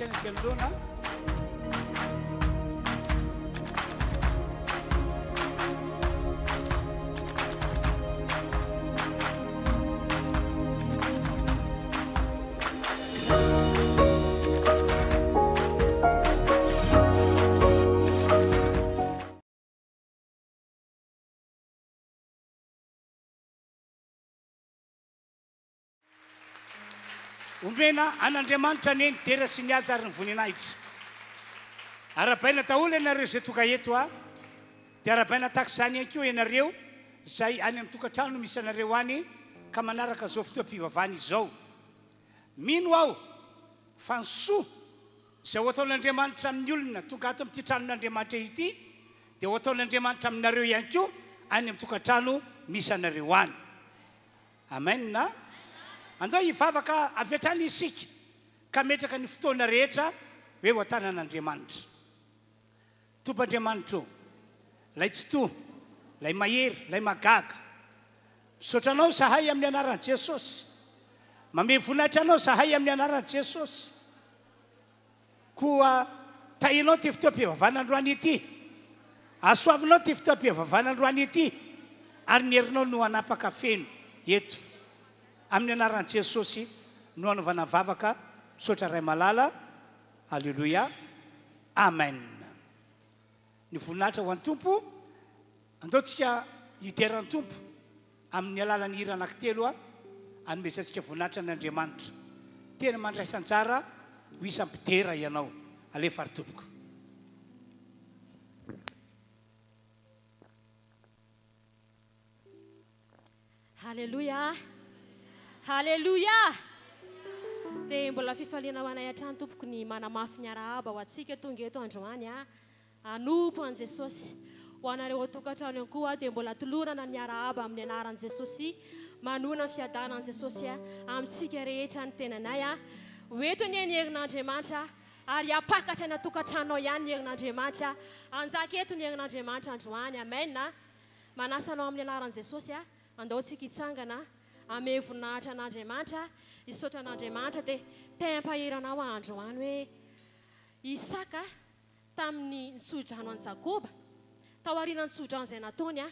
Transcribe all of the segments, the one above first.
Tena aty anoloana. Omena an'Andriamanitra anie ny dera sy ny haja ary ny voninahitra. Arahabaina daholo ianareo izay tonga eto a! Dia arahabaina tahaka izany ihany koa ianareo izay any amin'ny tokantrano misy anareo any ka manaraka izao fotoam-pivavahana izao. Mino aho fa ny soa izay ho ataon'Andriamanitra amin'ny olona tonga ato amin'ity tranon'Andriamanitra ity dia ho ataon'Andriamanitra aminareo ihany koa any amin'ny tokantrano misy anareo any. Amen a! Andao hivavaka avy hatrany isika ka hametraka ny fotoana rehetra ho eo an-tanan'Andriamanitra. Tompo Andriamanitra ô, Ilay Tsitoha, Ilay Mahery, Ilay Mahagaga, misaotra Anao izahay amin'ny anaran'i Jesosy. Mamehy voninahitra Anao izahay amin'ny anaran'i Jesosy. Koa tahinao ity fotoam-pivavahana androany ity. Hasoavinao ity fotoam-pivavahana androany ity, ary ny herinao no hanapaka feno eto. Amin'ny anaran'i Jesosy no anaovana vavaka, misaotra Ray malala, Aleloia, Amen. Ny voninahitra ho an'ny Tompo, andao tsika hidera ny Tompo. Amin'ny alalan'ny hira anankitelo anomezantsika voninahitra an'Andriamanitra. Tena mandraisa anjara ho isan'ny mpidera ianao. Alefa ry tompoko. Haleloia! Haleloia! Dia mbola fifaliana ho anay hatrany tompoko ny manamafy ny arahaba ho antsika tonga eto androany a. Hanompo an'i Jesosy. Ho anareo ao an-tokantrano ihany koa dia mbola tolorana ny arahaba amin'ny anaran'i Jesosy. Manohana ny fiadanan'i Jesosy amintsika rehetra ny tenanay. Ho eto anie ny herin'Andriamanitra ary hampakatra any an-tokantranonao ihany ny herin'Andriamanitra. Hanjaka eto ny herin'Andriamanitra androany. Amen. Manasa anao amin'ny anaran'i Jesosy. Andao tsika hitsangana hamehy voninahitra an'Andriamanitra, hisaotra an'Andriamanitra dia te hampahery anao aho androany hoe Isaka Tamin'ny nitsodrano an'i Jakoba, taorian'ny tsodrano izay nataony,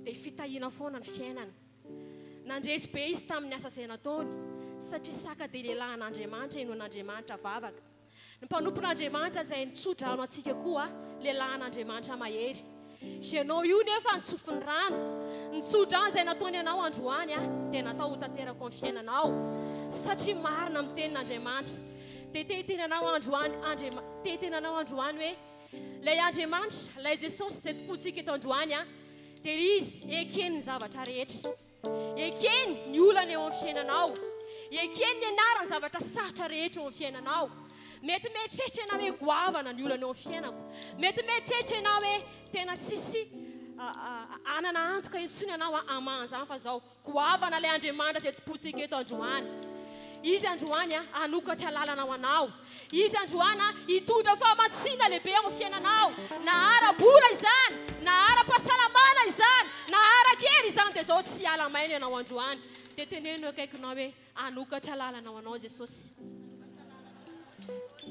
dia fitahiana foana ny fiainany. Nandresy be izy tamin'ny asa izay nataony, satria Isaka dia lehilahin'Andriamanitra, henoin'Andriamanitra vavaka. Ny mpanompon'Andriamanitra izay nitsodrano antsika koa, lehilahin'Andriamanitra mahery. Ianao io nefa nitsofy ny rano. Ny tsodrano izay nataony anao androany dia natao ho tanteraka ao amin'ny fiainanao, satria marina amin'ny tenin'Andriamanitra. Dia te hiteny anao androany Andriama, te hiteny anao androany hoe, Ilay Andriamanitra, ilay Jesosy izay tompointsika eto androany an, dia Izy ekeny ny zavatra rehetra. Ekeny ny olana eo amin'ny fiainanao. Ekeny ny anaran'ny zavatra sarotra rehetra eo amin'ny fiainanao. Mety mieritreritra ianao hoe goavana ny olana eo amin'ny fiainako. Mety mieritreritra ianao hoe tena tsisy hanana antoka intsony ianao hamaha an'izany fa izao. Goavana ilay Andriamanitra izay tompointsika eto androany. Izy androany hanokatra lalana ho anao. Izy androany hitondra fahamatsiana lehibe ao amin'ny fiainanao. Na ara-bola izany, na ara-pahasalamana izany, na ara-kery izany, dia izao tsy hiala maina ianao androany. Dia teneno eo akaikinao hoe, Hanokatra lalana ho anao Jesosy.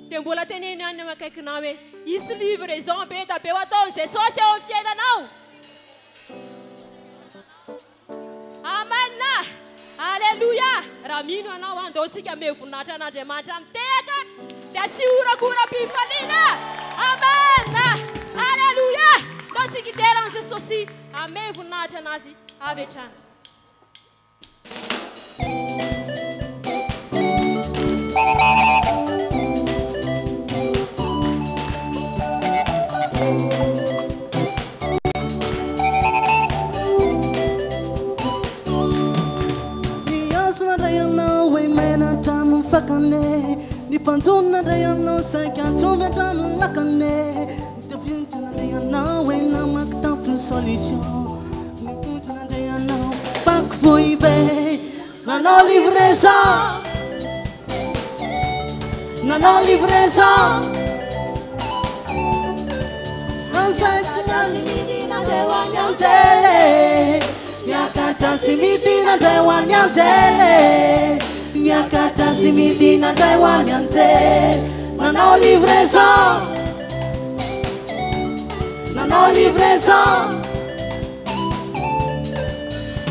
Dia mbola teneno ihany eo akaikinao hoe, Hisy livraison be da be ho ataon'i Jesosy eo amin'ny fiainanao. Amen! Aleloia! Raha mino ianao, andao tsika hamehy voninahitra an'Andriamanitra amin'ny tehaka, dia asio horakoram-pifaliana! Amen! Aleloia! Andao tsika hidera an'i Jesosy, hamehy voninahitra an'Azy avy hatrany. Ny hazo nandray anao hoe maina hatramin'ny fakany Ny mpanjono nandray anao saika trondro hatramin'ny lakany Ny tafiotra nandray anao hoe namaky tampon'ny solution Ny fonja nandray anao fako foibe Nanao livraison Nanao livraison Miakatra sy midina indray ho an'ny anjely Miakatra sy midina indray ho an'ny anjely. Nanao livraison, nanao livraison.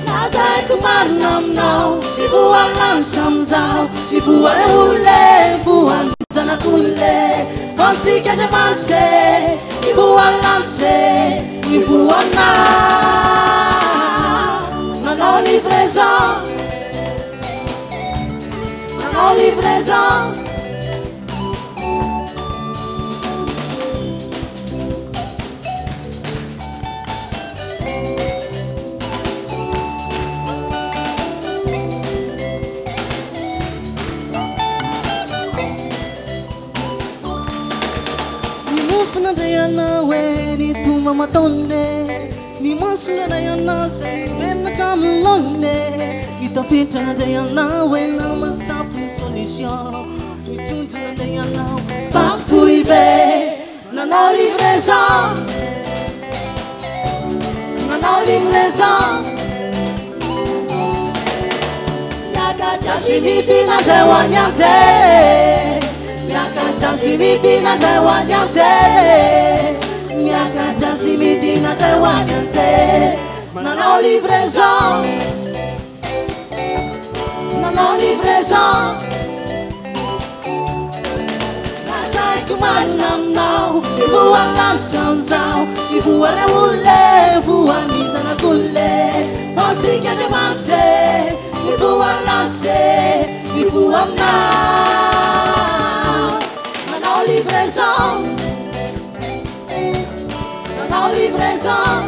Lazaiko marina aminao, mivoha lanitra amin'izao, mivoha re olona e, mivoha ny zanak'olona e, ho antsika Andriamanitra e, mivoha lanitra e, mivoha aminao. Nanao livraison, nanao livraison. Ny mofo nandray anao e, ny tomba mataony e, ny maso nandray anao izay niverina hatramin'ny laoniny e, ny tafiditra nandray anao e, namatafo ny solution, ny trondro nandray anao e, banky foibe, nanao livraison, nanao livraison. Miakatra sy midina indray ho any an-tele, miakatra sy midina indray ho any an-tele, miakatra sy midina indray ho any an-tele. Nanao livraison, nanao livraison. Lazaiko marina aminao, mivoha lanitra amin'izao, mivoha re olona e, mivoha ny zanak'olona e, ho antsika Andriamanitra e, mivoha lanitra e, mivoha aminao. Nanao livraison, nanao livraison.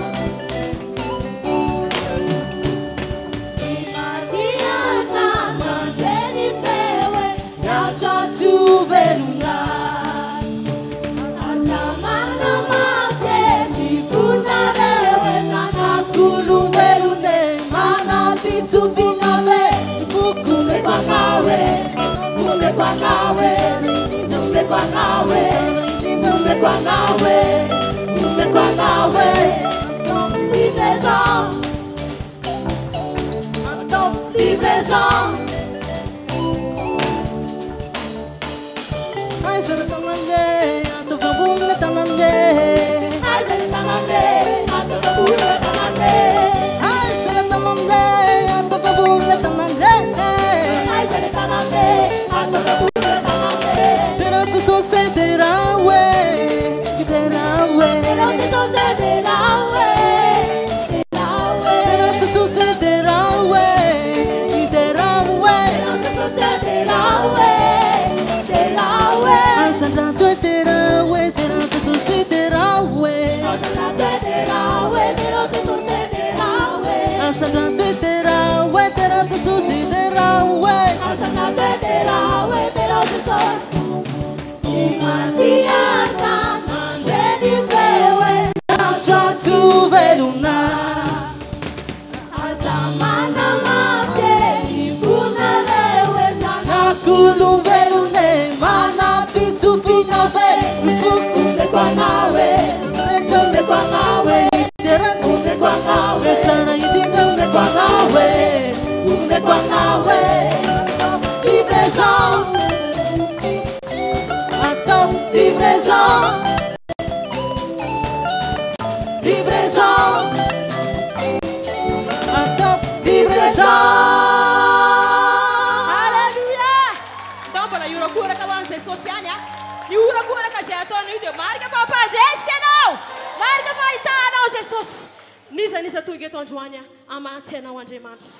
N'iza n'iza tonga eto androany a, hamatsy anao Andriamanitra.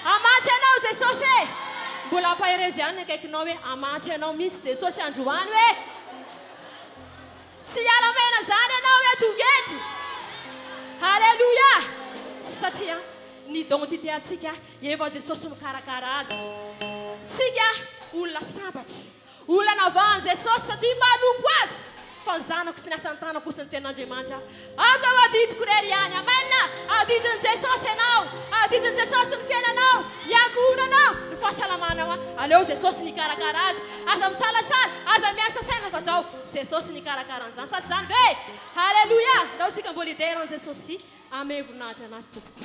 Hamatsy anao Jesosy e. Mbola ampaherezo ihany ny akaikinao hoe hamatsy anao mihitsy Jesosy androany hoe. Tsy hiala mena zany ianao hoe tonga eto. Alléluia. Satria ny identité antsika efa Jesosy mikarakara azy. Tsika olona sambatra, olona navahan'i Jesosy satria manompo azy. Fa ny zanako sy ny asan'ny tanako sy ny tenin'Andriamanitra. Aoka ho adidiko irery ihany. Amen. Adidin'i Jesosy ianao. Adidin'i Jesosy ny fiainanao, ny ankohonanao, ny fahasalamanao. Aleo Jesosy nikarakara azy. Aza misalasala, aza miasa saina fa zao Jesosy nikarakara an'izany. Sa tsy izany ve? Alléluia. Ndao isika mbola hidera an'i Jesosy. Amen. Voninahitra anazy tompoko.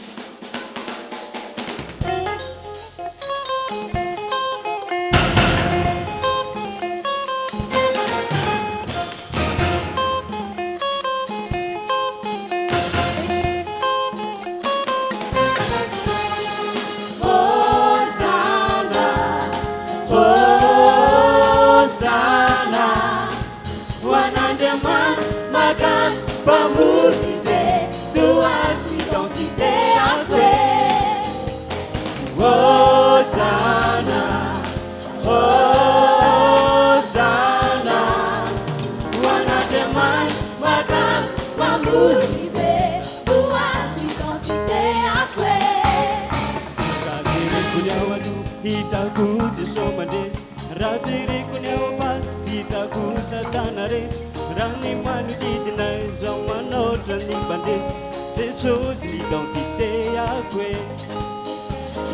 Satana resy. Raha ny manodidina izao manoatra ny mpandresy. Jesosy ny identité-ako e.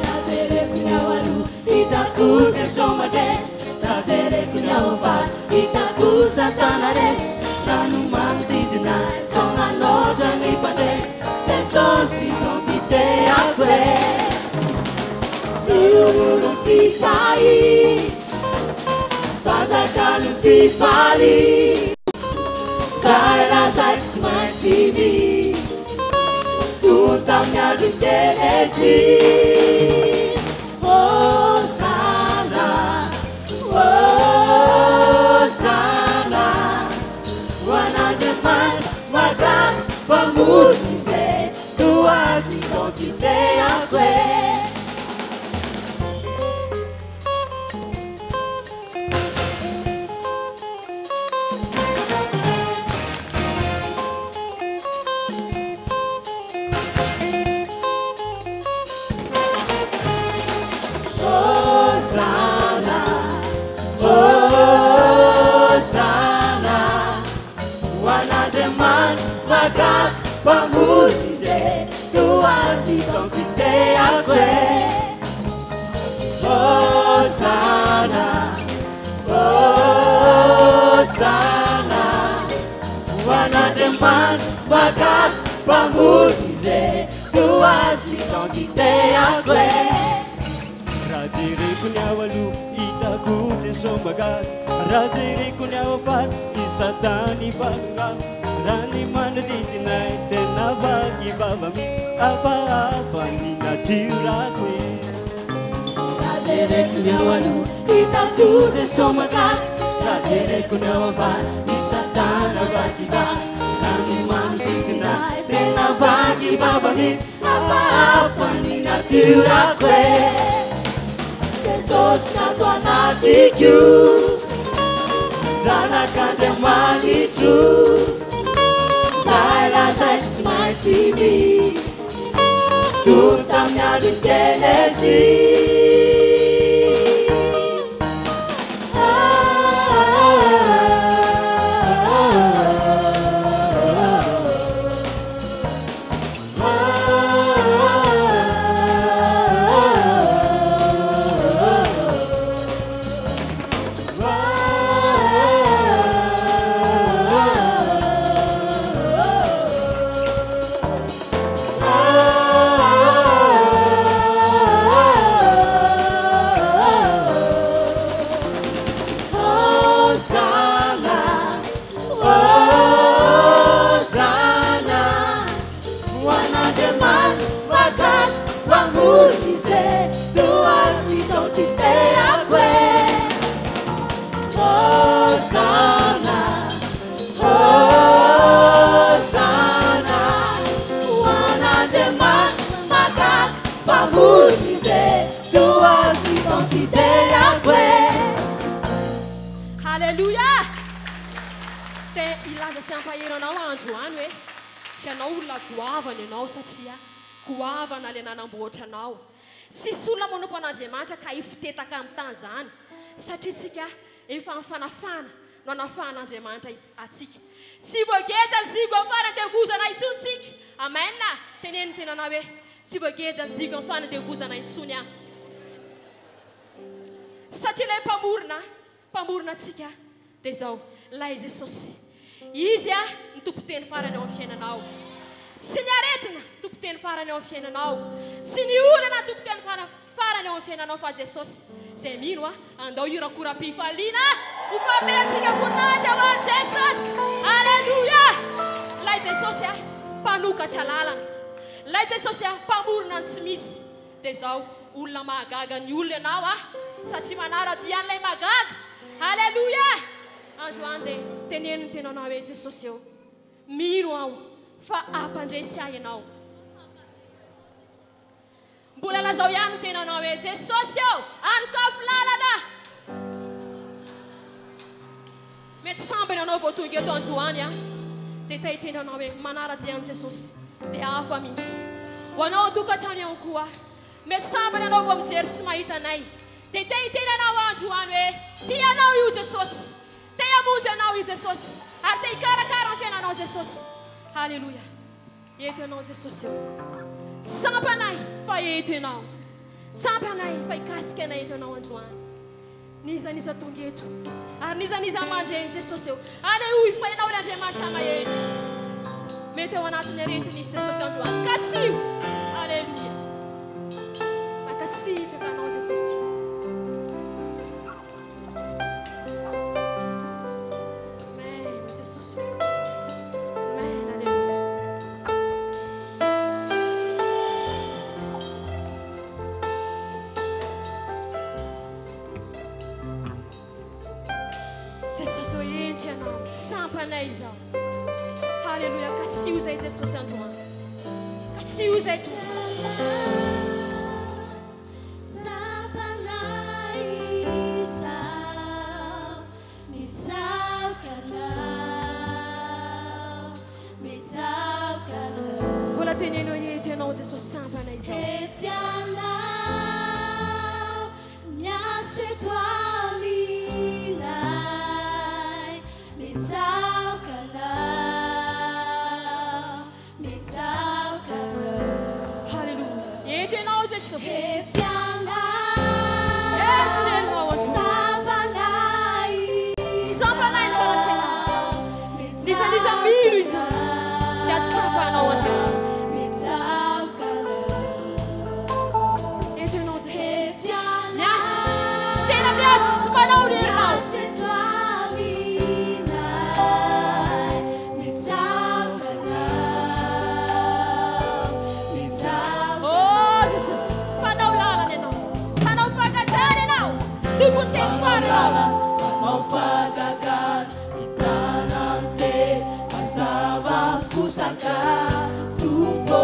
Raha jereko ny ao aloha, hitako Jeso mandresy. Raha jereko ny ao afara, hitako Satana resy. Raha ny manodidina izao manoatra ny mpandresy. Jesosy identité-ako e. Tsy ho fitahy, fanjakan'ny fifaly. Zay lazaiko tsy maintsy misy, tonta amin'ny andro Genesis. Hosana, Hosana, ho an'Andriamanitra mahagaga, mpamorona izay toa azy identité-ako e. Hosana, Hosana, ho an'Andriamanitra mahagaga, mpamorona izay toa azy identité-ako e. Hosana, Hosana, ho an'Andriamanitra mahagaga, mpamorona izay toa azy identité-ako e. Raha jereko ny ao aloha, hitako Jeso mahagaga. Raha jereko ny ao afara, i Satana mpanongana. Raha ny manodidina ahy, tena vaky vava mihitsy. Hafahafa ny natiorako e. Raha jereko ny ao aloha, hitako Jeso mahagaga. Raha jereko ny ao afara, i Satana vaky vava. Raha ny manodidina ahy, tena vaky vava mihitsy. Hafahafa ny natiorako e. Jesosy nato anatiko, Zanak'Andriamanitro. Zay lazaiko tsy maintsy misy, tonta amin'ny andro Genesis. Hosana, Hosana, ho an'Andriamanitra mahagaga, mpamorona izay toa azy identité-ako e. Hosana, Hosana, ho an'Andriamanitra mahagaga, mpamorona izay toa azy identité-ako e. Halleluja! Te hilaza sy hampahery anao androany hoe ianao olona goavana ianao, satria goavana ilay nanamboatra anao. Tsisy olona manompo an'Andriamanitra ka hifitetaka amin'ny tany izany, satria tsika efa amin'ny fanafahana no anafahan'Andriamanitra atsika. Tsy voageja ny zigo amin'ny fanandevozana intsony tsika. Amen. Teneno ny tenanao hoe tsy voageja ny zigo amin'ny fanandevozana intsony aho. Satria ilay mpamorona atsika dia izao, ilay Jesosy. Izy ny tompon-teny farany ao amin'ny fiainanao. Tsy ny aretina tompon-teny farany ao amin'ny fiainanao. Tsy ny olana tompon-teny farany ao amin'ny fiainanao, fa Jesosy. Izay mino andao hirakora-pifaliana ho famerentsika voninahitra ho an'i Jesosy. Alléluia! Ilay Jesosy mpanokatra lalana. Ilay Jesosy mpamorona ny tsy misy. Dia izao, olona mahagaga ny olona ianao satria manara-dia an'ilay mahagaga. Alléluia! Androany dia teneno ny tenanao hoe Jesosy eo, mino aho fa hampandresy ahy ianao. Mbola lazao ihany ny tenanao hoe Jesosy eo, anokafy lalana. Mety sambany ianao vao tonga eto androany dia te hiteny anao hoe manara-dia an'i Jesosy dia hafa mihitsy. Ho anao an-tokantrano ihany koa, mety sambany ianao vao mijery sy mahita anay dia te hiteny anao androany hoe tia anao io Jesosy, te hamonjy anao. Jesosy ary te hikarakara ny fiainanao Jesosy. Haleloia. Eto ianao Jesosy ô. Tsapanay fa eto ianao. Tsapanay fa hikasika anay eto ianao androany. N'iza n'iza tonga eto ary n'iza n'iza mandre an'i Jesosy eo. Aleoy fa ianao ilay Andriamanitra mahery. Mety ao anatin'ny aretina izy Jesosy androany. Kasiho. Aleloia. Mankasitraka anao Jesosy. Amen Jesosy. Amen. Aleloia. Jesosy ô ento ianao tsampanay izao. Haleloia kasiho izay Jesosy androany. Kasiho izay Tompo. Tsapanay izao, mitsaoka Anao, mitsaoka Anao. Mbola teneno hoe eto ianao Jesosy sampanay izao. Eto Ianao, miasa eto aminay, mitsaoka Anao, mitsaoka Anao. Haleloia. Eto ianao Jesosy. Eto Ianao, Eto ny herinao androany. tsapanay Sampanay ny fanatrehanao. N'iza n'iza mino izany dia tsapanao Andriamanitra. Mitsaoka Anao. Eto ianao Jesosy. Eto Ianao, Miasa. Tena miasa manao ny herinao. miasa eto aminay, mitsaoka Anao, mitsaoka Oh Jesosy, mpanao lalana ianao. Mpanao fankatana ianao. Tompon'ny teny fara ianao. Manao fagagana, mitana miteny, mazava miposaka, Tompo,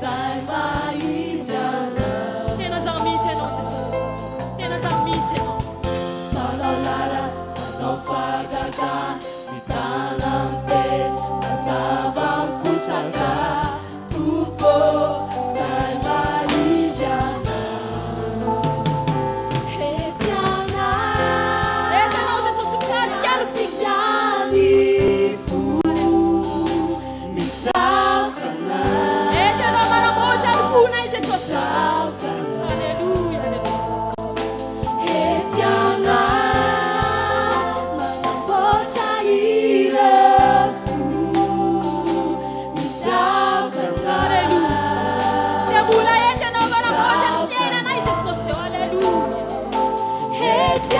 zay maha-izy Anao. Tena za mihitsy ianao Jesosy. Tena za mihitsy ianao. Manao lalana, manao fagagana, mitana miteny, mazava miposaka, Tompo, zay maha-izy Anao. Eto Ianao, Eto ianao Jesosy mikasika ny fo. mikasika ny fo, mitsaoka Anao, Eto ianao manamboatra ny fonay Jesosy. mitsaoka Anao. Haleloia, haleloia. Eto Ianao, manamboatra ireo fo, mitsaoka Anao. Haleloia. Dia mbola eto ianao manamboatra ny fiainanay Jesosy. Haleloia. Eto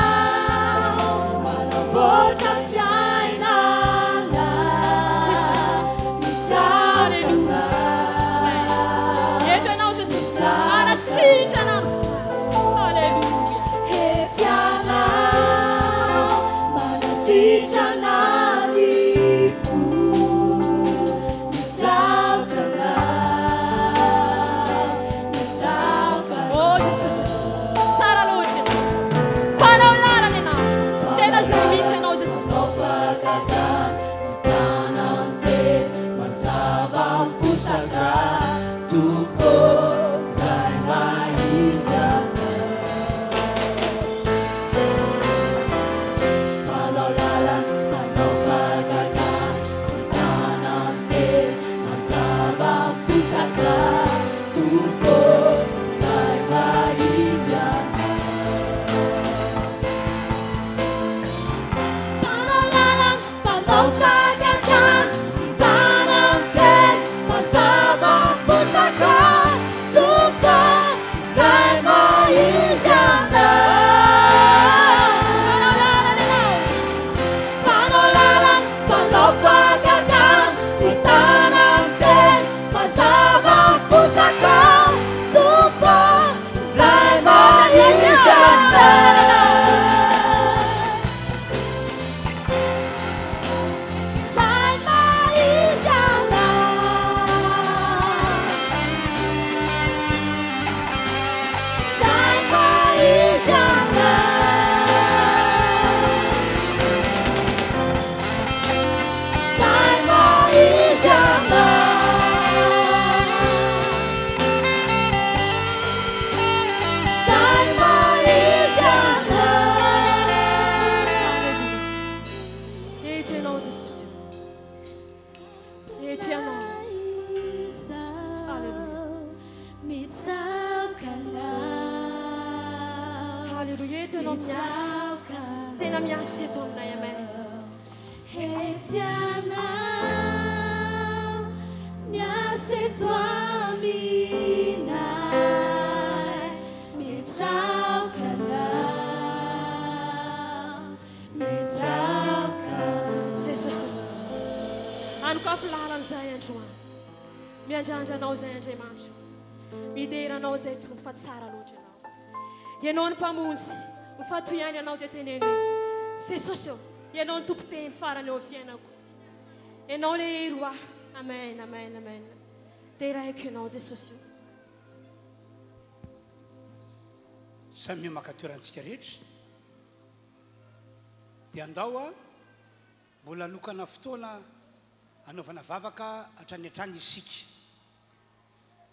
Ianao, manamboatra fiainana, Jesosy. mitsaoka Haleloia. Anao. Eto ianao Jesosy. Manasitrana ny fonay. Haleloia. Eto Ianao, manasitrana ny fo, mitsaoka Anao, mitsaoka Anao. Oh Jesosy. Tsara loatra ianao. Mpanao lalana ianao. Tena zay mihitsy ianao Jesosy. Tompo, zay maha-izy Anao. Manao lalana, manao fagagana, mitana miteny, mazava miposaka, Tompo, zay maha-izy Anao. Mpanao lalana, mpanao Miasa. Tena miasa eto aminay. Amen. Miasa eto aminay, mitsaoka Anao, mitsaoka. Jesosy ô, anokafy lalana izahay androany. Miandrandra Anao izahay Andriamanitra. Midera Anao izahay Tompo fa tsara loatra Ianao. Ianao no Mpamonjy. Mifantoha ihany Ianao dia teneno hoe, Jesosy ô, Ianao no tompon-teny farany eo amin'ny fiainako. Ianao ilay hery ho ahy. Amen, amen, amen. Deraiko Ianao Jesosy ô. Samia maka toerantsika rehetra dia andao a mbola hanokana fotoana hanaovana vavaka hatrany hatrany isika.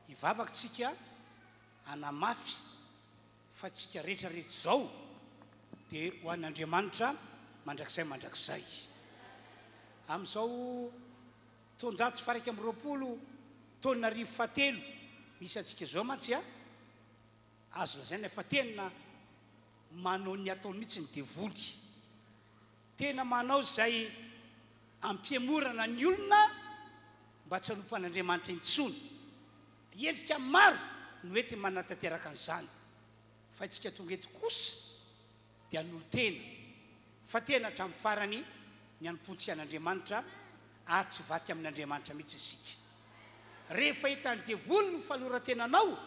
Hivavaka tsika hanamafy fa tsika rehetra rehetra izao dia ho an'Andriamanitra mandrakizay mandrakizay. Amin'izao taonjato faha-21 taona arivo fahatelo misy antsika izao mantsy a, azo lazaina fa tena manao ny ataony mihitsy ny devoly. Tena manao izay hampihemorana ny olona mba tsy hanompo an'Andriamanitra intsony. Endrika maro no entiny manatanteraka an'izany. Fa isika tonga eto kosa dia hanolo-tena, fa tena hatramin'ny farany ny hanompoantsika an'Andriamanitra ary tsy hivadika amin'Andriamanitra mihitsy isika. Rehefa hitan'ny devoly ny faloran-tenanao,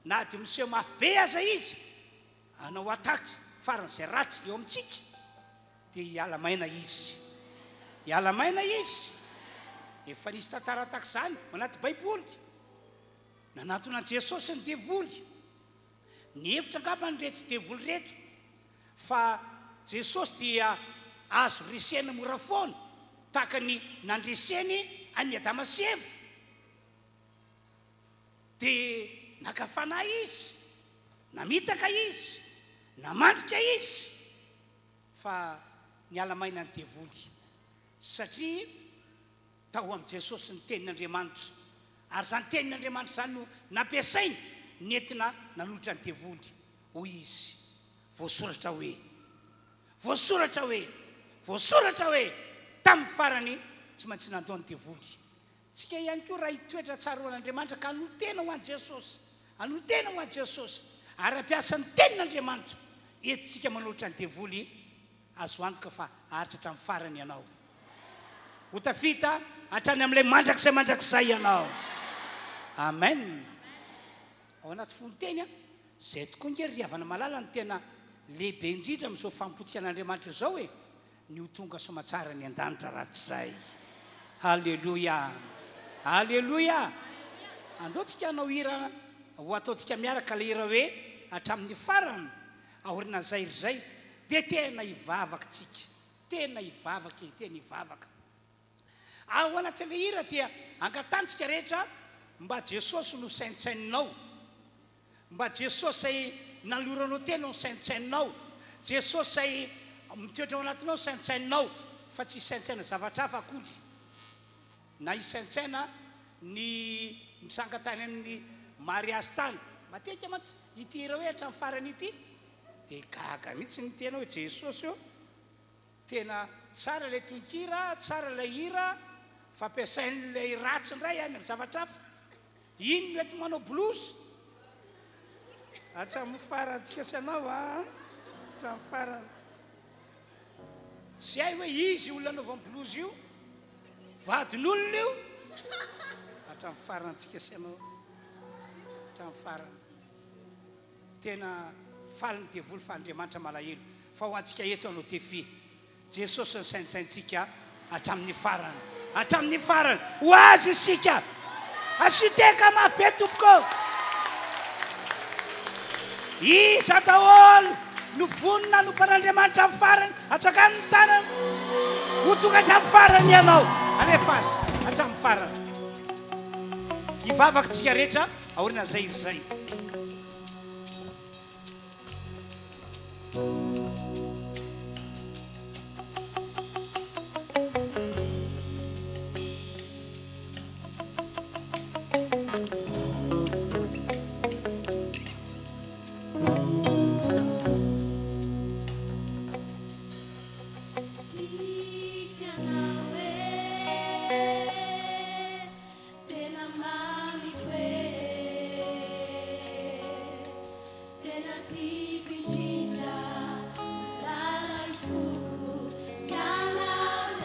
na dia miseho mafy be aza izy, hanao attaque faran'izay ratsy eo amintsika dia hiala maina izy. Hiala maina izy. Efa nisy tantara tahaka izany ao anaty Baiboly. Nanatona an'i Jesosy ny devoly. Nihevitra angamba ireto devoly ireto fa Jesosy dia azo resena mora foana tahaka ny nandreseny an'i Adama sy Eva. Dia naka fanahy izy, namitaka izy, namandrika izy, fa niala maina ny devoly, satria tao amin'i Jesosy ny Tenin'Andriamanitra, ary izany Tenin'Andriamanitra izany no nampiasainy nentina nanohitra ny devoly. Hoy izy, Voasoratra hoe, voasoratra hoe, voasoratra hoe, tamin'ny farany tsy maintsy nandao ny devoly. Tsika ihany koa raha hitoetra tsara ho an'Andriamanitra ka hanolo-tena ho an'i Jesosy, hanolo-tena ho an'i Jesosy, ary hampiasa ny Tenin'Andriamanitra, entintsika manolotra ny devoly, azo antoka fa haharitra hatramin'ny farany ianao. Ho tafita hatrany amin'ilay mandrakizay mandrakizay ianao. Amen. Ao anaty fononteny an, izay tokoa ange ry havana malala no tena lehibe indrindra amin'izao fanompoantsika an'Andriamanitra izao e. Ny ho tonga soamatsara any an-danitra rahatrizay. Haleloia! Haleloia! Andao tsika hanao hira ho ataontsika miaraka ilay hira hoe Hatramin'ny farany. Aorianan'izay hira izay dia tena hivavaka tsika. Tena hivavaka e, tena hivavaka. Ao anatin'ilay hira dia angatahantsika rehetra mba Jesosy no saintsaininao. Mba Jesosy izay nanoloranao tena no saintsaininao, Jesosy izay mitoetra ao anatinao no saintsaininao, fa tsy hisaintsaina zavatra hafa akory, na hisaintsaina ny nitranga tany amin'ny mariazy tany. Matetika mantsy ity hira hoe hatramin'ny farany ity dia gaga mihitsy ny tena hoe Jesosy ô! Tena tsara ilay tononkira, tsara ilay hira, fa ampiasain'ilay ratsy indray any amin'ny zavatra hafa. Iny no enti manao blouse. Hatramin'ny farany tsika sy anao a. Hatramin'ny farany. Tsy hay hoe izy io olona anaovany blouse io. Vadin'olona io. Hatramin'ny farany tsika sy anao. Hatramin'ny farany. Tena faly ny devoly fa Andriamanitra malahelo. Fa ho antsika eto hanao défi. Jesosy ny saintsaintsika hatramin'ny farany. Hatramin'ny farany. Ho Azy isika. Asio tehaka mafy be tompoko. Iza daholo no vonona hanompo an'Andriamanitra amin'ny farany? Atsangano ny tanana. Ho tonga hatramin'ny farany ianao. Alefa azy hatramin'ny farany. Hivavaka tsika rehetra aorian'izay hira izay.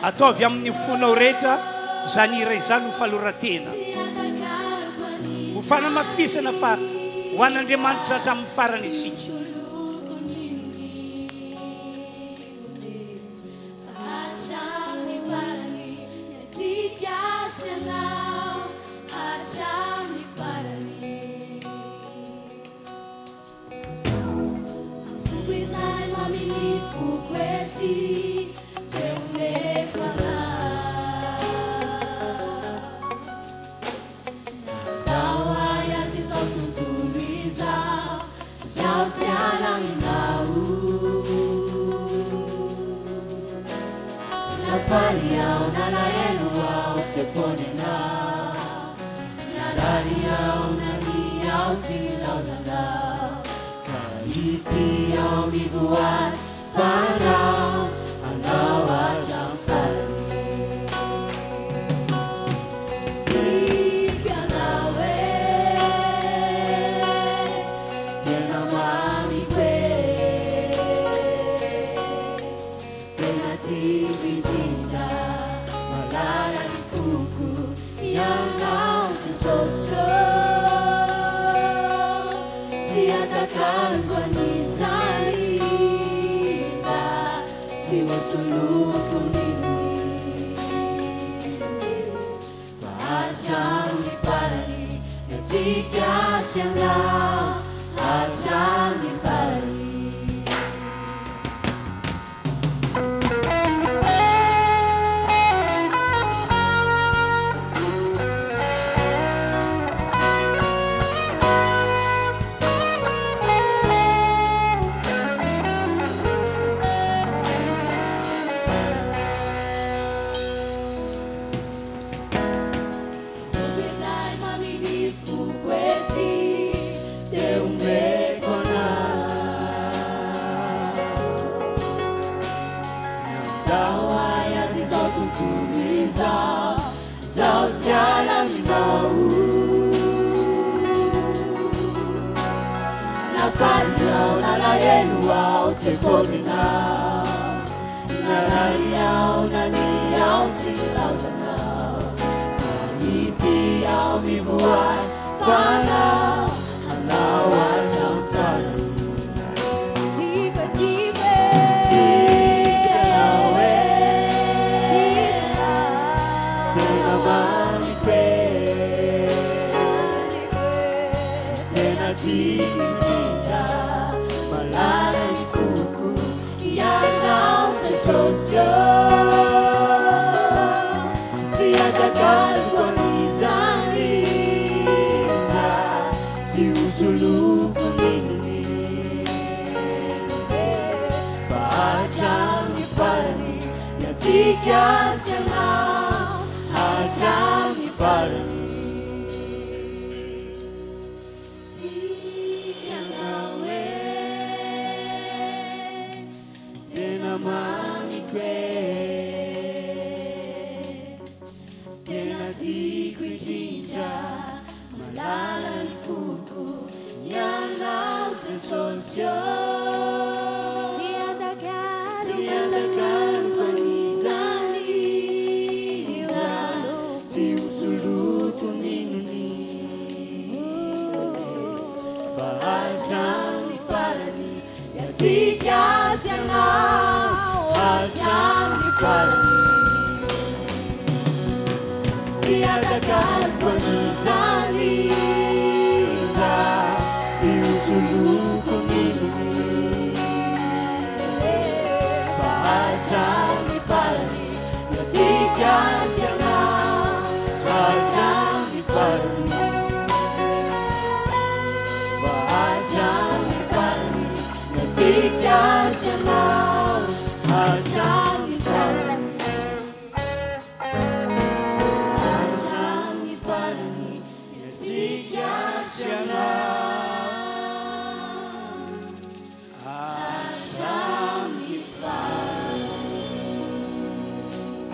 Ataovy amin'ny fonao rehetra izany hira izany ho faloran-tena, ho fanamafisana fa ho an'Andriamanitra hatramin'ny farany isika.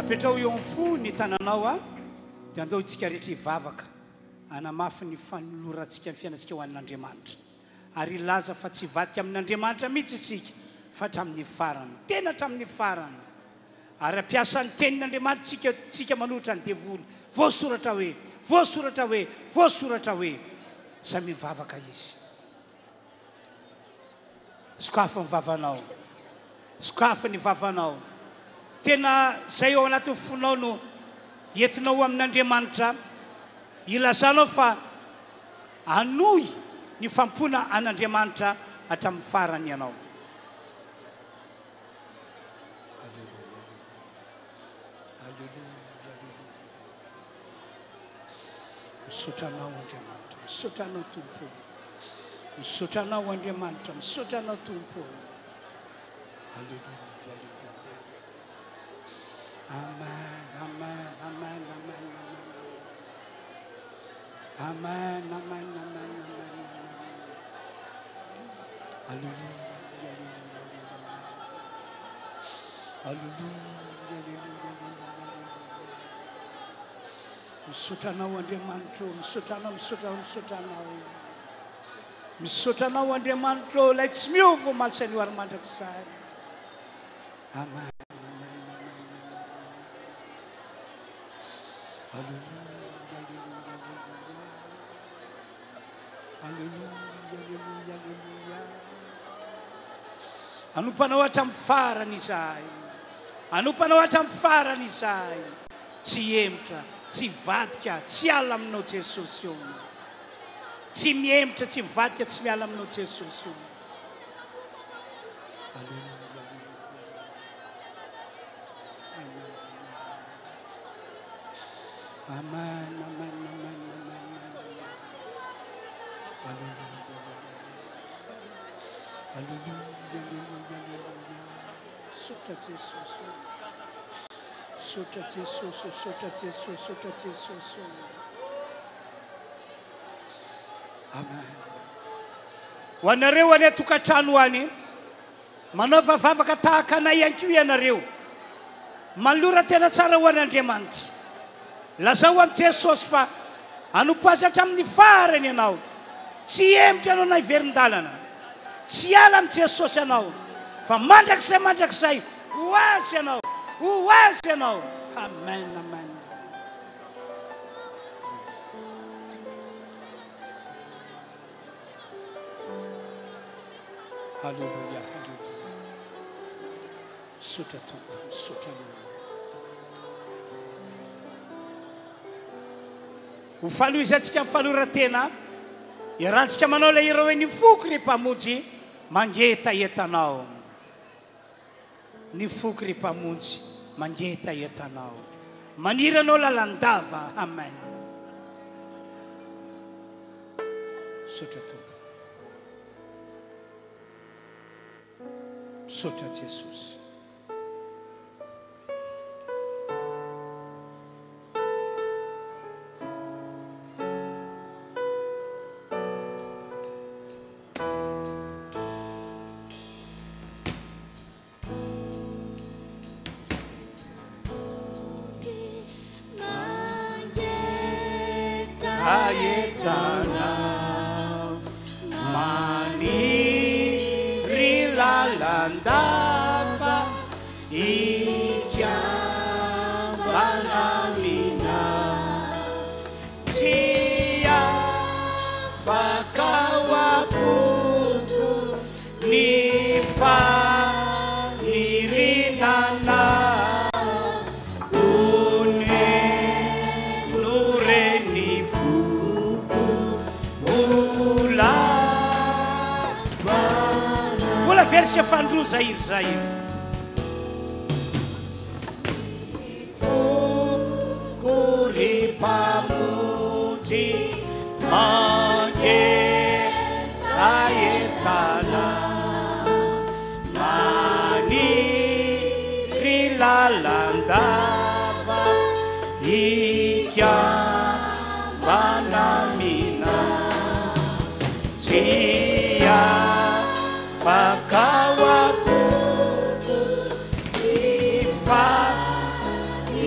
Apetraho eo amin'ny fo ny tananao a, dia andao itsika rehetra hivavaka hanamafy ny fanolorantsika ny fiainantsika ho an'Andriamanitra. Ary hilaza fa tsy hivadika amin'Andriamanitra mihitsy isika fa hatramin'ny farany. Tena hatramin'ny farany. Ary hampiasa ny tenin'Andriamanitra tsika, tsika manohitra ny devoly. Voasoratra hoe, voasoratra hoe, voasoratra hoe. Samy mivavaka izy. Sokafy ny vavanao. Sokafy ny vavanao. Tena izay ao anatin'ny fonao no entinao amin'Andriamanitra. Ilazanao fa hanohy ny fanompoana an'Andriamanitra hatramin'ny farany ianao. Aleloia, aleloia, aleloia. Misaotra Anao Andriamanitra, misaotra Anao Tompo ô. Misaotra Anao Andriamanitra, misaotra Anao Tompo ô. Aleloia, aleloia. Amen, amen, amen, amen, amen. Amen, amen, amen, amen, amen. Aleloia, aleloia, aleloia. Aleloia, aleloia, aleloia, aleloia. Misaotra Anao Andriamanitra ô, misaotra Anao, misaotra Anao, misaotra Anao. Misaotra Anao Andriamanitra ô, ilay tsy miova omaly sy anio ary mandrakizay. Amen, amen, amen, amen. Aleloia, aleloia, aleloia. Aleloia, aleloia, aleloia. Hanompo Anao hatramin'ny farany izahay. Hanompo Anao hatramin'ny farany izahay. Tsy hihemotra, tsy hivadika, tsy hiala aminao Jesosy ô. Tsy mihemotra, tsy mivadika, tsy miala aminao Jesosy ô. Aleloia, aleloia. Amen, amen. Amen, amen, amen, amen, amen. Aleloia, aleloia. Aleloia, aleloia, aleloia. Misaotra Jesosy ô. Misaotra Jesosy ô, misaotra Jesosy, misaotra Jesosy ô. Amen. Ho anareo any an-tokantrano any, manaova vavaka tahaka anay ihany koa ianareo. Manolora tena tsara ho an'Andriamanitra. Lazao amin'i Jesosy fa hanompo Azy hatramin'ny farany ianao. Tsy hihemotra ianao na hiverin-dalana. Tsy hiala amin'i Jesosy ianao, fa mandrakizay mandrakizay ho Azy ianao, ho Azy ianao. Amen, amen. Haleloia, haleloia. Misaotra Tompo, misaotra Anao. Ho faly ho izantsika amin'ny fanoran-tena, iarahantsika manao ilay hira hoe Ny foko ry Mpamonjy mangetaheta Anao. Ny foko ry Mpamonjy mangetaheta Anao. Maniry Anao lalandava. Amen. Misaotra Tompo. Misaotra Jesosy. Ahitana maniry lalandava hikambana aminao tsy afaka ao am-poko ny faniriana anao Oneno re ny foko ho lava. Mbola verisika fanindroa zay hira zay. Ny foko ry Mpamonjy mangetaheta Maniry lalandava hikambana aminao Tsy afaka ao am-poko ny faniriana.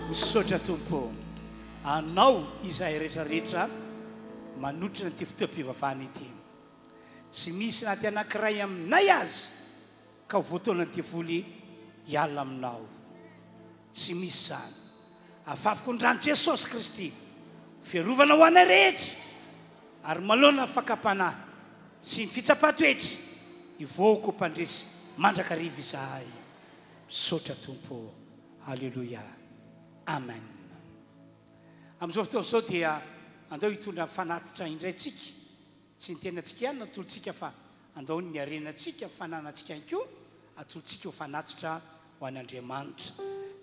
Misaotra Tompo ô. Anao izahay rehetra rehetra manotrona ity fotoam-pivavahana ity. Tsy misy na dia anankiray aminay aza ka ho voataonan'ny devoly hiala aminao. Tsy misy izany. Afafiko ny ran'i Jesosy Kristy ho fiarovana ho anay rehetra ary manoloana ny fakam-panahy sy ny fitsapan-toetra, hivoaka ho mpandresy mandrakariva izahay. Misaotra Tompo ô. Aleloia. Amen. Amin'izao fotoana izao dia andao hitondra ny fanatitra indray tsika. Tsy ny tenantsika ihany no atolotsika fa andao ny harenantsika, ny fananantsika ihany koa atolotsika ho fanatitra ho an'Andriamanitra.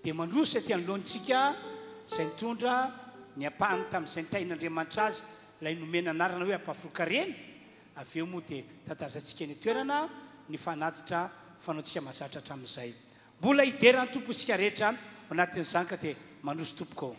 Dia mandroso ety anoloantsika izay nitondra ny ampahany tamin'izay nitahian'Andriamanitra azy, ilay nomena anarana hoe ampahafolon-karena, avy eo moa dia tatazantsika eny an-toerana ny fanatitra fanaontsika mahazatra hatramin'izay. Mbola hidera ny Tompo isika rehetra ao anatin'izany ka dia mandroso tompoko.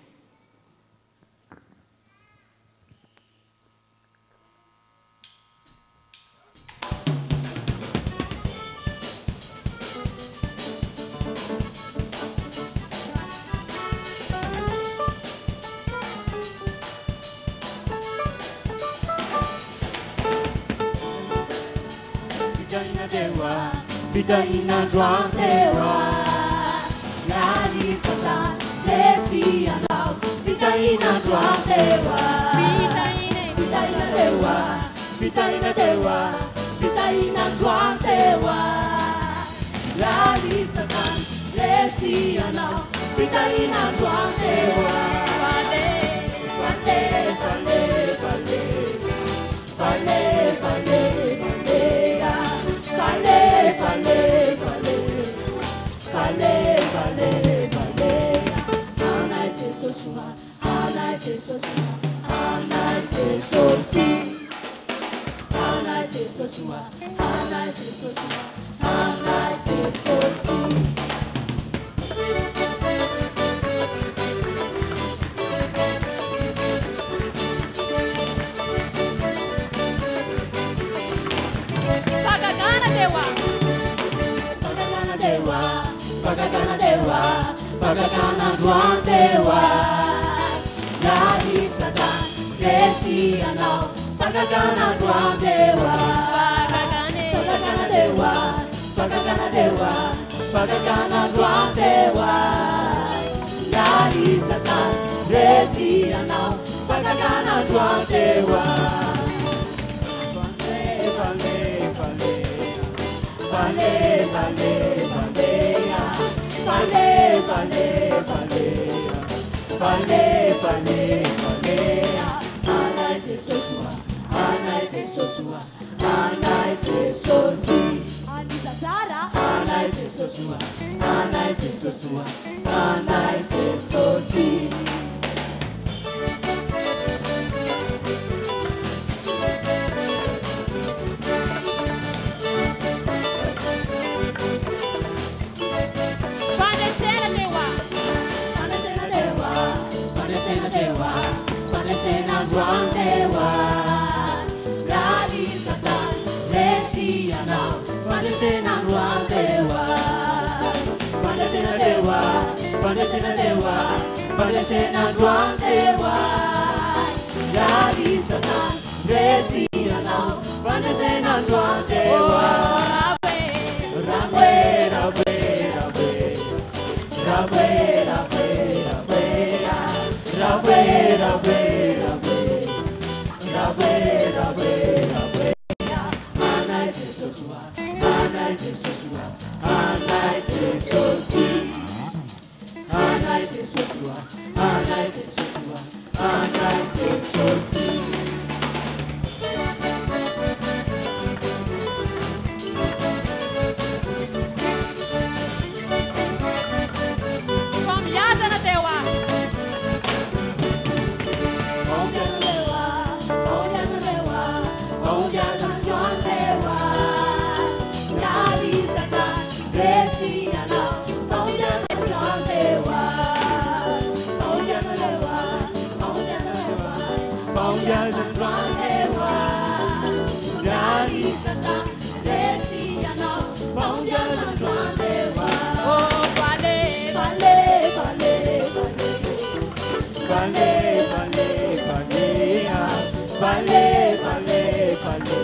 Vale, vale, vale,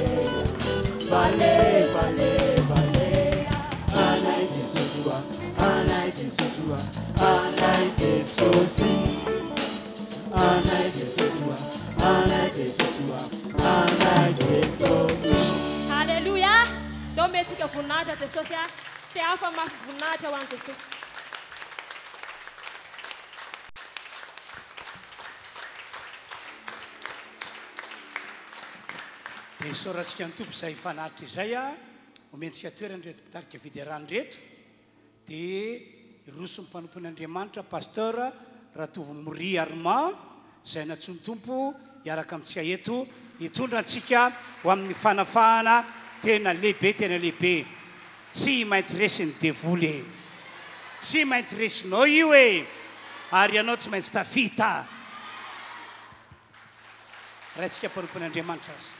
vale, vale, vale. Anay Jesosy oa, anay Jesosy oa, anay Jesosy. Anay Jesosy oa, anay Jesosy oa, anay Jesosy. Haleloia! Ndao omentsika voninahitra Jesosy a! Te hafa mafy voninahitra ho an'i Jesosy. Dia isaorantsika ny Tompo izay fanatitra izay a! Omentsika toerana ireto mpitarika fiderana ireto. Dia hiroso ny mpanompon'Andriamanitra Pasteur Ratovo Moria Armand izay nantsoin'ny Tompo hiaraka amintsika eto hitondra antsika ho amin'ny fanafahana tena lehibe tena lehibe. Tsy maintsy resin'ny devoly e! Tsy maintsy resinao io e! Ary ianao tsy maintsy tafita. Raintsika mpanompon'Andriamanitra aza.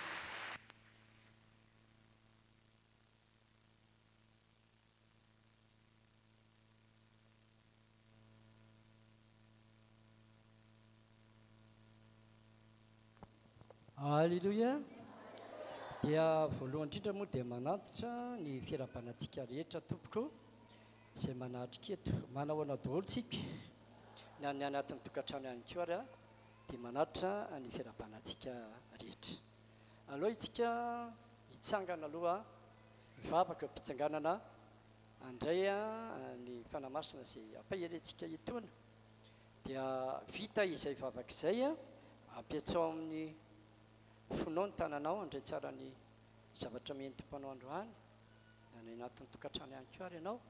Alléluia! Dia voalohany indrindra moa dia manantitra ny fiarahabana antsika rehetra tompoko izay manatrika eto. Manahoana daholo tsika? Na ny anatin'ny tokantrano ihany koa ary dia manatitra ny fiarahabana antsika rehetra. Aleo isika hitsangana aloha hivavaka eo am-pitsanganana handray ny Fanahy Masina izay ampaherentsika etoana. Dia vita izay vavaka izay, ampiatsao amin'ny fonao ny tananao handray tsara ny zavatra omen'ny Tompo anao androany, na any anatin'ny tokantrano ihany koa ary ianao.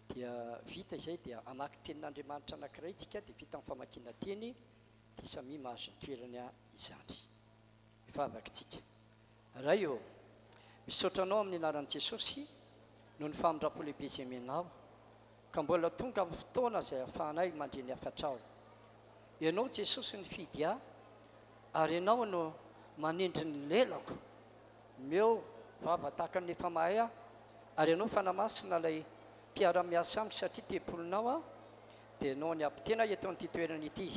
Dia vita izay dia hamaky tenin'Andriamanitra anankiray isika, dia vita ny famakiana teny, dia samia mahazo ny toerany izany. Hivavaka isika. Ray ô, misaotra Anao amin'ny anaran'i Jesosy noho ny famindram-po lehibe izay omenao, ka mbola tonga amin'ny fotoana izay ahafahanay mandre ny hafatrao. Ianao Jesosy nifidy ahy, ary Ianao no manindry ny lelako. Omeo vava tahaka ny efa mahay aho, ary Ianao Fanahy Masina ilay mpiara-miasa amiko satria tempolinao aho, dia Ianao ny ampitena eto amin'ity toerana ity.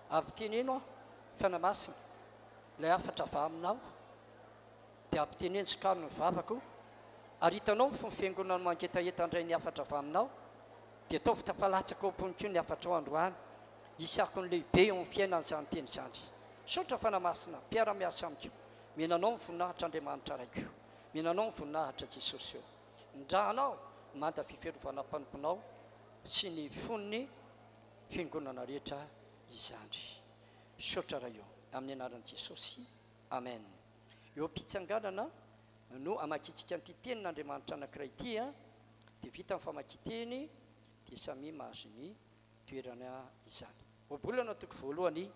Ampiteneno aho, Fanahy Masina, ilay hafatra avy aminao, dia ampiteneno sy kalo ny vavako, ary hitanao ny fon'ny fiangonana mangetaheta handray ny hafatra avy aminao, dia ataovy tafalatsaka ao am-pony koa ny hafatrao androany, hisy akony lehibe eo amin'ny fiainany izany teny izany. Misaotra Fanahy Masina, mpiara-miasa amiko, mena anao ny voninahitra Andriamanitra Raiko, mena anao ny voninahitra Jesosy ô. Ny rà-Anao manda fiferovana mpanomponao sy ny fon'ny fiangonana rehetra izany. Misaotra Ray ô, amin'ny anaran'i Jesosy, Amen. Eo am-pitsanganana no amakiantsika an'ity tenin'Andriamanitra anankiray ity a, dia vita ny famakian-teny dia samia mahazo ny toerana izany. Ohabolana toko voalohany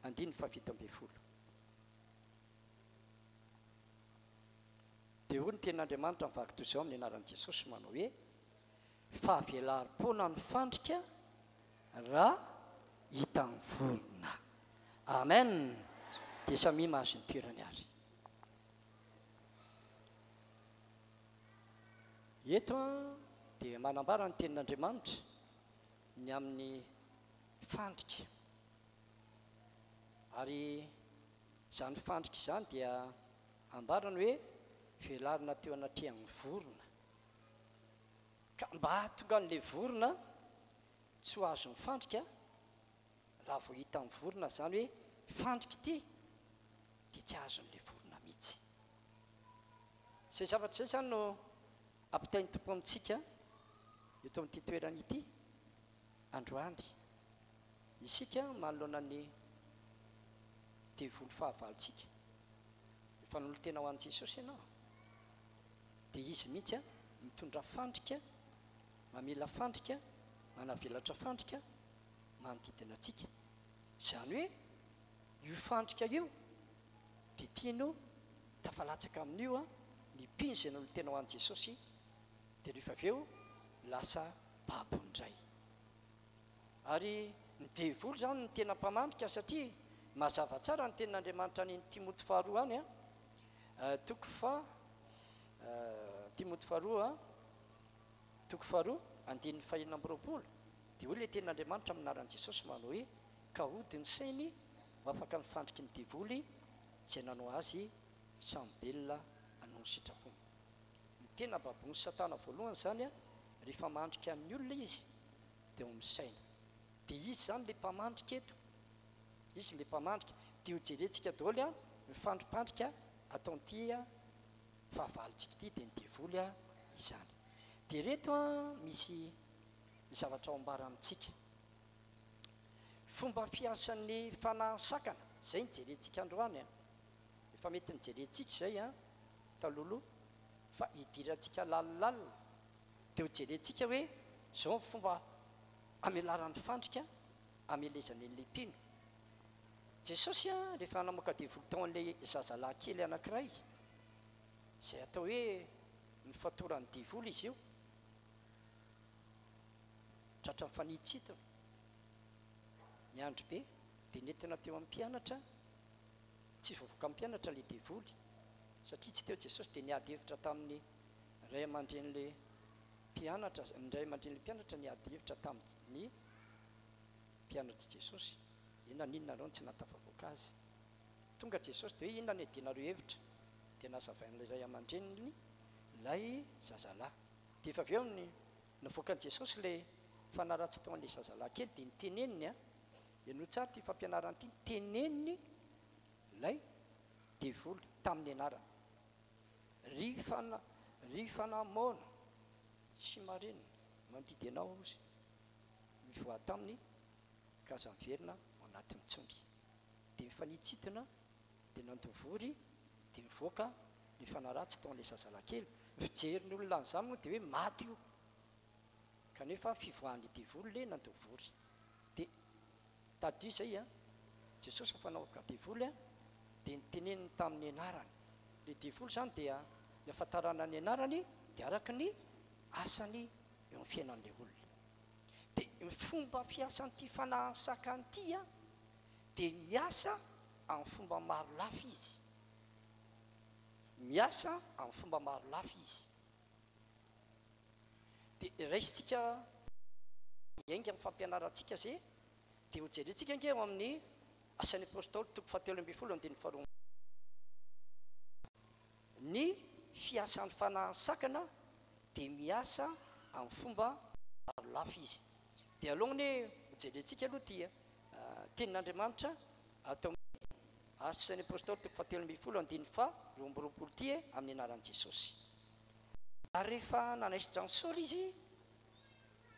andininy faha-17. Dia hoy ny tenin'Andriamanitra mivaky toy izao amin'ny anaran'i Jesosy manao hoe, Fa velarim-poana ny fandrika raha hitan'ny vorona. Amen! Dia samia mahazo ny toerany ary. Eto dia manambara ny tenin'Andriamanitra ny amin'ny fandrika. Ary izany fandrika izany dia ambarany hoe velarina teo anatrehan'ny vorona. Ka mba hahatonga an'ilay vorona tsy ho azon'ny fandrika, raha vao hitan'ny vorona izany hoe fandrika ity dia tsy azon'ilay vorona mihitsy. Izay zavatra izay izany no ampitain'ny Tompo amintsika eto amin'ity toerana ity androany. Isika manoloana ny devoly fahavalontsika. Efa nanolo-tena ho an'i Jesosy ianao. Dia izy mihitsy mitondra fandrika, mamela fandrika, manavelatra fandrika manodidina antsika. Izany hoe io fandrika io dia tiany ho tafalatsaka amin'io ny mpino izay nanolo-tena ho an'i Jesosy, dia rehefa avy eo lasa babo indray. Ary ny devoly izany no tena mpamandrika satria mazava tsara ny tenin'Andriamanitra any Timoty faharoa any toko faha Timoty faharoa toko faharoa andininy fahenina amby roapolo dia hoy ilay tenin'Andriamanitra amin'ny anaran'i Jesosy manao hoe ka hody ny sainy. Ho afaka amin'ny fandriky ny devoly izay nanao azy samy belona hanao ny sitrapony. Ny tena babon'i Satana voalohany izany rehefa mandrika ny olona izy dia ao amin'ny saina. Dia izy izany ilay mpamandrika eto. Izy ilay mpamandrika. Dia ho jerentsika daholo ny fandripandrika ataon'ity fahavalontsika ity dia ny devoly izany. Dia ireto misy zavatra ho ambara amintsika. Fomba fiasan'ny fanahy sakana, izay no jerentsika androany an. Efa mety nijerentsika izay an, talohaloha, fa hidirantsika lalindalina, dia ho jerentsika hoe izao ny fomba amelaran'ny fandrika amelezany an'ilay mpino. Jesosy an, rehefa namoaka devoly tao an'ilay zazalahy kely anankiray, izay atao hoe nifatoran'ny devoly izy io, Tratra mifanitsintona ny andro be dia nentina teo amin'ny mpianatra, tsy voavoaka amin'ny mpianatra ilay devoly satria tsy teo Jesosy dia niady hevitra tamin'ny ray aman-drenin'ilay mpianatra, ny ray aman-drenin'ilay mpianatra niady hevitra tamin'ny mpianatr'i Jesosy, hoe naninona nareo no tsy nahatafavoaka azy. Tonga Jesosy dia hoe inona no iadianareo hevitra? Dia nazavain'ilay ray aman-dreniny ilay zazalahy. Dia efa avy eo ny Navoakan'i Jesosy ilay fanahy ratsy tao an'ilay zazalahy kely dia niteneniny an, henoy tsara ity fampianarana ity, niteneniny ilay devoly tamin'ny anarany, Ry fana, ry fanahy moana sy marenina, mandidy anao aho ozy, mivoaha taminy ka aza miverina ao anatiny intsony. Dia nifanitsintona dia nandovory dia nivoaka ny fanahy ratsy tao an'ilay zazalahy kely. Ny fijerin'ny olona an'izany moa dia hoe maty io. Kanefa fivoahan'ny devoly ilay nandovory. Dia tadidio izay an, Jesosy efa namoaka devoly an, dia niteneniny tamin'ny anarany. Ilay devoly izany dia ny ahafantarana ny anarany dia araka ny asany eo amin'ny fiainan'ilay olona. Dia ny fomba fiasan'ity fanahin'ny sakana ity an, dia miasa amin'ny fomba maro lafy izy. Miasa amin'ny fomba maro lafy izy. Dia raisintsika hiainga amin'ny fampianarantsika izay, dia hojerentsika ange ao amin'ny Asan'ny Apostoly toko fahatelo ambin'ny folo andininy faharoa. Ny fiasan'ny fanahin'ny sakana dia miasa amin'ny fomba maro lafy izy. Dia aleo anie hojerentsika aloha ity Tenin'Andriamanitra ato amin'ny Asan'ny Apostoly toko fahatelo ambin'ny folo andininy faha-22 ity e, amin'ny anaran'i Jesosy. Ary rehefa nanaisotra an'i Saoly izy,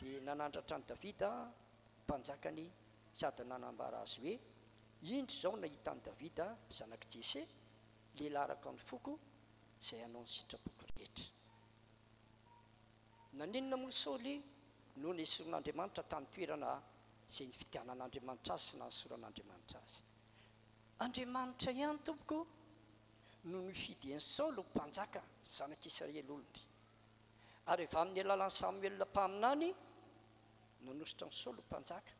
dia nanandratra an'i Davida mpanjakany sady nanambara azy hoe, Indro izao nahita an'i Davida zanak'i Jese, lehilahy araka ny foko, izay hanao ny sitrapoko rehetra. Naninona moa Saoly no nesorin'Andriamanitra tamin'ny toerana izay nifidianan'Andriamanitra azy sy nanosoran'Andriamanitra azy? Andriamanitra ihany, tompoko, no nifidy an'i Saoly ho mpanjaka zanak'Israely olony. Ary avy amin'ny alalan'i Samoela mpaminany nanosotra an'i Saoly ho mpanjaka.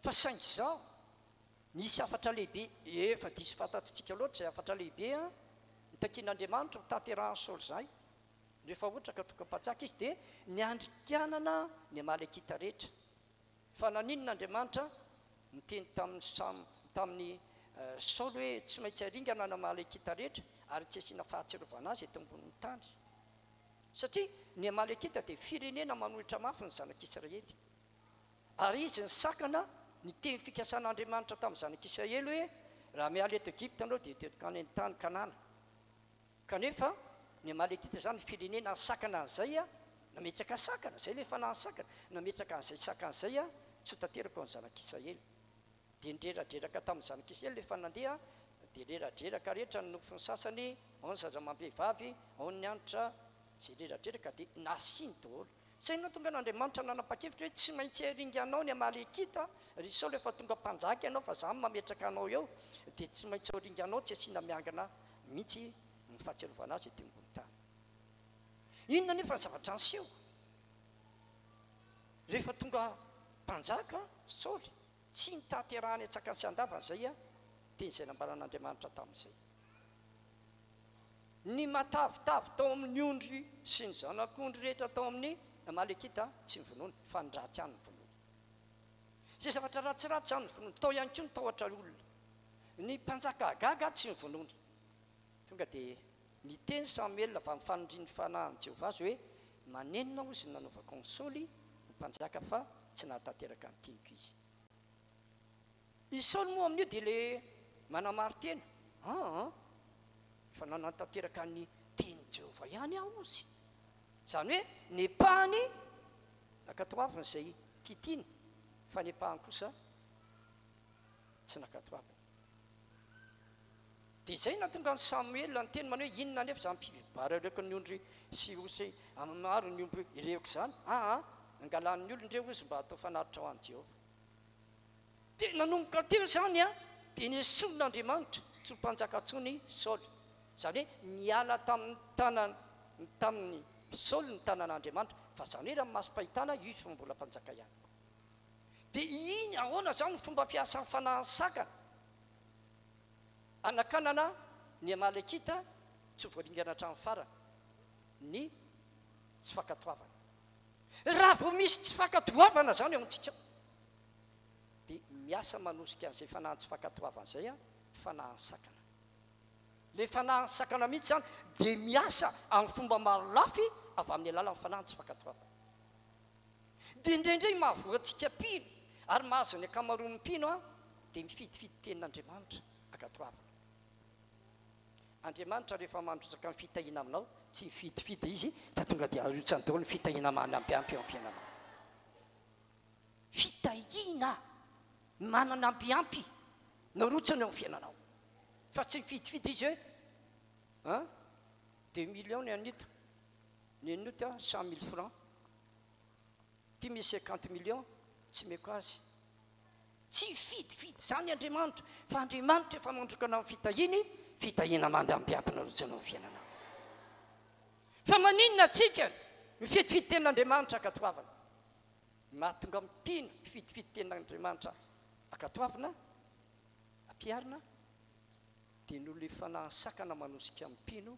Fa saingy izao, nisy hafatra lehibe, efa diso fantatritsika loatra izay hafatra lehibe nitakian'Andriamanitra ho tanterahan'i Saoly izay. Rehefa ohatra ka tonga mpanjaka izy dia niandrikanana ny Amalekita rehetra. Fa naninona Andriamanitra niteny tamin'i Sam, tamin'i Saoly hoe tsy maintsy haringana ny Amalekita rehetra ary tsy asiana fahatsiarovana azy eto ambonin'ny tany? Satria ny Amalekita dia firenena manohitra mafy ny zanak'Israely. Ary izy nisakana ny teny fikasan'Andriamanitra tamin'ny zanak'Israely hoe raha miala eto Egypta ianao dia eto any an-tany Kanana. Kanefa ny Amalekita izany firenena nisakana an'izay, nametraka sakana, izay ilay fanahy nisakana, nametraka an'izay sakana izay tsy ho tanteraka ho an'ny zanak'Israely. Dia nireradreraka tamin'ny zanak'Israely rehefa nandeha, dia reradreraka rehetra ny nofon'ny sasany, ao ny zaza amam-behivavy, ao ny antitra, izay reradreraka dia nasiany daholo. Izay no nahatonga an'Andriamanitra nanapa-kevitra hoe tsy maintsy haringanao ny Amalekita, ry Saoly efa tonga mpanjaka ianao fa za no mametraka anao eo, dia tsy maintsy haringanao tsy asiana miangana mihitsy ny fahatsiarovana azy ety ambony tany. Inona anefa ny zavatra niseho? Rehefa tonga mpanjaka Saoly, tsy nitaterahany an-tsakany sy an-davany izay teny izay nambaran'Andriamanitra tamin'izay. Ny matavitavy tao amin'ny ondry sy ny zanak'ondry rehetra tao amin'ny Amalekita tsy novonoina, fa ny ratsy ihany novonoina. Izay zavatra ratsiratsy izany novonoina. Tao ihany koa ny tahotra olona. Ny mpanjaka Agaga tsy novonoiny. Tonga dia niteny Samoela fa ny fanindrian'ny fanahin'i Jehovah azy hoe, Manenina hozy ny nanaovako an'i Saoly ho mpanjaka fa tsy nahatanteraka ny teniko izy. I Saoly moa amin'io dia ilay manamari-tena, Aa, efa nanatanteraka ny tenin'i Jehovah ihany aho hozy. Izany hoe nepahany, nankatoaviny izay tiatiany, fa nepahany kosa tsy nankatoaviny. Dia izay nahatonga an'i Samoela niteny manao hoe, Inona anefa izany mpividy-bararioka ny ondry sy osy maro ny omby irehoko izany? Aa, nangalan'ny olona ireo ozy mba hatao fanatitra ho an'i Jehovah. Dia nanomboka teo izany dia nesorin'Andriamanitra tsy ho mpanjaka intsony Saoly. Izany hoe niala tamin'ny tanany tamin'i Saoly ny tanan'Andriamanitra. Fa izany hoe raha ny masom-pahitana io izy fa mbola mpanjaka ihany. Dia iny ahoana izany ny fomba fiasan'ny fanahin'ny sakana hanakanana ny Amalekita tsy ho voaringana hatramin'ny farany? Ny tsy fankatoavana. Raha vao misy tsy fankatoavana izany ao amintsika ao, dia miasa manosika an'izay fanahin'ny tsy fankatoavana izay ny fanahin'ny sakana. Ilay fanahin'ny sakana mihitsy izany dia miasa amin'ny fomba maro lafy avy amin'ny alalan'ny fanahin'ny tsy fankatoavana. Dia indraindray mahavoa antsika mpino ary mahazo ny ankamaroan'ny mpino dia mifidifidy tenin'Andriamanitra ankatoavina. Andriamanitra rehefa mandrotsaka ny fitahiana aminao, tsy mifidifidy Izy fa tonga dia arotsany daholo ny fitahiana manampiampy eo amin'ny fiainanao. Fitahiana mananampiampy no arotsany eo amin'ny fiainanao. Fa tsy mifidifidy Izy hoe an, deux millions ny an'ito, ny an'ito an 100 000 francs, ity misy 50 millions, tsy omeko azy. Tsy hifidifidy izany Andriamanitra, fa Andriamanitra efa mandrokana ny fitahiany, fitahiana mandrambiampina rotsiny ao amin'ny fiainanao. Fa maninona antsika mifidifidy tenin'Andriamanitra ankatoavana? Mahatonga mpino mpifidifidy tenin'Andriamanitra ankatoavina, ampiharina, dia noho ilay fanahy sakana manosika ny mpino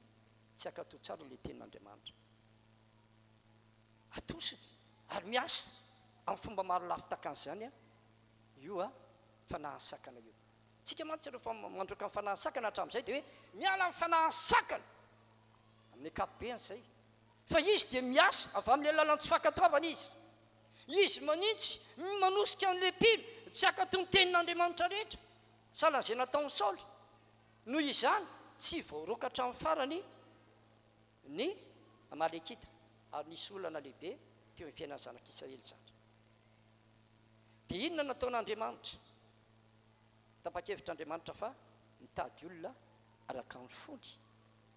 tsy hankatò tsara ilay tenin'Andriamanitra. Atosiny ary miasa amin'ny fomba maro lafy tahaka an'izany io fanahin'ny sakana io. Tsika mantsy rehefa mandroaka ny fanahin'ny sakana hatramin'izay dia hoe miala amin'ny fanahin'ny sakana amin'ny ankapobeny izay. Fa izy dia miasa avy amin'ny alalan'ny tsy fankatoavana izy. Izy manintsy, manosika an'ilay mpino tsy hankatò ny tenin'Andriamanitra rehetra. Sahala izay nataon'i Saoly. Noho izany, tsy voaroaka hatramin'ny farany ny Amalekita, ary nisy olana lehibe teo amin'ny fiainan'ny zanak'Israely izany. Dia inona no nataon'Andriamanitra? Tapa-kevitra Andriamanitra fa mitady olona araka ny fony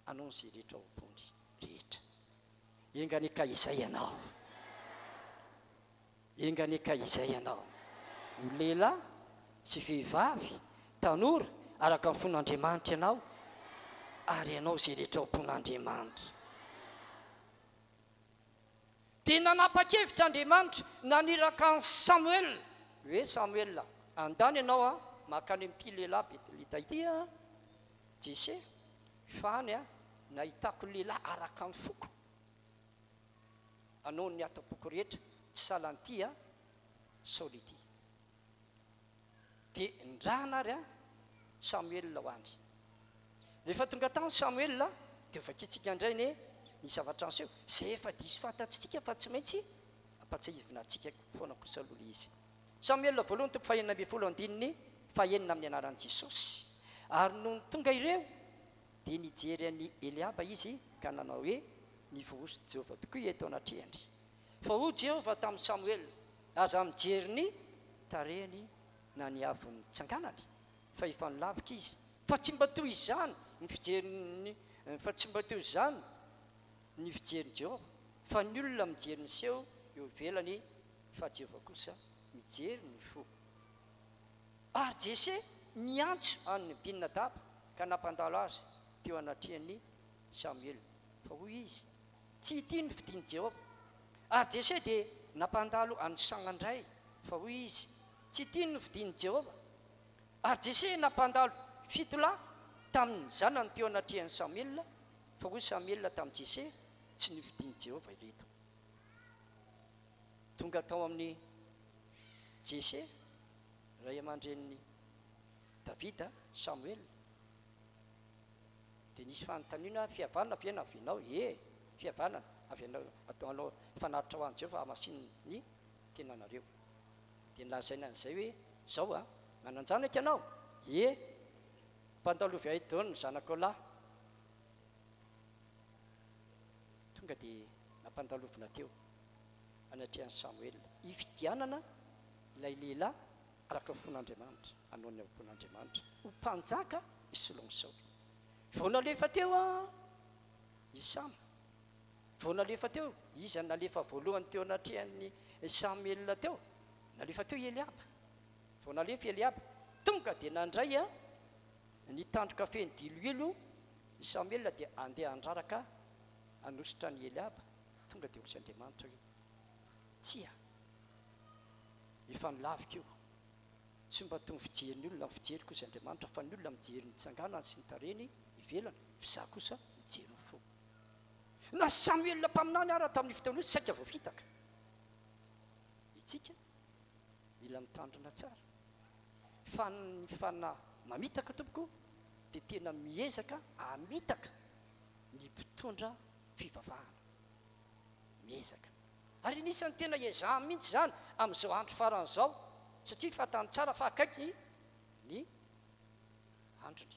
hanao izay rehetra ao am-pony rehetra. Enga anie ka izay ianao. Enga anie ka izay ianao. Ho lehilahy sy vehivavy, tanora, araka ny fon'Andriamanitra ianao, ary ianao izay rehetra ao am-pon'Andriamanitra. Dia nanapa-kevitra Andriamanitra naniraka an'i Samoela, hoe, Samoela, andany ianao an, mankany amin'ity lehilahy Betlita ity an, Jese, fa any an, nahitako lehilahy araka ny foko. Anao ny ato am-poko rehetra tsy sahala an'ity a Saoly ity. Dia nindrana ary a Samoela ho any. Rehefa tonga tany Samoela dia hovakintsika indray anie ny zavatra niseho, izay efa diso fantatsika fa tsy maintsy ampatsiahivina antsika foana kosa aloha ilay izy. Samoela voalohany toko fahenina ambinifolo andininy fahenina amin'ny anaran'i Jesosy. Ary nony tonga ireo dia nijery an'i Eliaba izy ka nanao hoe, Ny voahosotr'i Jehovah tokoa eto anatrehany. Fa hoy Jehovah tamin'i Samoela, Aza mijery ny tarehiny na ny haavon'ny tsanganany, fa efa nilavitra izy. Fa tsy mba toy izany ny fijerin'ny fa tsy mba toy izany ny fijerin'i Jehovah, fa ny olona mijery ny seho eo ivelany, fa Jehovah kosa mijery ny fo. Ary Jese niantso an'i Abinadaba ka nampandalo azy teo anatrehan'i Samoela. Fa hoy izy, Tsy ity no fidin'i Jehovah. Ary Jese dia nampandalo an'i Sama indray, fa hoy izy, Tsy ity no fidin'i Jehovah. Ary Jese nampandalo fito lahy tamin'ny zanany teo anatrehan'i Samoela, fa hoy Samoela tamin'i Jese, Tsy nofidin'i Jehovah ireto. Tonga tao amin'i Jese, ray aman-drenin'i. Davida, Samoela. Dia nisy fanontaniana, Fihavanana ve no avianao? Ie, fihavanana avy anao, ataonao fanatitra ho an'i Jehovah hamasininy ny tenanareo. Dia nolazaina an'izay hoe, Izao an, manan-janaka ianao? Ie, mpandalovy ahy daholo ny zanakao lahy. Tonga dia nampandalovina teo anatrehan'i Samoela. Hifidianana ilay lehilahy araka ny fon'Andriamanitra, hanao ny am-pon'Andriamanitra, ho mpanjaka hisolo an'i Saoly. Vao nalefa teo i Sama, vao nalefa teo, iza no nalefa voalohany teo anatrehan'i Samoela teo? Nalefa teo i Eliaba. Vao nalefa i Eliaba, tonga dia nandray ny tandroka feno diloilo i Samoela dia handeha handraraka hanositra an'i Eliaba. Tonga dia hoy Andriamanitra hoe, Tsia. Efa nolaviko io. Tsy mba toy ny fijerin'ny olona ny fijeriko hozy Andriamanitra fa ny olona mijery ny tsanganany sy ny tarehiny ivelany fa izaho kosa mijery ny fo. Na Samoela mpaminany ara tamin'io fotoana io saika voafitaka. Itsika mila mitandrina tsara fa ny fanahy mamitaka tompoko dia tena miezaka hamitaka ny mpitondra fivavahana. Miezaka. Ary anisan'ny tena iezahany mihitsy izany amin'izao andro farany izao, satria fantany tsara fa akaiky ny androny.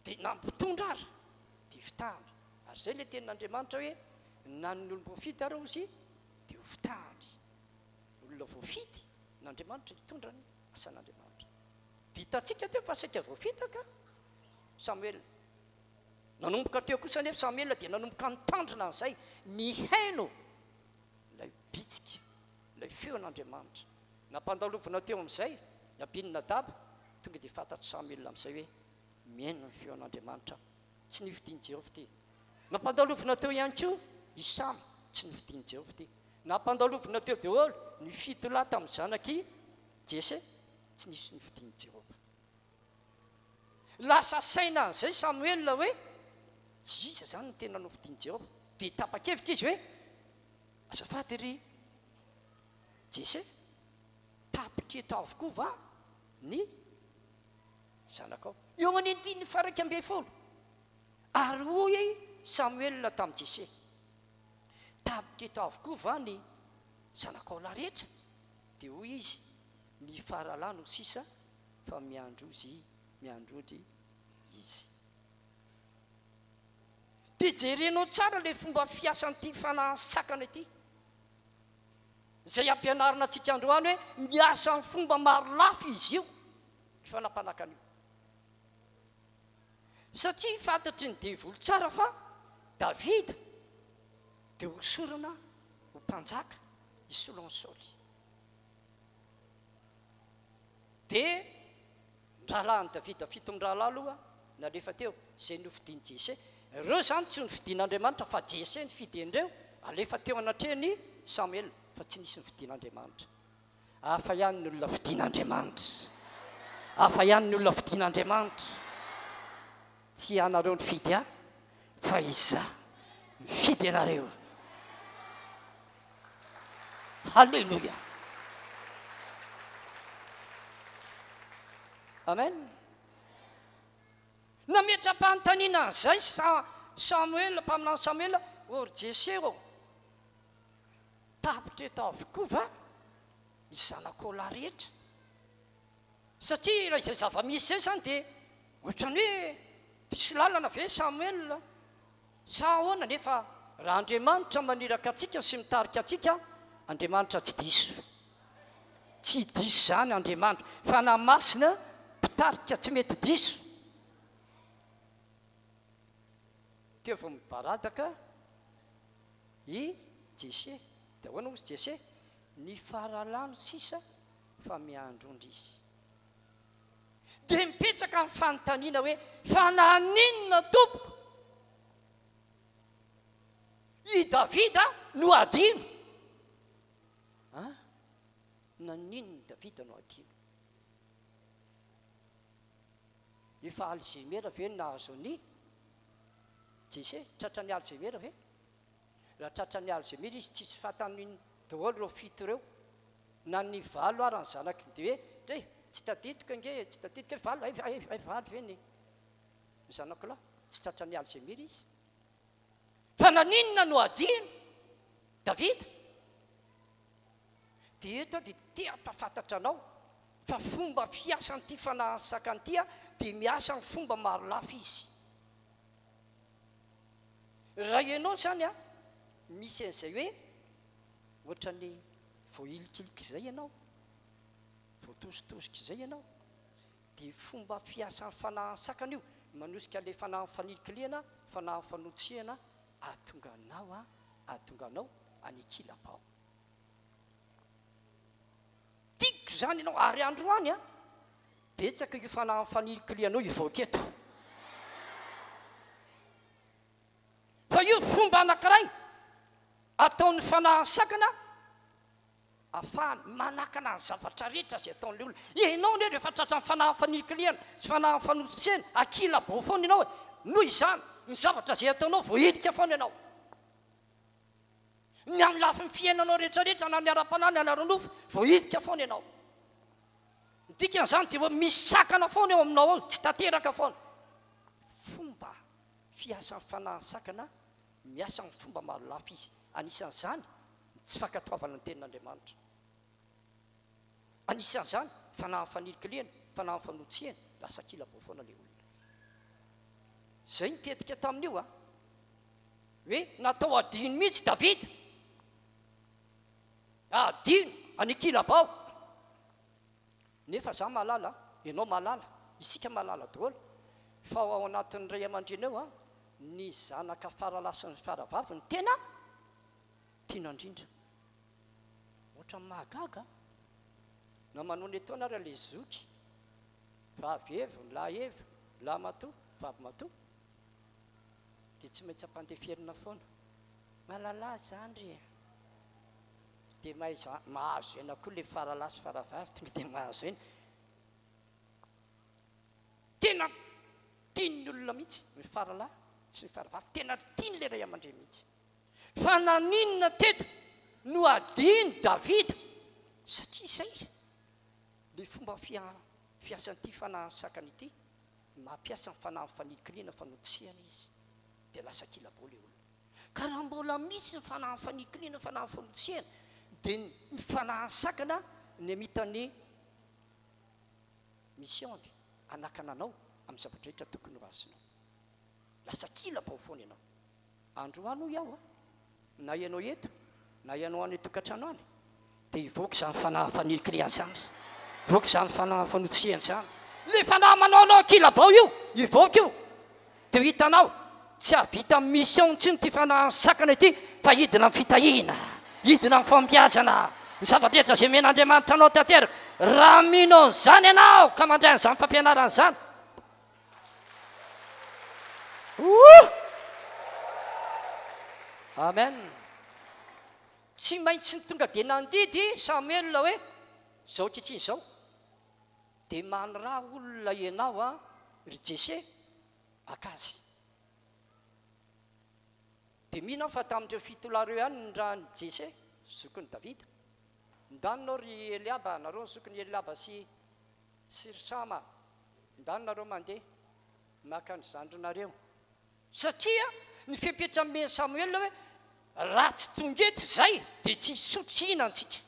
Dia na mpitondra ara dia fitahany. Ary izay ilay tenin'Andriamanitra hoe, na ny olom-boafidy ara hozy dia ho fitahany. Olona voafidy n'Andriamanitra hitondra ny asan'Andriamanitra. Dia hitantsika teo fa saika voafitaka Samoela. Nanomboka teo kosa anefa Samoela dia nanomboka nitandrina an'izay, nihaino ilay bitsika, ilay feon'Andriamanitra. Nampandalovina teo amin'izay i Abinadaba, tonga dia fantatr'i Samoela amin'izay hoe mihaino ny feon'Andriamanitra aho. Tsy nofidin'i Jehovah ity. Nampandalovina teo ihany koa i Sama, tsy nofidin'i Jehovah ity. Nampandalovina teo daholo ny fitolahy tamin'ny zanak'i Jese, tsy nisy nofidin'i Jehovah. Lasa saina an'izay Samoela hoe, Iza izany no tena nofidin'i Jehovah? Dia tapa-kevitra izy hoe, Azafady ry Jese, tapitra eto avokoa va ny zanakao? Eo amin'ny andininy faha-11, Ary hoy Samoela tamin'i Jese, Tapitra eto avokoa va ny zanakao lahy rehetra? Dia hoy izy, Ny faralahy no sisa fa miandrozy miandrondry izy. Dia jerenao tsara ilay fomba fiasan'ity fanahy sakana ity, izay ampianarina antsika androany hoe miasa amin'ny fomba maro lafy izy io, io fanapanakana io. Satria fantatry ny devoly tsara fa Davida dia hosorana ho mpanjaka hisolo an'i Saoly. Dia ny rahalahin'i Davida fito mirahalahy aloha nalefa teo, izay nofidin'i Jese. Ireo izany tsy nofidin'Andriamanitra fa Jese nifidy an'ireo, alefa teo anatrehan'i Samoela, fa tsy nisy nofidin'Andriamanitra. Hafa ihany ny olona fidin'Andriamanitra. Hafa ihany ny olona fidin'Andriamanitra. Tsy ianareo nifidy ahy, fa izaho nifidy anareo. Haleloia! Amen. Nametra-panontaniana an'izay Sa Samoela, mpaminany Samoela, ô ry Jese ô, tapitra eto avokoa va ny zanakao lahy rehetra? Satria raha izay zava-misy izay izany dia ohatran'ny hoe diso lalana ve Samoela? Sa ahoana? Nefa raha Andriamanitra maniraka antsika sy mitarika antsika, Andriamanitra tsy diso. Tsy diso izany Andriamanitra. Fanahy Masina mpitarika tsy mety diso. Teo vao mibaradaka i Jese. Dia ahoana hozy Jese? Ny faralano sisa fa miandrondra izy. Dia mipetraka ny fanontaniana hoe, fa naninona tompoko i Davida no hadino? An? Naninona i Davida no hadino? Efa Alzheimer ve no nahazo an'i Jese? Tratran'ny Alzheimer ve? Raha tratran'ny Alzheimer izy, tsisy fantany daholo ireo fito ireo. Na ny valo ara ny zanaky ny dia hoe, dre! Tsy tadidiko ange e, tsy tadidiko hoe valo, hay, hay, hay valo ve ny zanako lahy? Tsy tratran'ny Alzheimer izy. Fa naninona no adino Davida? Dia eto aho dia te hampahafantatra anao fa fomba fiasan'ity fanahin'ny sakana ity dia miasa amin'ny fomba maro lafy izy. Raha ianao izany misy an'izay hoe ohatran'ny voahilikiliky izay ianao, voatositosika izay ianao, dia fomba fiasan'ny fanahin'ny sakana io, manosika ilay fanahin'ny fanilikilihana, fanahin'ny fanotsihana hahatonga anao hahatonga anao any an-kilabao. Tiako izany ianao ary androany an, betsaka io fanahin'ny fanilikilihanao hivoaka eto. Fa io fomba anankiray ataon'ny fanahin'ny sakana ahafahany manakana ny zavatra rehetra izay ataon'ilay olona. Ianao anie rehefa tratran'ny fanahin'ny fanilikilihana sy fanahin'ny fanositsena, ankilabao foana ianao e. Noho izany, ny zavatra izay ataonao voahilika foana ianao. Ny amin'ny lafiny fiainanao rehetrarehetra na ny ara-panahy na ny ara-nofo, voahilika foana ianao. Ny dikan'izany dia hoe misy sakana foana eo aminao ao, tsy tanteraka foana. Fomba fiasan'ny fanahy sakana, miasa amin'ny fomba maro lafy izy. Anisan'izany ny tsy fankatoavana ny tenin'Andriamanitra. Anisan'izany, fanahy fanilikilihana, fanahy fanotsihana, lasa kilabao foana ilay olona. Izay ny tetika tamin'io an. Hoe natao hadino mihitsy Davida. Hadino any an-kilabao. Nefa za mahalala, ianao mahalala, isika mahalala daholo fa ao anatin'ny ray aman-dreny ao ny zanaka faralahy sy ny faravavy no tena tiana indrindra. Ohatran'ny mahagaga an! Na manao ny ataony ary ilay zoky, vavy evo, lahy evo, lahy matoa, vavy matoa, dia tsy maintsy ampandeferina foana. Mahalala zandry e! Dia mahaiza mahazo aina koa ilay faralahy sy faravavy, tonga dia mahazo aina. Tena tian'ny olona mihitsy ny faralahy sy ny faravavy, tena tian'ilay ray aman-dreny mihitsy. Fa naninona teto no adino Davida? Satria izay ilay fomba fiasan'ity fanahin'ny sakana ity, mampiasa ny fanahin'ny fanilikilihana fanotsihana izy, dia lasa kilabao ilay olona. Ka raha mbola misy ny fanahin'ny fanilikilihana fanahin'ny fanotsihana, dia ny fanahin'ny sakana ny hamita ny mission-ny, hanakana anao amin'ny zavatra rehetra tokony ho azonao. Lasa kilabao foana ianao. Androany hoy aho a, na ianao eto na ianao any an-tokantrano any, dia hivoaka izany fanahy fanilikilihana izany, hivoaka izany fanahy fanotsihana izany. Ilay fanahy manao anao ankilabao io, hivoaka io, dia ho hitanao, tsy hahavita mission intsony ity fanahy sakana ity, fa hidina amin'ny fitahiana, hidina amin'ny fahombiazana, ny zava-drehetra izay omen'Andriamanitra anao tanteraka. Raha mino an'izany ianao ka mandray an'izany fampianarana izany, Ouh! Amen. Tsy maintsy ny tonga dia nandidy Samuel hoe, Izao ankehitriny izao, dia maniraha olona ianao an, ry Jese, haka azy. Dia mino aho fa tamin'ireo fitolahy ireo ihany nirahan'i Jese, zokin'i Davida. Ndany ianao ry Eliaba, nareo ny zokin'i Eliaba sy sy ry Sama, ndany nareo mandeha maka ny zandrinareo. Satria ny fepetra nomen'i Samoela hoe, Raha tsy tonga eto izay, dia tsy hisotro sy hihinantsika.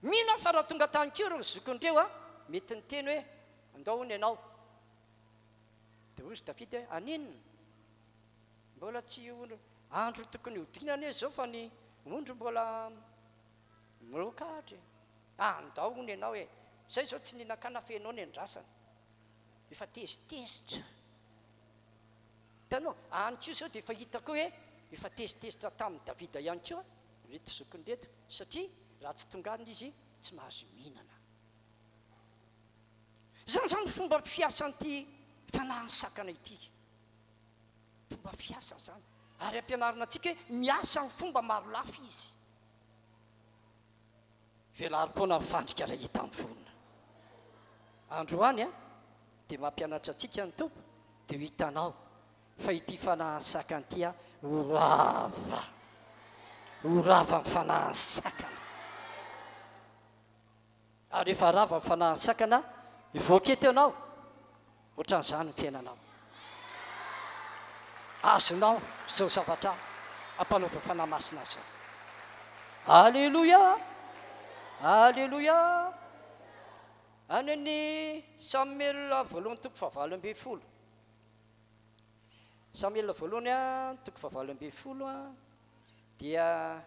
Mino aho fa raha tonga tany koa ireo zokin'ireo, mety niteny hoe, Andao hono ianao. Dia hoy izy Davida hoe, Haninona? Mbola tsy andro tokony hodiana anie izao fa ny ondry mbola Miroka-dry e! Andao hono ianao e! Zay izao tsy nihinan-kanina fa ianao no iandrasana. Efa tezitezitra. Hitanao? Any koa izao dia efa hitako hoe efa tezitezitra tamin'i Davida ihany koa ireto zokiny ireto satria raha tsy tonga any izy tsy mahazo mihinana. Izany izany ny fomba fiasan'ity fanahin'ny sakana ity. Fomba fiasany izany. Ary ampianarina antsika hoe miasa amin'ny fomba marolafy izy. Velarim-poana ny fandrika raha hita amin'ny vorona. Androany dia mampianatra antsika ny Tompo dia ho hitanao fa ity fanahin'ny sakana ity ho rava. Ho rava ny fanahin'ny sakana. Ary rehefa rava ny fanahin'ny sakana, mivoaka eto ianao, ohatran'izany ny fiainanao. Azonao izao zavatra ampanaovin'ny Fanahy Masina izao. Aleloia! Aleloia! Any amin'ny Samoela voalohany toko fahavalo ambin'ny folo. Samoela voalohany toko fahavalo ambin'ny folo dia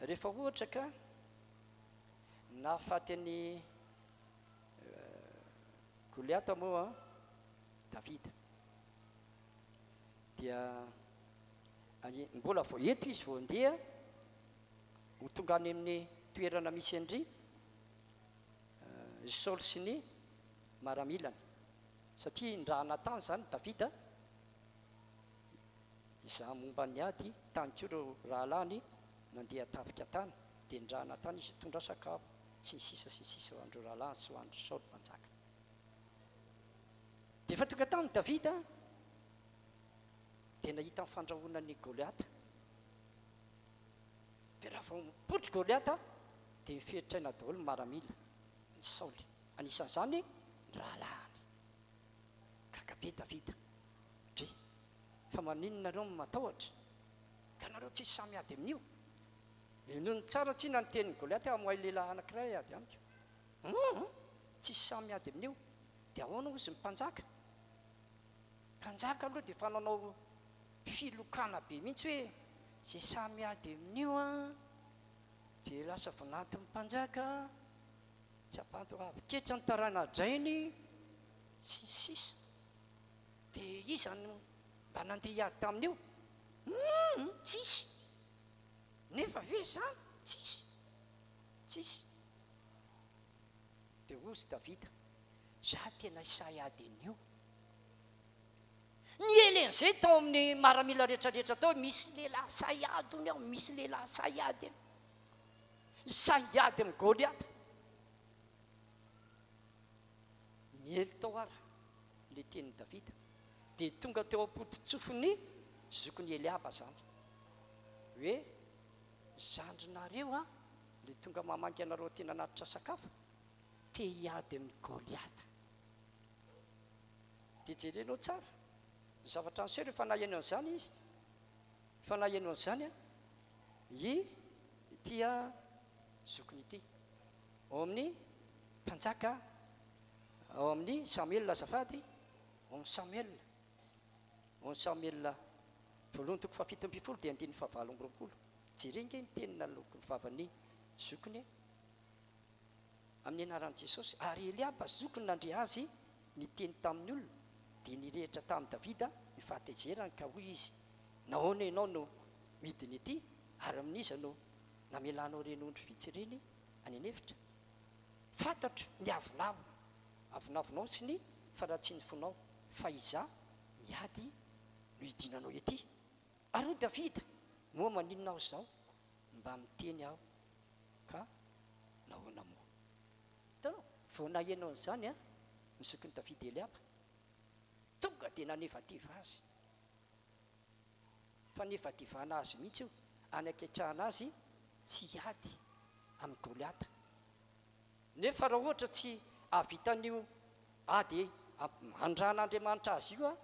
rehefa ohatra ka nahafaty an'i Goliata moa Davida dia mbola vao eto izy vao andeha ho tonga any amin'ny toerana misy an-dry Saoly sy ny maramilany satria nirahana tany izany Davida Izaho momba ny ady tany koa ireo rahalahiny nandeha tafika tany, dia nirahana tany izy hitondra sakafo, sy ny sisa sy ny sisa ho an'ireo rahalahiny sy ho an'i Saoly mpanjaka. Dia efa tonga tany Davida, dia nahita ny fandrahonan'i Goliata. Dia raha vao mipoitra Goliata, dia miferitraina daholo ny maramila, ny Saoly, anisan'izany ny rahalahiny. Gaga be Davida. Dre. Fa maninona nareo no matahotra? Ka nareo tsisy sahy miady amin'io? Henoiny tsara tsinona ny tenin'i Goliata hoe amoahy lehilahy anankiray hiady amiko. Hum! Tsisy sahy miady amin'io. Dia ahoana hozy ny mpanjaka? Mpanjaka aloha dia efa nanao filokana be mihitsy hoe izay sahy miady amin'io an, dia lasa vinanton'ny mpanjaka, tsy ampantoavin-ketra ny tarana-drainy, sy ny sisa. Dia iza no mba nandeha hiady tamin'io? Humm! Tsisy! Nefa ve izany? Tsisy! Tsisy! Dia hozy Davida, Za tena sahy hiady an'io. Niely an'izay tao amin'ny maramila rehetrarehetra tao, misy lehilahy sahy hiady hono ao, misy lehilahy sahy hiady. Sahy hiady amin'i Goliata. Niely tao ara ilay tenin'i Davida, dia tonga teo am-pototsofin'ny zokin'i Eliaba izany, hoe, Zandrinareo an, ilay tonga mamangy anareo aty nanatitra sakafo, te hiady amin'i Goliata. Dia jerenao tsara ny zavatra niseho rehefa naheno an'izany izy, rehefa naheno an'izany an, i ity zokiny ity, ao amin'ny mpanjaka Ao amin'ny Samoela azafady, ao amin'ny Samoela, ao amin'ny Samoela voalohany toko fahafito ambin'ny folo dia andininy fahavalo amby roapolo. Jereo ange ny teny naloaky ny vavan'ny zokiny e. Amin'ny anaran'i Jesosy. Ary Eliaba zokiny nandre azy niteny tamin'ny olona, dia nirehitra tamin'i Davida ny fahatezerany ka hoy izy, Nahoana ianao no midina ety, ary amin'iza no namelanao ireny ondry vitsy ireny any an'efitra? Fantatro ny avonavona, avonavonao sy ny faharatsian'ny fonao, fa izaho miady no hidinanao ety. Ary hoy Davida, Moa maninona aho izao? Mba miteny aho, ka nahoana moa? Hitanao, vao naheno an'izany ny zokin'i Davida Eliaba, tonga dia nanevateva azy. Fanevatevana azy mihitsy io, anaketrahana azy tsy hiady amin'i Goliata. Nefa raha ohatra tsy hahavita an'io ady andran'Andriamanitra azy io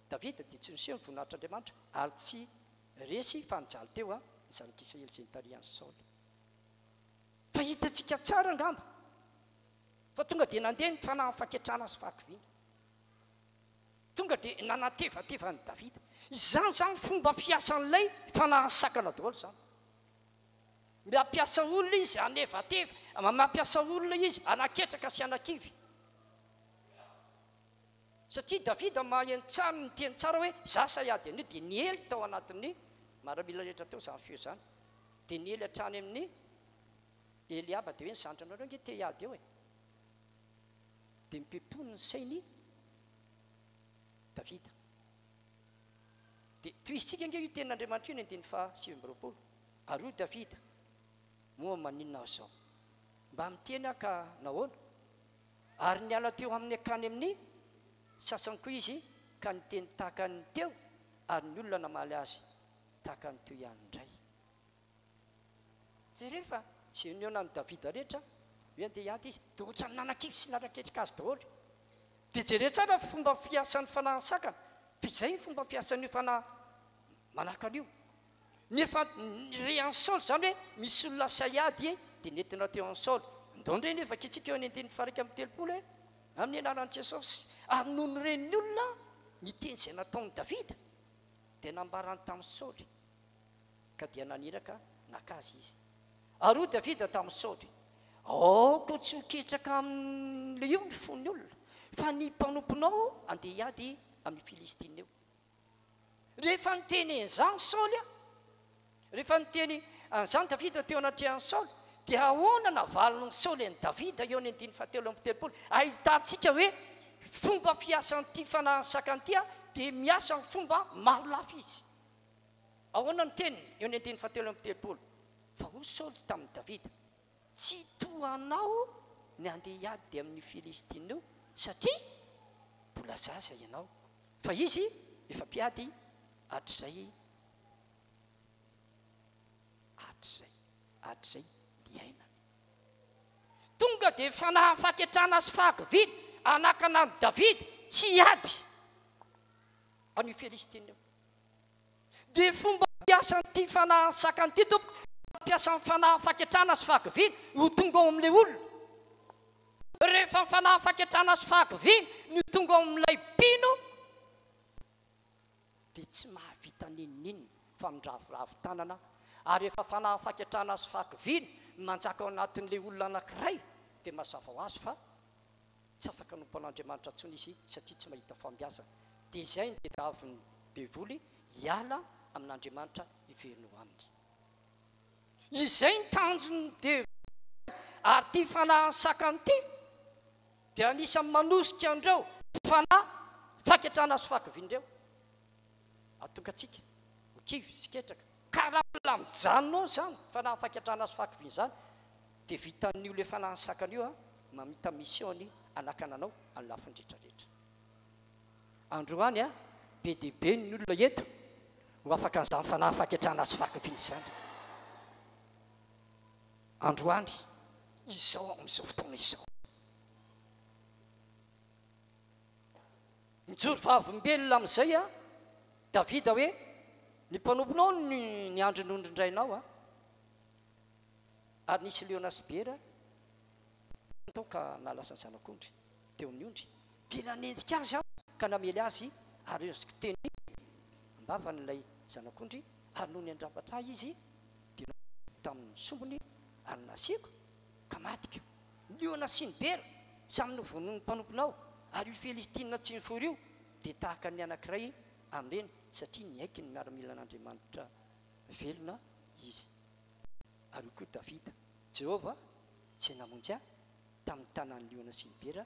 Davida dia tsy niseho ny voninahitr'Andriamanitra ary tsy resy fa nijaly teo ny zanak'Israely izay nitarihan'i Saoly. Fa hitantsika tsara angamba fa tonga dia nandeha ny fanahin'ny faketrahana sy fahakiviana. Tonga dia nanatevateva an'i Davida. Izany izany fomba fiasan'ilay fanahin'ny sakana daholo izany. Mampiasa olona izy hanevateva, mampiasa olona izy hanaketraka sy hanakivy. Satria Davida maheno tsara, niteny tsara hoe, za sahy ady an'io, dia niely tao anatin'ny maramila rehetra teo izany feo izany. Dia niely hatrany amin'ny Eliaba, dia hoe ny zandrinareo ange te hiady eo e. Dia mipepony ny sain'i Davida. Dia tohizintsika ange io tenin'Andriamanitra io ny andininy faha 29. Ary hoy Davida, Moa maninona aho izao? Mba miteny aho ka nahoana? Ary niala teo aminy hankany amin'ny sasany koa izy ka niteny tahaka ny teo, ary ny olona namaly azy tahaka ny teo ihany indray. Jereo fa izay nihaona amin'i Davida rehetra. Hoe andeha hiady izy, dia ohatran'ny nanakivy sy nanaketrika azy daholo. Dia jereo tsara ny fomba fiasan'ny fanahin'ny sakana, fa izay ny fomba fiasan'io fanahy manakana io. Nefa re an'i Saoly izany hoe misy olona sahy hiady e, dia nentina teo amin'i Saoly. Ndao indray nefa vakintsika eo amin'ny andininy faha-31 e, amin'ny anaran'i Jesosy. Ary nony ren'ny olona ny teny izay nataon'i Davida, dia nambarany tamin'i Saoly, ka dia naniraka naka azy izy. Ary hoy Davida tamin'i Saoly, Aoka tsy ho ketraka amin'ilay io ny fon'ny olona, fa ny mpanomponao andeha hiady amin'io Filistina io. Rehefa niteny an'izany Saoly, rehefa niteny an'izany Davida teo anatrehan'i Saoly, dia ahoana navalin'i Saoly an'i Davida eo amin'ny andininy fahatelo amby telopolo? Ahitantsika hoe fomba fiasan'ity fanahin'ny sakana ity dia miasa amin'ny fomba maro lafy izy. Ahoana ny teniny eo amin'ny andininy fahatelo amby telopolo? Fa hoy Saoly tamin'i Davida, Tsy toa anao ny handeha hiady amin'io Filistina io, satria mbola zaza ianao, fa izy efa mpiady hatrizay hatrizay hatrizay niainany. Tonga dia fanahy fahaketrahana sy fahakiviana hanakana an'i Davida tsy hiady an'io Filistina io. Dia fomba fiasan'ity fanahy sakana ity tompoko, mampiasa ny fanahy faketrana sy fahakiviana ho tonga ao amin'ilay olona. Rehefa ny fanahy faketrana sy fahakiviana no tonga ao amin'ilay mpino dia tsy mahavita n'inon'inona fa miraviravy tanana, ary rehefa fanahy faketrana sy fahakiviana no manjaka ao anatin'ilay olona anankiray dia mazava ho azy fa Tsy afaka hanompo an'Andriamanitra intsony izy satria tsy mahita fahombiazana. Dia izay no tadiavin'ny devoly hiala amin'Andriamanitra hiverina ho aminy. Izay ny tanjon'ny devoly ary ity fanahin'ny sakana ity dia anisan'ny manosika an'ireo fanahy faketrana sy fahakiviana ireo. Hahatonga antsika ho kivy sy ketraka. Ka raha mbola mijanona ao izany fanahy faketrana sy fahakiviana izany dia vitan'io le fanahy sakana io mamita mission ny hanakana anao any lafiny rehetra rehetra. Androany a, be dia be ny olona eto ho afaka an'izany fanahy faketrahana sy fahakiviana izany. Androany, izao amin'izao fotoana izao. Mijoro vavolombelona amin'izay a, Davida hoe, ny mpanomponao no niandry ny ondrin-drainao a. Ary nisy liona sy bera tao ka nahalasa ny zanak'ondry teo amin'ny ondry. Dia nanenjika azy aho ka namely azy, ary azoko teny am-bavany ilay zanak'ondry, ary nony handrapatra ahy izy, dia nataoko tamin'ny sombiny ary nasiako, ka matiko. Ny liona sy ny bera samy novonoin'ny mpanomponao, ary io Filistina tsy nifory io dia tahaka ny anankiray amin'ireny, satria niaiky ny miaramilan'Andriamanitra velona izy. Ary hoy koa Davida, Jehovah izay namonjy ahy tamin'ny tanan'ny liona sy ny bera,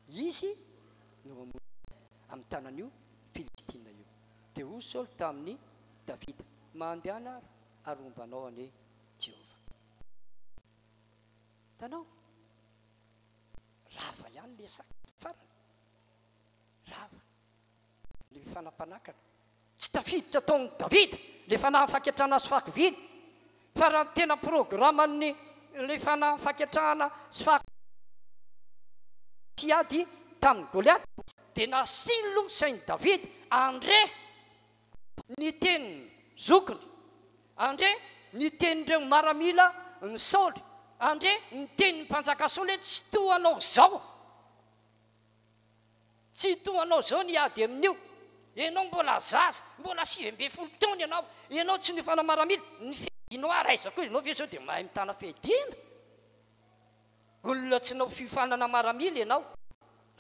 Izy no hamonjy ahy amin'ny tanan'io Filistina io. Dia hoy Saoly tamin'i Davida, Mandehana àry, ary homba anao anie Jehovah. Hitanao? Rava ihany ilay sakafo farany. Rava. Ny fanapanakana. Tsy tafiditra tao amin'i Davida ilay fanahy faketrahana sy fahakiviana, fa raha ny tena programan'ny ilay fanahy faketrahana sy fahakiviana sy ady tamin'i Goliata, dia nasiany aloha ny sain'i Davida handre ny tenin'ny zokiny, handre ny tenin'ireo maramila ny Saoly, handre ny tenin'ny mpanjaka Saoly hoe tsy toa anao izao. Tsy toa anao izao ny hiady amin'io. Ianao mbola zaza, mbola 19 taona ianao, ianao tsy nifana maramila, ny fiadianao ary aiza koa ianao ve izao dia mahay mitana fiadiana? Olona tsy nao fiofanana maramila ianao.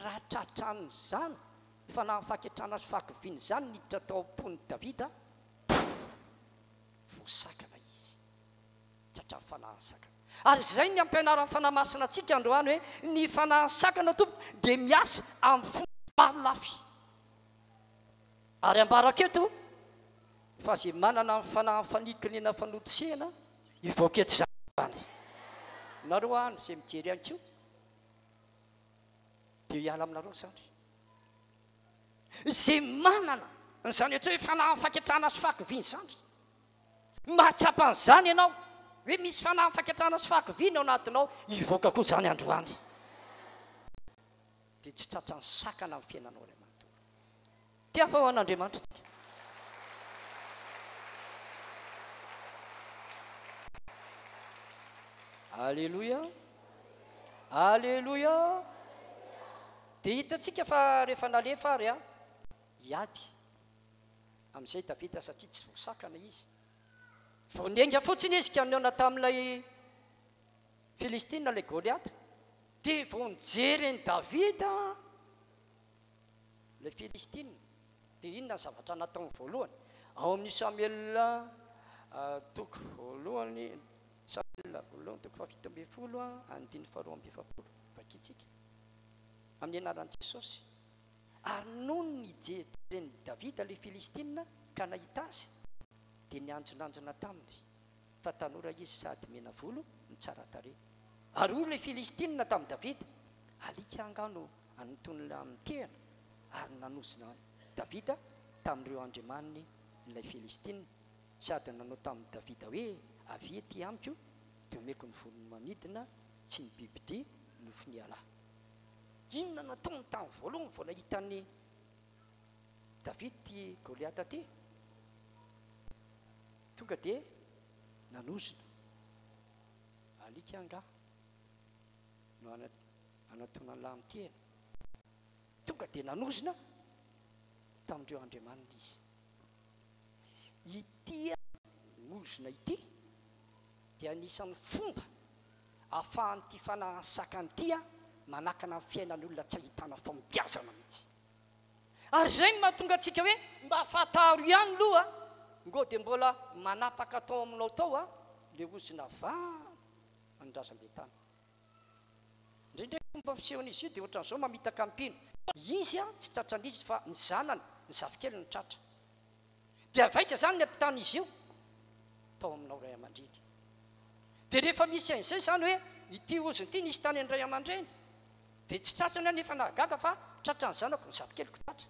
Raha tratran'izany fanahy faketrana sy fahakiviana izany niditra tao am-pon'i Davida, pff, voasakana izy. Tratran'ny fanahin'ny sakana. Ary izay ny ampianaran'ny Fanahy Masina antsika androany hoe ny fanahin'ny sakana tompoko dia miasa amin'ny fomba maro lafy. Ary ambarako eto fa izay manana ny fanahin'ny fanikinina fanotosehana hivoaka eto izany androany. Nareo any izay mijery ihany koa dia hiala aminareo izany. Izay manana an'izany atao hoe fanahin'ny faketrahana sy fahakiviana izany. Mahatsapa an'izany ianao. Hoe misy fanahy faketrahana sy fahakiviana ao anatinao, hivoaka koa izany androany. Dia tsy tratran'ny sakana amin'ny fiainanao iray manontolo. Tiafa ho an'Andriamanitra tsika. Aleloia. Aleloia. Dia hitantsika fa rehefa nalefa ary a, hiady amin'izay Davida satria tsy voasakana izy. Vao niainga fotsiny izy ka nihaona tamin'ilay Filistina, ilay Goliata. Dia vao nijery an'i Davida ilay Filistina, dia inona ny zavatra nataony voalohany? Ao amin'ny Samoela toko voalohany, Samoela voalohany toko faha-17 andininy faha-42, vakintsika. Amin'ny anaran'i Jesosy. Ary nony nijery an'i Davida ilay Filistina ka nahita azy, dia nianjonanjona taminy, fa tanora izy sady mena volo no tsara tarehy. Ary hoy ilay Filistina tamin'i Davida, Alika angaha no anonton'ilay amin'ny tehina? Ary nanozona an'i Davida tamin'ireo andriamaniny ilay Filistina, sady nanao tamin'i Davida hoe, Avia etỳ amiko, dia homeko ny voro-manidina sy ny bibidia nofin'ialahy. Inona no nataony tamin'ny voalohany vao nahita an'i Davida ity Goliata ity? Tonga dia nanozona. Alika angaha no hanatona ny lahy mitehina? Tonga dia nanozona tamin'ireo andriamaniny izy. Ity ozona ity dia anisan'ny fomba ahafahan'ity fanahin'ny sakana ity manakana ny fiainan'ny olona tsy ahitana fahombiazana mihitsy. Ary izay no mahatonga antsika hoe mba fantaro ihany aloha ngo dia mbola manapaka tao aminao tao ilay ozona valo an'ny razambe tany. Indraindray ny fomba fisehon'izy io dia ohatran'izao mamitaka ny mpino. Izy tsy tratran'izy fa ny zanany, ny zafikely no tratra. Dia avy aiza izany ny ampitan'izy io? Tao aminao ray aman-dreny. Dia rehefa misy an'izay izany hoe ity ozona ity nisy tany amin'ny ray aman-dreny, dia tsy tratrany aho nefa nahagaga fa tratran'ny zanako, ny zafikeliko tratra.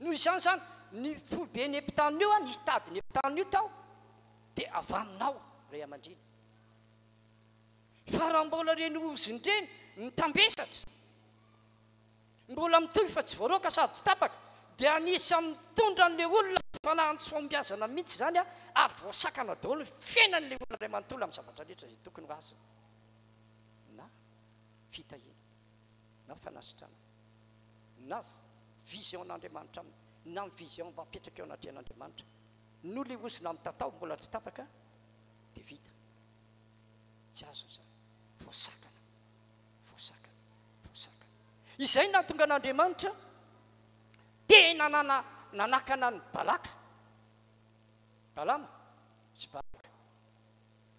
Noho izany izany, ny foiben'ny ampitan'io, nisy tadin'ny ampitan'io tao, dia avy aminao ray aman-dreny. Fa raha mbola ireny ozona ireny mitambesatra, Mbola mitohy fa tsy voaroaka sady tsy tapaka dia anisan'ny mitondra an'ilay olona fanahy tsy fahombiazana mihitsy izany ary voasakana daholo ny fiainan'ilay olona iray manontolo amin'ny zavatra rehetra izay tokony ho azony na fitahiana na fanasitranana na vision-n'Andriamanitra aminy na ny vision mba apetraka eo anatrehan'Andriamanitra noho ilay ozona mitatao mbola tsy tapaka dia vita tsy azony izany voasakana Voasakana. Voasakana. Izay no nahatonga an'Andriamanitra tena nana, nanakana an'i Balaka, Balama sy Balaka.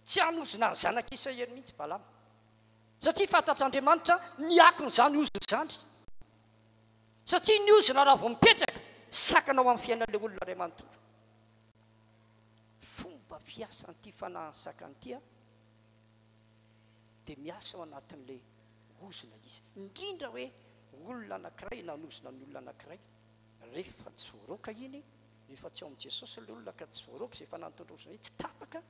Tsy hanozona ny zanak'Israely mihitsy Balama. Satria fantatr'Andriamanitra ny akon'izany ozona izany. Satria ny ozona raha vao mipetraka, sakana ao amin'ny fiainan'ilay olona iray manontolo. Fomba fiasan'ity fanahin'ny sakana ity an. dia miasa ao anatin'ilay ozona izy. Indrindra hoe olona anankiray nanozona ny olona anankiray, rehefa tsy voaroaka iny, rehefa tsy ao amin'i Jesosy ilay olona ka tsy voaroaka izay efa nantondra ozona iny, tsy tapaka,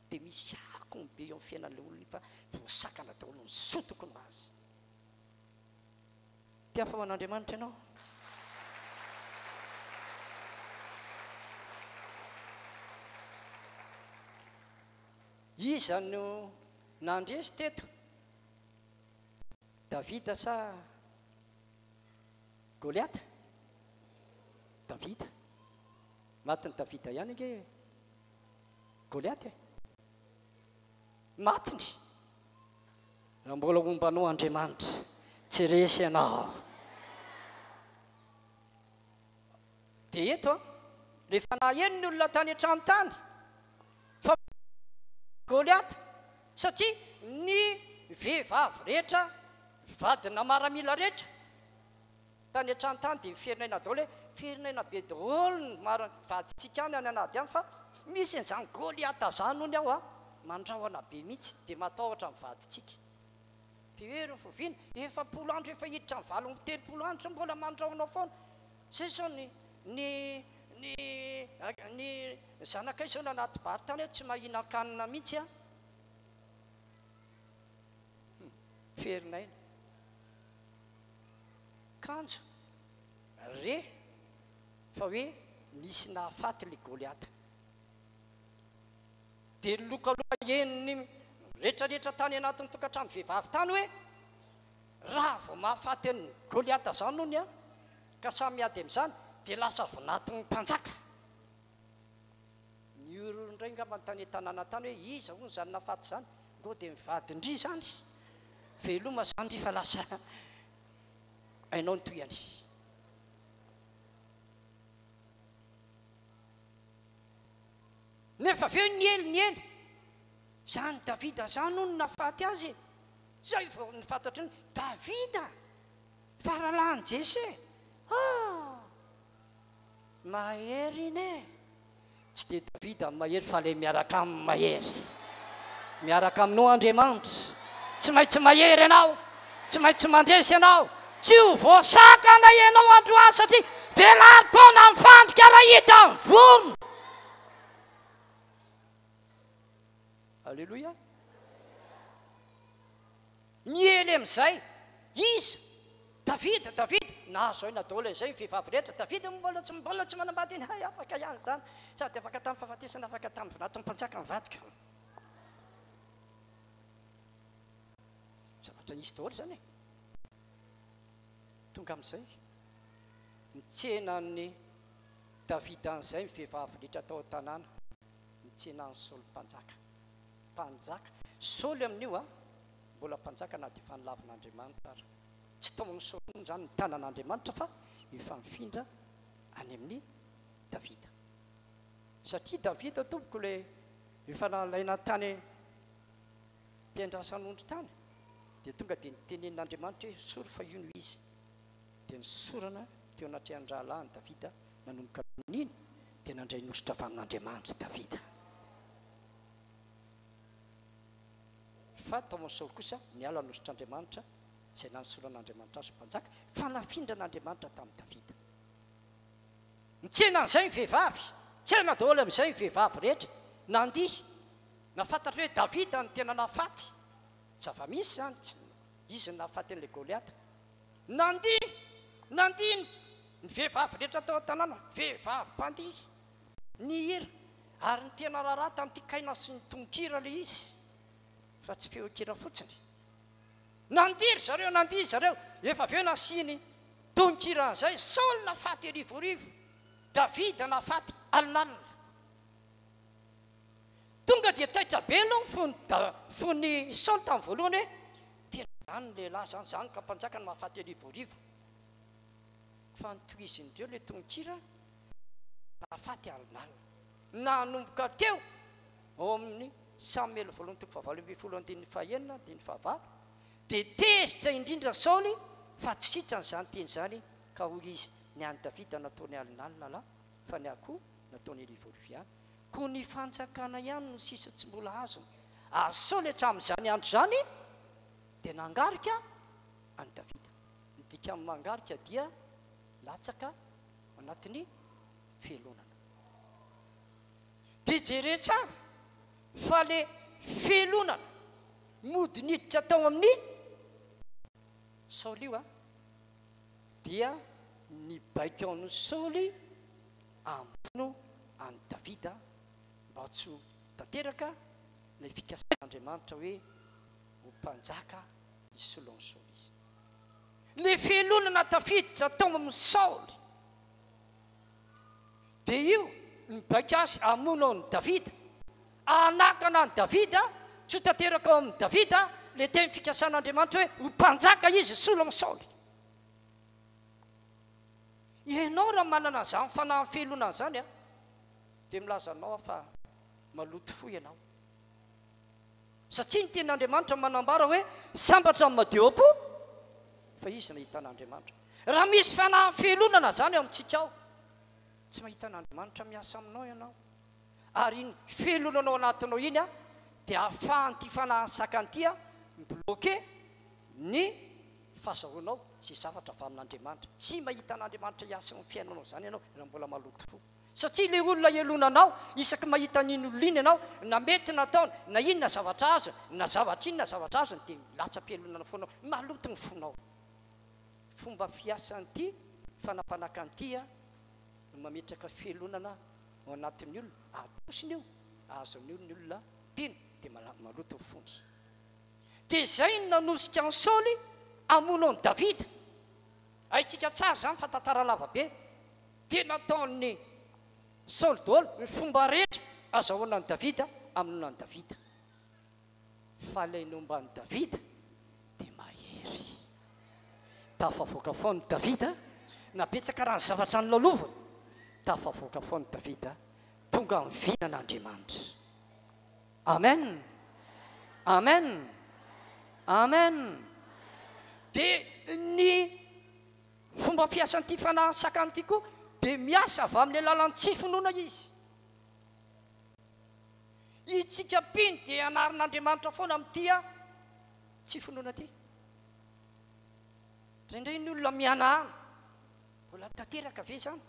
dia misy akony be eo amin'ny fiainan'ilay olona iny fa voasakana daholo ny soa tokony ho azy. Te hafa ho an'Andriamanitra ianao? Iza no nandresy teto? Davida sa Goliata? Davida. Matin'i Davida ihany ange Goliata e. Matiny. Raha mbola homba anao Andriamanitra, tsy resy ianao. Dia eto, rehefa naheno ny olona tany an-trano tany, fa Goliata, satria ny vehivavy rehetra, vadina maramila rehetra, tany an-trano tany dia miferinaina daholo hoe, ferinaina be daholo ny mara, vadintsika any any an'ady any fa misy an'izany Goliata izany hono ao an, mandrahona be mihitsy, dia matahotra ny vadintsika. Dia hoe ry Fovina, 40 andro efa hiditra ny 38 andro sao mbola mandrahona foana. Zay zao ny ny ny ny zanakay zao nanaty bary tany aho tsy mahinan-kanina mihitsy an. Ferinaina. Kanjo re fa hoe nisy nahafaty ilay Goliata. Dia nilokaloka henon'ny rehetrarehetra tany anatin'ny tokantrano vehivavy tany hoe, Raha vao mahafaty an'i Goliata izany hono an, ka samy miady amin'izany, dia lasa vinaton'ny mpanjaka. Nihorohoro indray angamba ny tany an-tanàna tany hoe, Iza hono izany nahafaty izany? Ngo dia mivadin-dry izany? Veloma izany ry fa lasa hainao ny tohiny. Nefa avy eo niely niely. Izany Davida izany hono nahafaty azy e! Izay vao ny fantatry ny Davida faralahin'i Jese. Ah! Mahery iny e! Tsy dia Davida no mahery fa ilay miaraka aminy mahery. Miaraka aminao Andriamanitra. Tsy maintsy mahery ianao. Tsy maintsy mandresy ianao. Tsy ho voasakana ianao androany satria velarim-poana ny fandrika raha hita ny vorona. Aleloia. Niely amin'izay iza? Davida, Davida! Nahazo aina daholo an'izay ny vehivavy rehetra. Davida moa mbola tsy mbola tsy manambady iny. Hay, afaka ihany izany. Sady afaka tamin'ny fahafatesana, afaka tamin'ny vinaton'ny mpanjaka ny vadiko. Zavatra nisy daholo izany e. Tonga amin'izay, nitsena an'i Davida an'izay ny vehivavy rehetra tao an-tanàna. Nitsena an'i Saoly mpanjaka. Mpanjaka. Saoly amin'io an, mbola mpanjaka na dia efa nolavin'Andriamanitra ara. Tsy tao amin'i Saoly intsony izany ny tanan'Andriamanitra fa efa nifindra any amin'i Davida. Satria Davida tompoko ilay efa nalaina tany am-piandrasan'ondry tany dia tonga dia nitenenin'Andriamanitra hoe esory fa io no izy. Dia nosorana teo anatrehan'ny rahalahiny Davida nanomboka tamin'iny dia nandray ny hosotra avy amin'Andriamanitra Davida. Fa tao amin'i Saoly kosa niala ny hosotr'Andriamanitra izay nanosoran'Andriamanitra azy ho mpanjaka, fa nafindran'Andriamanitra tamin'i Davida. Nitsena an'izay ny vehivavy, nitsena daholo amin'izay ny vehivavy rehetra, nandihy, nahafantatra hoe Davida no tena nahafaty, zava-misy izany, izy no nahafaty an'ilay Goliata. Nandihy, nandihy ny vehivavy rehetra tao an-tanàna, vehivavy mpandihy. Nihira, ary ny tena raharaha tamin'ity kay nasiany tononkira ilay izy fa tsy feon-kira fotsiny. Nandihy ry zareo, nandihy zareo, efa avy eo nasiany tononkira an'izay, Saoly nahafaty arivoarivo, Davida nahafaty alinalina. Tonga dia taitra be aloha ny fon'i Da, fon'i Saoly tamin'ny voalohany hoe, tena izany ny lehilahy izany, izany ka mpanjaka no mahafaty arivoarivo. Fa notohizin'ireo ilay tononkira, nahafaty alinalina. Nanomboka teo, ao amin'ny Samoela voalohany toko fahavalo ambin'ny folo andininy fahenina, andininy fahavalo, dia tezitra indrindra Saoly fa tsy sitrany izany teny izany, ka hoy izy, Ny an'i Davida nataony alinalina lahy, fa ny ahy koa nataony arivoarivo ihany. Koa ny fanjakana ihany no sisa tsy mbola azony. Ary Saoly hatramin'izany andro izany dia nangarika an'i Davida. Ny dikan'ny mangarika dia latsaka anatin'ny fialonana. Dia jereo tsara fa le fialonana mody niditra tao amin'ny Saoly io a, dia nibaiko an'i Saoly hamono an'i Davida mba tsy ho tanteraka ilay fikasan'Andriamanitra hoe ho mpanjaka hisolo an'i Saoly izy. Ny fialonana tafiditra tao amin'i Saoly dia io nibaiko azy hamono an'i Davida, hanakana an'i Davida tsy ho tanteraka ao amin'i Davida ilay teny fikasan'Andriamanitra hoe ho mpanjaka izy hisolo an'i Saoly. Ianao raha manana an'izany fanahin'ny fialonana izany dia milaza aminao aho fa maloto fo ianao. Satria ny tenin'Andriamanitra manambara hoe sambatra ny madio am-po fa izy nahita an'Andriamanitra. Raha misy fanahy fialonana izany ao amintsika ao, tsy mahita an'Andriamanitra miasa aminao ianao. Ary iny fialonana ao anatinao iny dia ahafahan'ity fanahin'ny sakana ity mi-bloquer ny fahazahoanao izay zavatra avy amin'Andriamanitra. Tsy mahita an'Andriamanitra hiasa eo amin'ny fiainanao izany ianao raha mbola maloto fo. Satria ilay olona ialonanao, isaky mahita an'iny olona iny ianao, na mety nataony, na inona zavatra azony, na zavatra inona zavatra azony, dia milatsa-pialonana foana ao. Maloto ny fonao. Fomba fiasan'ity fanapanakana ity no mametraka fialonana ao anatin'ny olona, atosiny io, azon'io ny olona mpino, dia maloto ny fony. Dia izay no nanosika an'i Saoly hamono an'i Davida. Haintsika tsara izany fa tantara lava be. Dia nataon'i Saoly daholo ny fomba rehetra azahoana an'i Davida hamonoana an'i Davida. Fa ilay nomba an'i Davida dia mahery. Tafavoaka foana i Davida, na betsaka raha ny zavatra nolalovany, tafavoaka foana i Davida, tonga amin'ny vinan'Andriamanitra. Amen! Amen! Amen! Dia ny fomba fiasan'ity fanahy sakana ity koa dia miasa avy amin'ny alalan'ny tsy finoana izy. Itsika mpino dia anarin'Andriamanitra foana amin'ity tsy finoana ity. Indraindray ny olona mihanahana, mbola tanteraka ve izany?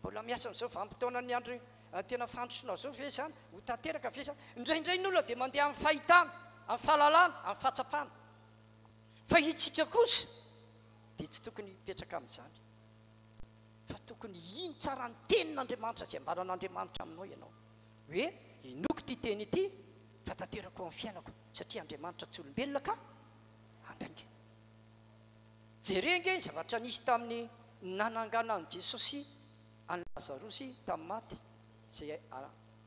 Mbola miasa amin'izao vanim-potoanan'ny andro tena fandrosoana izao ve izany? Ho tanteraka ve izany? Indraindray ny olona dia mandeha amin'ny fahitana, amin'ny fahalalana, amin'ny fahatsapana. Fa isika kosa dia tsy tokony hipetraka amin'izany. Fa tokony hino tsara ny tenin'Andriamanitra izay ambaran'Andriamanitra aminao ianao. Hoe inoako ity teny ity fa tanterako ao amin'ny fiainako satria Andriamanitra tsy olombelona ka handainga. Jereo ange ny zavatra nisy tamin'ny nananganan'i Jesosy an'i Lazarosy tamin'ny maty, izay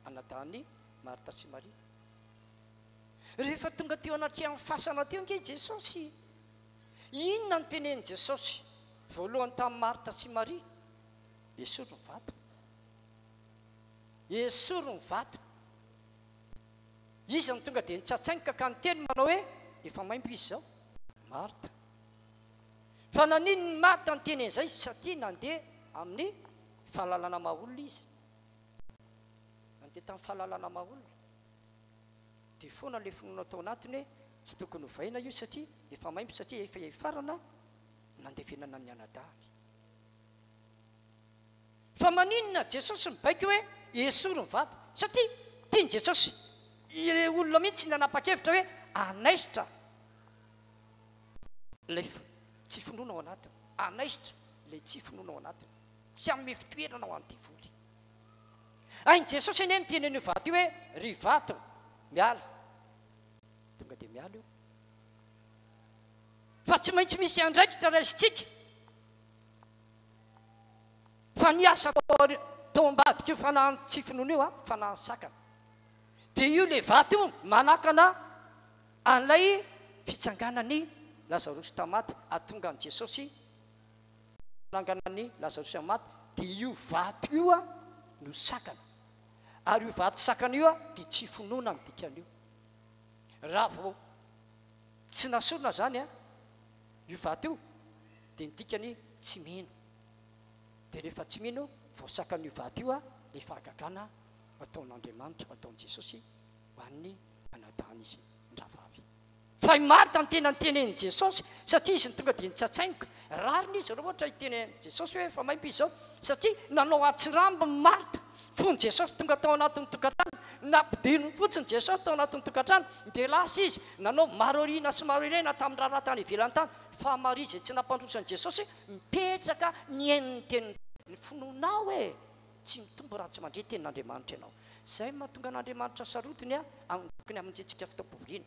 anadahin'i Marta sy Maria. Rehefa tonga teo anatrehan'ny fasana teo ange i Jesosy, inona no tenenin'i Jesosy voalohany tamin'i Marta sy Maria? Esory ny vato. Esory ny vato. Iza no tonga dia nitsatsaingoka ka niteny manao hoe, Efa maimbo izy izao? Marta. Fa naninona i Marta niteny an'izay? Satria nandeha amin'ny fahalalana maha olona izy. Nandeha tamin'ny fahalalana maha olona. Dia foana ilay finoana tao anatiny hoe tsy tokony hovaina io satria efa maimbo satria efa hiafarana nandevenana ny anadahiny. Fa maninona Jesosy mibaiko hoe esory ny vato? Satria tian'i Jesosy ireo olona mihitsy nanapa-kevitra hoe hanaisotra ilay tsy finoana ao anatiny, hanaisotra ilay tsy finoana ao anatiny, tsy hanome fitoerana ho an'ny devoly. Hain'i Jesosy anie niteny an'io vato io hoe ry vato, miala. Tonga dia miala io. Fa tsy maintsy misy andraikitra raisintsika. Fa ny asa tao ambadik'io fanahin'ny tsy finoana io, fanahin'ny sakana, dia io ilay vato io manakana an'ilay fitsanganan'i Lazarosy tamin'ny maty, hahatonga an'i Jesosy hanangana an'i Lazarosy amin'ny maty, dia io vato io no sakana. Ary io vato sakana io dia tsy finoana ny dikan'io. Raha vao tsy nasorina izany io vato io, dia ny dikany tsy mino. Dia rehefa tsy mino, voasakan'io vato io ilay fahagagana ataon'Andriamanitra, ataon'i Jesosy ho an'ny anadahin'izy mirahavavy. Fa i Marta no tena nitenenin'i Jesosy, satria izy no tonga dia nitsatsaingoka. Rariny izy raha ohatra hiteny an'i Jesosy hoe efa maimbo izy izao, satria nanao atsirambo i Marta fony Jesosy tonga tao anatin'ny tokantrano. Nampidiriny fotsiny Jesosy tao anatin'ny tokantrano, dia lasa izy nanao maro aoriana sy maro irena tamin'ny raharaha tany ivelany tany. Fa Maria izay tsy nampandroso an'i Jesosy, mipetraka nihaino ny teniny. Ny finoanao e! Tsy mitombo raha tsy mandre tenin'Andriamanitra ianao. Izay no mahatonga an'Andriamanitra sarotiny amin'ny tokony hamonjentsika fotoam-pivoriana.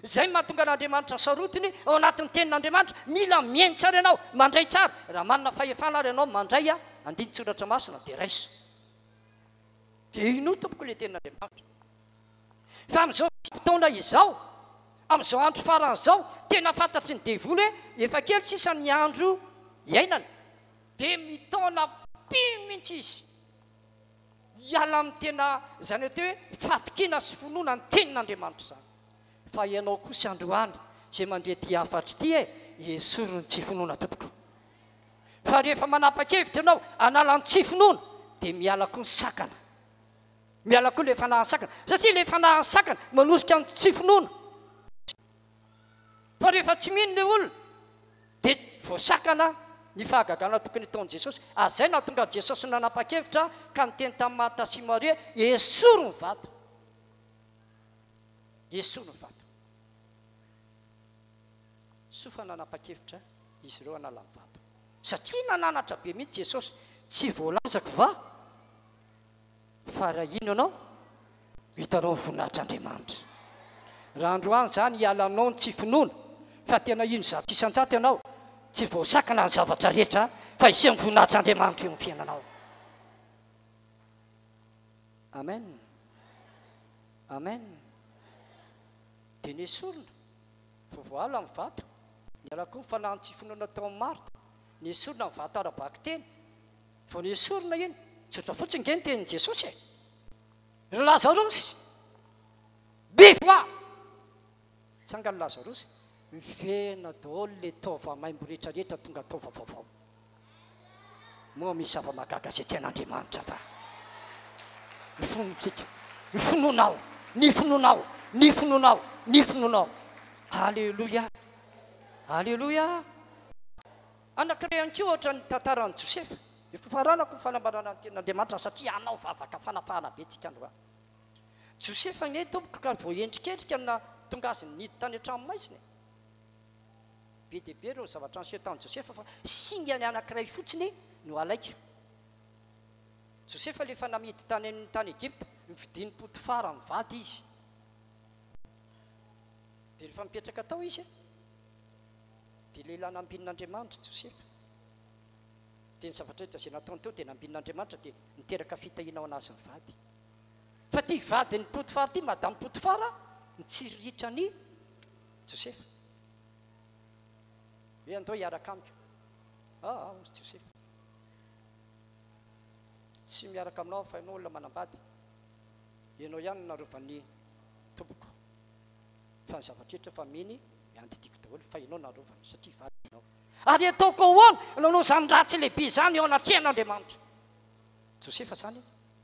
Izay no mahatonga an'Andriamanitra sarotiny ao anatin'ny tenin'Andriamanitra. Mila mihaino tsara ianao, mandray tsara. Raha manana fahefana ary ianao mandray andinin-tsoratra masina dia raiso. Dia inoa tompoko ilay tenin'Andriamanitra. Fa amin'izao fotoana izao, amin'izao andro farany izao, tena fantatry ny devoly hoe efa kely sisa ny andro iainana. Dia mitaona mpino mihitsy izy hiala amin'ny tena izany atao hoe fahatokiana sy finoana ny tenin'Andriamanitra izany. Fa ianao kosa androany izay mandre ity hafatra ity e, esory ny tsy finoana tompoko. Fa rehefa manapa-kevitra ianao hanala ny tsy finoana dia miala koa ny sakana. Miala koa ilay fanahin'ny sakana. Satria ilay fanahin'ny sakana manosika ny tsy finoana. Fa rehefa tsy mino ilay olona dia voasakana. Ny fahagagana tokony hataon'i Jesosy. Ary izay nahatonga an'i Jesosy nanapa-kevitra ka niteny tamin'i Marta sy Maria hoe, Esory ny vato. Esory ny vato. Soa fa nanapa-kevitra izy ireo hanala ny vato. Satria nananatra be mihitsy Jesosy. Tsy voalazako va fa raha hino ianao, hitanao ny voninahitr'Andriamanitra. Raha androany izany hialanao ny tsy finoana, fa tena hino 100% ianao, tsy voasakana ny zavatra rehetra, fa hiseho ny voninahitr'Andriamanitra eo amin'ny fiainanao. Amen. Amen. Dia nesorina, vao voaala ny vato, niala koa ny fanahin'ny tsy finoana tao amin'i Marta, nesorina ny vato ara-bakiteny. Vao nesorina iny, tsotra fotsiny nge ny tenin'i Jesosy e! Ry Lazarosy, mivoaha! Nitsangana Lazarosy, miverina daholo le taova maimbo rehetra rehetra tonga taova vaovao. Moa misy zava-mahagaga izay tsy hain'Andriamanitra va? Ny finoantsika, ny finoanao, ny finoanao, ny finoanao, ny finoanao. Aleloia! Aleloia! Anankiray ihany koa ohatra ny tantaran'i Josefa. Efa faranako ny fanambarana ny tenin'Andriamanitra satria hanao vavaka fanafahana be tsika androany. Josefa anie tompoko ka voaendrikendrika no nahatonga azy nihidy tany an-tranomaizina e. Be dia be ireo zavatra niseho tamin'i Josefa fa singany anankiray fotsiny no alaiko. Josefa ilay efa namidy tany tany Egypta, novidian'i Potifara mivady izy. Dia rehefa mipetraka tao izy, Dia lehilahy nambinin'Andriamanitra Josefa. Dia ny zavatra rehetra izay nataony teo dia nambinin'Andriamanitra dia niteraka fitahiana ho an'azy mivady. Fa ity vadin'i Potifara ity, Madame Potifara, nitsiriritra an'i Josefa. Hoe andao hiaraka amiko. Ah, hoy Josefa. Tsy miaraka aminao aho fa ianao olona manambady. Ianao ihany no narovan'ny tompoko. Fa ny zavatra rehetra efa miny andidiako daholo fa ianao narovana satria vadiny ianao. Ary ataoko ahoana no hanao izany ratsy lehibe izany eo anatrehan'Andriamanitra? Josefa izany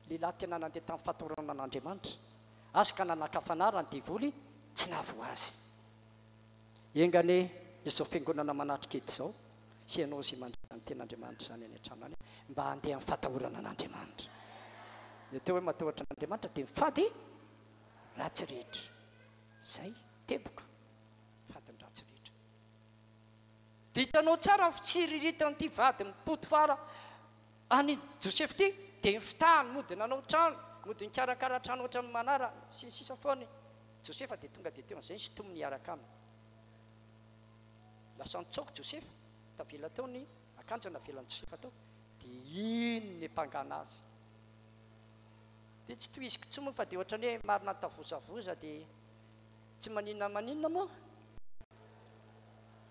lehilahy tena nandeha tamin'ny fahatahorana an'Andriamanitra, azy ka nanakafanara ny devoly tsy nahavoa azy. Enga anie izao fiangonana manatrika eto izao sy ianao izay mandre izany tenin'Andriamanitra izany any an-trano any mba handeha amin'ny fahatahorana an'Andriamanitra. Ny atao hoe matahotra an'Andriamanitra dia mifady ratsy rehetra. Zay, teboka, fadin'ny ratsy rehetra. Dia hitanao tsara ny fitsiriritan'ity vadin'i Potifara an'i Josefa ity, dia nifitahany, mody nanao trano, mody nikarakara trano ohatran'ny manara, sy ny sisa foana i Josefa, dia tonga dia teo amin'izay nisintominy hiaraka aminy. Lasa nitsoaka Josefa, tavela teo ny akanjo navelan'i Josefa tao, dia iny niampangana azy. Dia tsy tohiziko intsony moa fa dia ohatran'ny hoe marina tavozavoza dia tsy maninona maninona moa.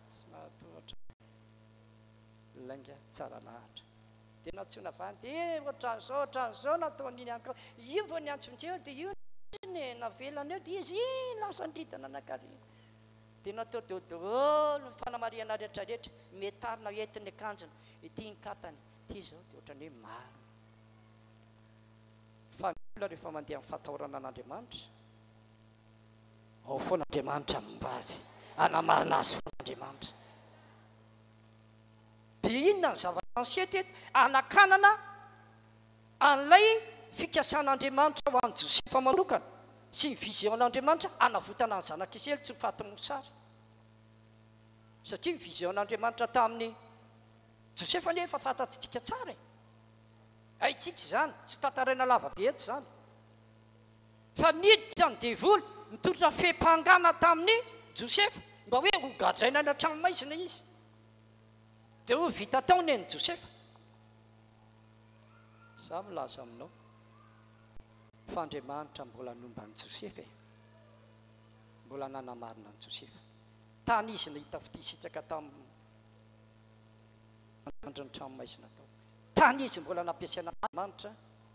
Tsy mahatohatra lainga tsara lahatra. Dia nantsoina avy any dia eh ohatran'izao ohatran'izao nataon'iny ihany koa. Io vao niantso an'izay dia io ny navelany eo dia izy iny lasa niridana nankary. Dia natao daholo daholo ny fanamarihana rehetra rehetra. Metarina eto ny akanjony, ity ny kapany, ity izao dia ohatran'ny hoe marina. Fa ny olona rehefa mandeha amin'ny fahatahorana an'Andriamanitra, ao foana Andriamanitra momba azy, hanamarina azy foana Andriamanitra. Dia inona ny zavatra niseho teto? Hanakanana an'ilay fikasan'Andriamanitra ho an'i Josefa manokana sy ny vision-n'Andriamanitra hanavotana ny zanak'Israely tsy ho faty mosary. Satria ny vision-n'Andriamanitra tamin'i Josefa anie efa fantatsika tsara e. Haintsika izany, tsy ho tantaraina lava be eto izany. Fa niditra ny devoly, nitondra fiampangana tamin'i Josefa, mba hoe ho gadraina any an-tranomaizina izy. Dia hoy vita tao ny an'i Josefa. Izaho milaza aminao, fa Andriamanitra mbola nomba an'i Josefa e. Mbola nanamarina an'i Josefa. Tany izy nahita fitia sitraka tamin'ny andrin'ny tranomaizina tao. Tany izy mbola nampiasain'Andriamanitra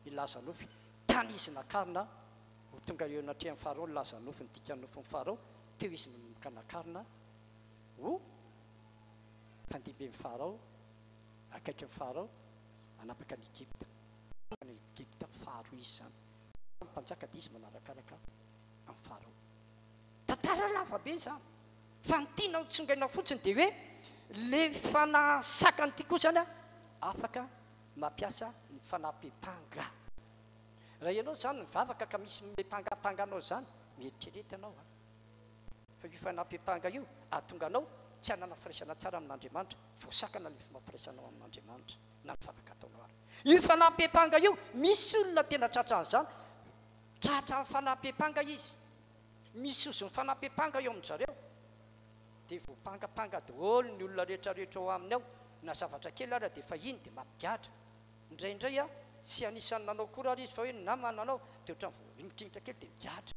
hilaza nofy. Tany izy nakarina ho tonga eo anatrehan'i Farao nilaza nofy, ny dikan'ny nofin'i Farao. Teo izy nanomboka nakarina ho mpandimby an'i Farao, akaikin'i Farao, hanapaka an'i Egypta. An'i Egypta faharoa izy izany. Ny mpanjaka dia izy manarakaraka an'i Farao. Tantara lava be izany. Fa ny tiana ho tsongaina fotsiny dia hoe Le fanahy sakana ity koa zany a, afaka mampiasa ny fanahy mpipanga. Raha ianao izany mivavaka ka misy mipangapanga anao izany, mieritrereta ianao an! Fa io fanahy mpipanga io ahatonga anao tsy hanana firaisana tsara amin'Andriamanitra, voasakana ilay fomba firaisanao amin'Andriamanitra na ny vavaka ataonao ary. Io fanahy mpipanga io, misy olona tena tratran'izany, tratran'ny fanahy mpipanga izy, misy ozon'ny fanahy mpipanga eo amin-dry zareo, dia voapangapanga daholo ny olona rehetra rehetra ao aminy ao, na zavatra kely ara dia efa iny dia mampigadra. Indraindray aho tsy anisan'ny nanao akory ary izy fa hoe ny namany nanao dia ohatran'ny voaringitringitra kely dia migadra.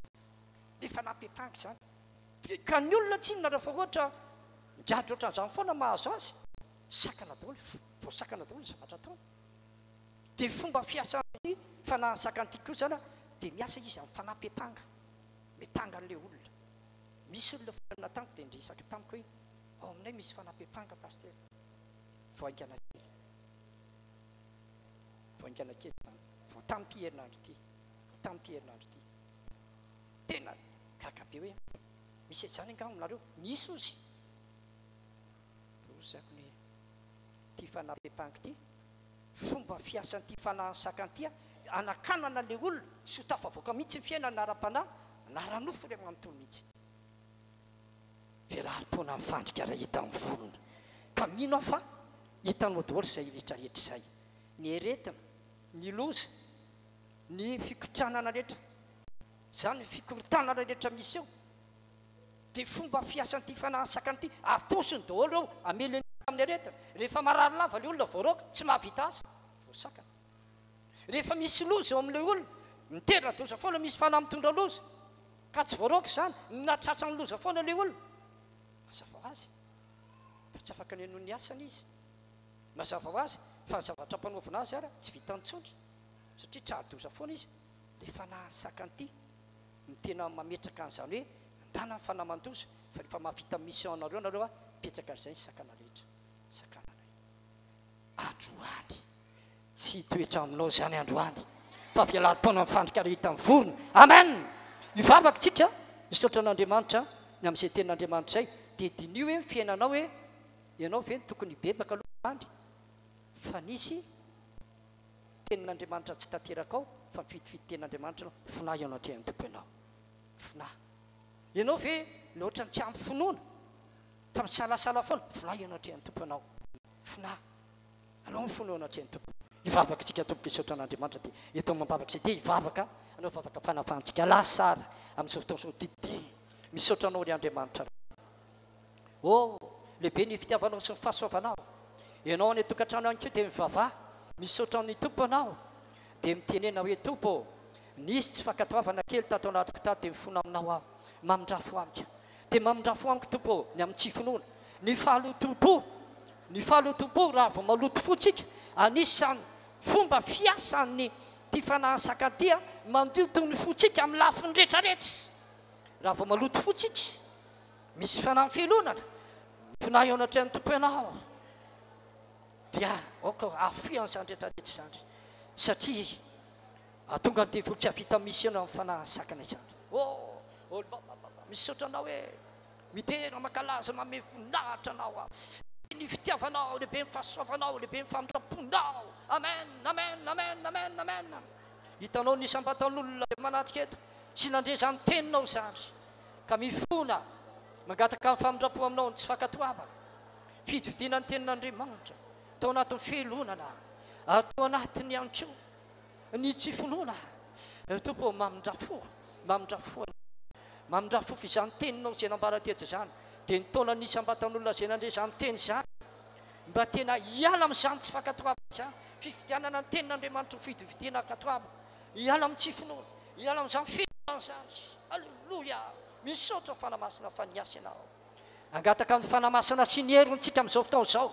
Nefa nampiampanga izany. Dia ka ny olona tsinona rehefa ohatra migadra ohatran'izany foana mahazo azy, sakana daholo, voasakana daholo ny zavatra ataony. Dia fomba fiasan'ity fanahy sakana ity koa izany dia miasa izy amin'ny fanahy mpiampanga, miampanga an'ilay olona. Misy olona foana tamiko dia niresaka tamiko hoe ao aminay misy fanahy mpiampanga Pasitera. Vao haingana kely. Vao haingana kely izany. Vao tamin'ity herinandro ity. Vao tamin'ity herinandro ity. Tena gaga be hoe misy an'izany angaha aminareo? Misy ozy. Dia hozy ako ny ity fanahy mpiampanga ity. Fomba fiasan'ity fanahy sakana ity hanakanana ilay olona tsy ho tafavoaka mihitsy ny fiainana ara-panahy na ara-nofo iray manontolo mihitsy. Velarim-poana ny fandrika raha hita amin'ny vorona. Ka mino aho fa hitanao daholo izay rehetra rehetra izay. Ny aretina, ny loza, ny fikotranana rehetra, izany fikorontanana rehetra misy eo, dia fomba fiasan'ity fanahy sakana ity, atosiny daholo ireo hamely ny olona amin'ny aretina. Rehefa marary lava ilay olona voaroaka, tsy mahavita asa, voasakana. Rehefa misy loza eo amin'ilay olona, mitera-doza foana, misy fanahy mitondra loza, ka tsy voaroaka izany, na tratran'ny loza foana ilay olona. Mazava ho azy fa tsy afaka ny hanohy ny asany izy. Mazava ho azy fa ny zavatra ampanaovina azy ara tsy vitany intsony satria tra-doza foana izy. Ilay fanahy sakan'ity no tena mametraka an'izany hoe ndana ny fanahy mandoza fa rehefa mahavita mission anareo nareo a, mipetraka an'izay ny sakana rehetra. Sakananay. Androany. Tsy hitoetra aminao izany androany fa velarim-poana ny fandrika rehetra amin'ny vorona. Amen! Hivavaka isika, hisaotra an'Andriamanitra ny amin'izay tenin'Andriamanitra izay. Dia diniho hoe ny fiainanao hoe ianao ve no tokony hibebaka aloha androany fa nisy tenin'Andriamanitra tsy tanterakao fa mifidifidy tenin'Andriamanitra ianao. Finahy eo anatrehan'ny Tompo ianao. Finahy. Ianao ve no ohatran'ny tsy ampy finoana fa misalasala foana? Finahy eo anatrehan'ny Tompo ianao. Finahy. Alao ny fonao eo anatrehan'ny Tompo. Hivavaka isika Tompoko hisaotra an'Andriamanitra dia eto amam-bavaka isika dia hivavaka hanao vavaka fanafahantsika lasa ary amin'izao fotoana izao dia misaotra anao ry Andriamanitra Ray. Oh, lehibe ny fitiavanao sy ny fahasoavanao. Ianao any an-tokantrano ihany koa dia mivavaha, misaotra ny Tompo anao. Dia mitenena hoe Tompo ô, nisy tsy fankatoavana kely tato anatiko tato dia mifona aminao aho. Mamindrafo amiko. Dia mamindrafo amiko Tompo ô, ny amin'ny tsy finoana. Ny fahalotoam-po, ny fahalotoam-po, raha vao maloto fo tsika, anisan'ny fomba fiasan'ny ity fanahy saka ity a, mandoto ny fontsika amin'ny lafiny rehetra rehetra. Raha vao maloto fo tsika, misy fanahy fialonana, mifona eo anatrehan'ny Tompo ianao, dia aoka hahafoy an'izany rehetra rehetra izany, satria hahatonga ny devoly tsy hahavita mission amin'ny fanahy sakana izany. Oh, oh, misaotra anao e. Midera, mankalaza, manome voninahitra Anao aho. Lehibe ny fitiavanao, lehibe ny fahasoavanao, lehibe ny famindram-ponao. Amen, amen, amen, amen, amen. Hitanao ny isam-batan'olona izay manatrika eto sy nandre izany teninao izany, ka mifona, mangataka ny famindram-po aminao ny tsy fankatoavana, fidifidiana ny tenin'Andriamanitra tao anatin'ny fialonana ary tao anatin'ny ihany koa ny tsy finoana. Tompo ô, mamindrà fo, mamindrà fo anay. Mamindrafofo izany teninao izay nambara teto izany, dia nitaona ny isam-batan'olona izay nandre izany teny izany mba tena hiala amin'izany tsy fankatoavana izany, fifidianana ny tenin'Andriamanitra ho fidifidiana hankatoavana, hiala amin'ny tsy finoana, hiala amin'izany finoana izany. Aleloia! Misaotra Fanahy Masina fa niasa Ianao. Hangataka ny Fanahy Masina sy ny heriny tsika amin'izao fotoana izao.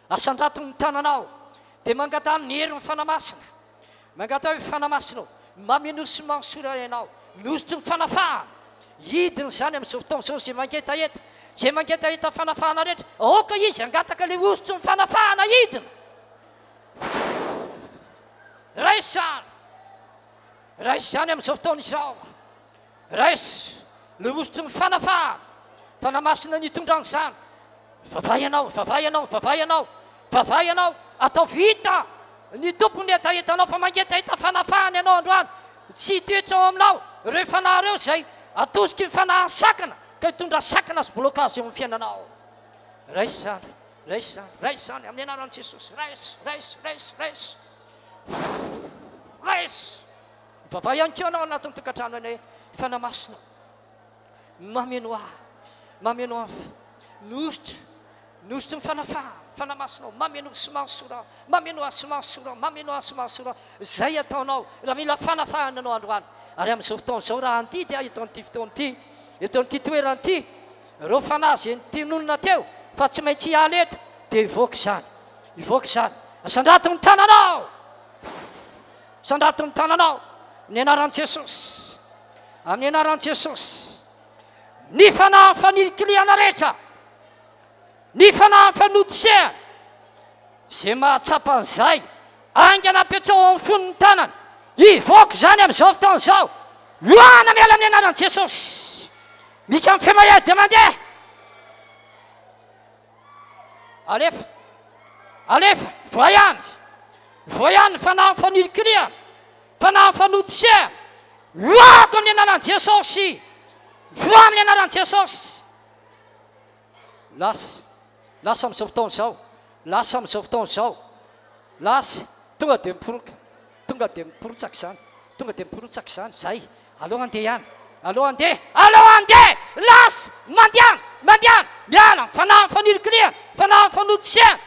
Asandrato ny tananao, dia mangataha ny herin'ny Fanahy Masina. Mangataha hoe, Fanahy Masina ô, mamenoa sy mansora Ianao ny hosotry ny fanafahana. Hidina izany amin'izao fotoana izao izay mangetaheta, izay mangetaheta fanafahana rehetra, aoka izy hangataka ilay hosotry ny fanafahana hidina. Raiso izany. Raiso izany amin'izao fotoana izao. Raiso ilay hosotry ny fanafahana. Fanahy Masina nitondra an'izany. Mivavaha ianao, mivavaha ianao, mivavaha ianao, mivavaha ianao. Ataovy hita ny Tompo ny hetahetanao fa mangetaheta fanafahana ianao androany. Tsy hitoetra ao aminao ireo fanahy ireo izay atosiky ny fanahin'ny sakana ka hitondra sakana sy blocage eo amin'ny fiainanao. Raiso izany, raiso izany, raiso izany amin'ny anaran'i Jesosy. Raiso, raiso, raiso, raiso. Raiso. Mivavaha ihany koa ianao anatin'ny tokantrano anay Fanahy Masina. Mameno ahy, mameno ahy ny hosotra, ny hosotry ny fanafahana, Fanahy Masinao, mameno sy mahasora ahy, mameno ahy sy mahasora ahy, mameno ahy sy mahasora ahy. Izay ataonao, raha mila fanafahana ianao androany, ary amin'izao fotoana izao, raha handidy ahy eto amin'ity fotoana ity, eto amin'ity toerana ity, ireo fanahy izay notinonina teo, fa tsy maintsy hiala eto, dia hivoaka izany, hivoaka izany. Asandrato ny tananao! Asandrato ny tananao, amin'ny anaran'i Jesosy. Amin'ny anaran'i Jesosy. Ny fanahy fanilikilihana rehetra, ny fanahy fanotosehana, izay mahatsapa an'izay, haingana apetraho ao amin'ny fony ny tanany, hivoaka izany amin'izao fotoana izao. Loahana miala amin'ny anaran'i Jesosy. Mika amin'ny feo mahery dia mandeha. Alefa. Alefa. Voa ihany. Voa ihany ny fanahy fanilikilihana. Fanahy fanotosehana. Loako amin'ny anaran'i Jesosy. Voa amin'ny anaran'i Jesosy. Lasa. Lasa amin'izao fotoana izao. Lasa amin'izao fotoana izao. Lasa. Tonga dia miporoka. Tonga dia miporotsaka izany. Tonga dia miporotsaka izany. Izay. Aleo handeha ihany. Aleo handeha. Aleo handeha! Lasa! Mandehana! Mandehana! Miala! Fanahy fanilikilihana. Fanahy fanotosehana.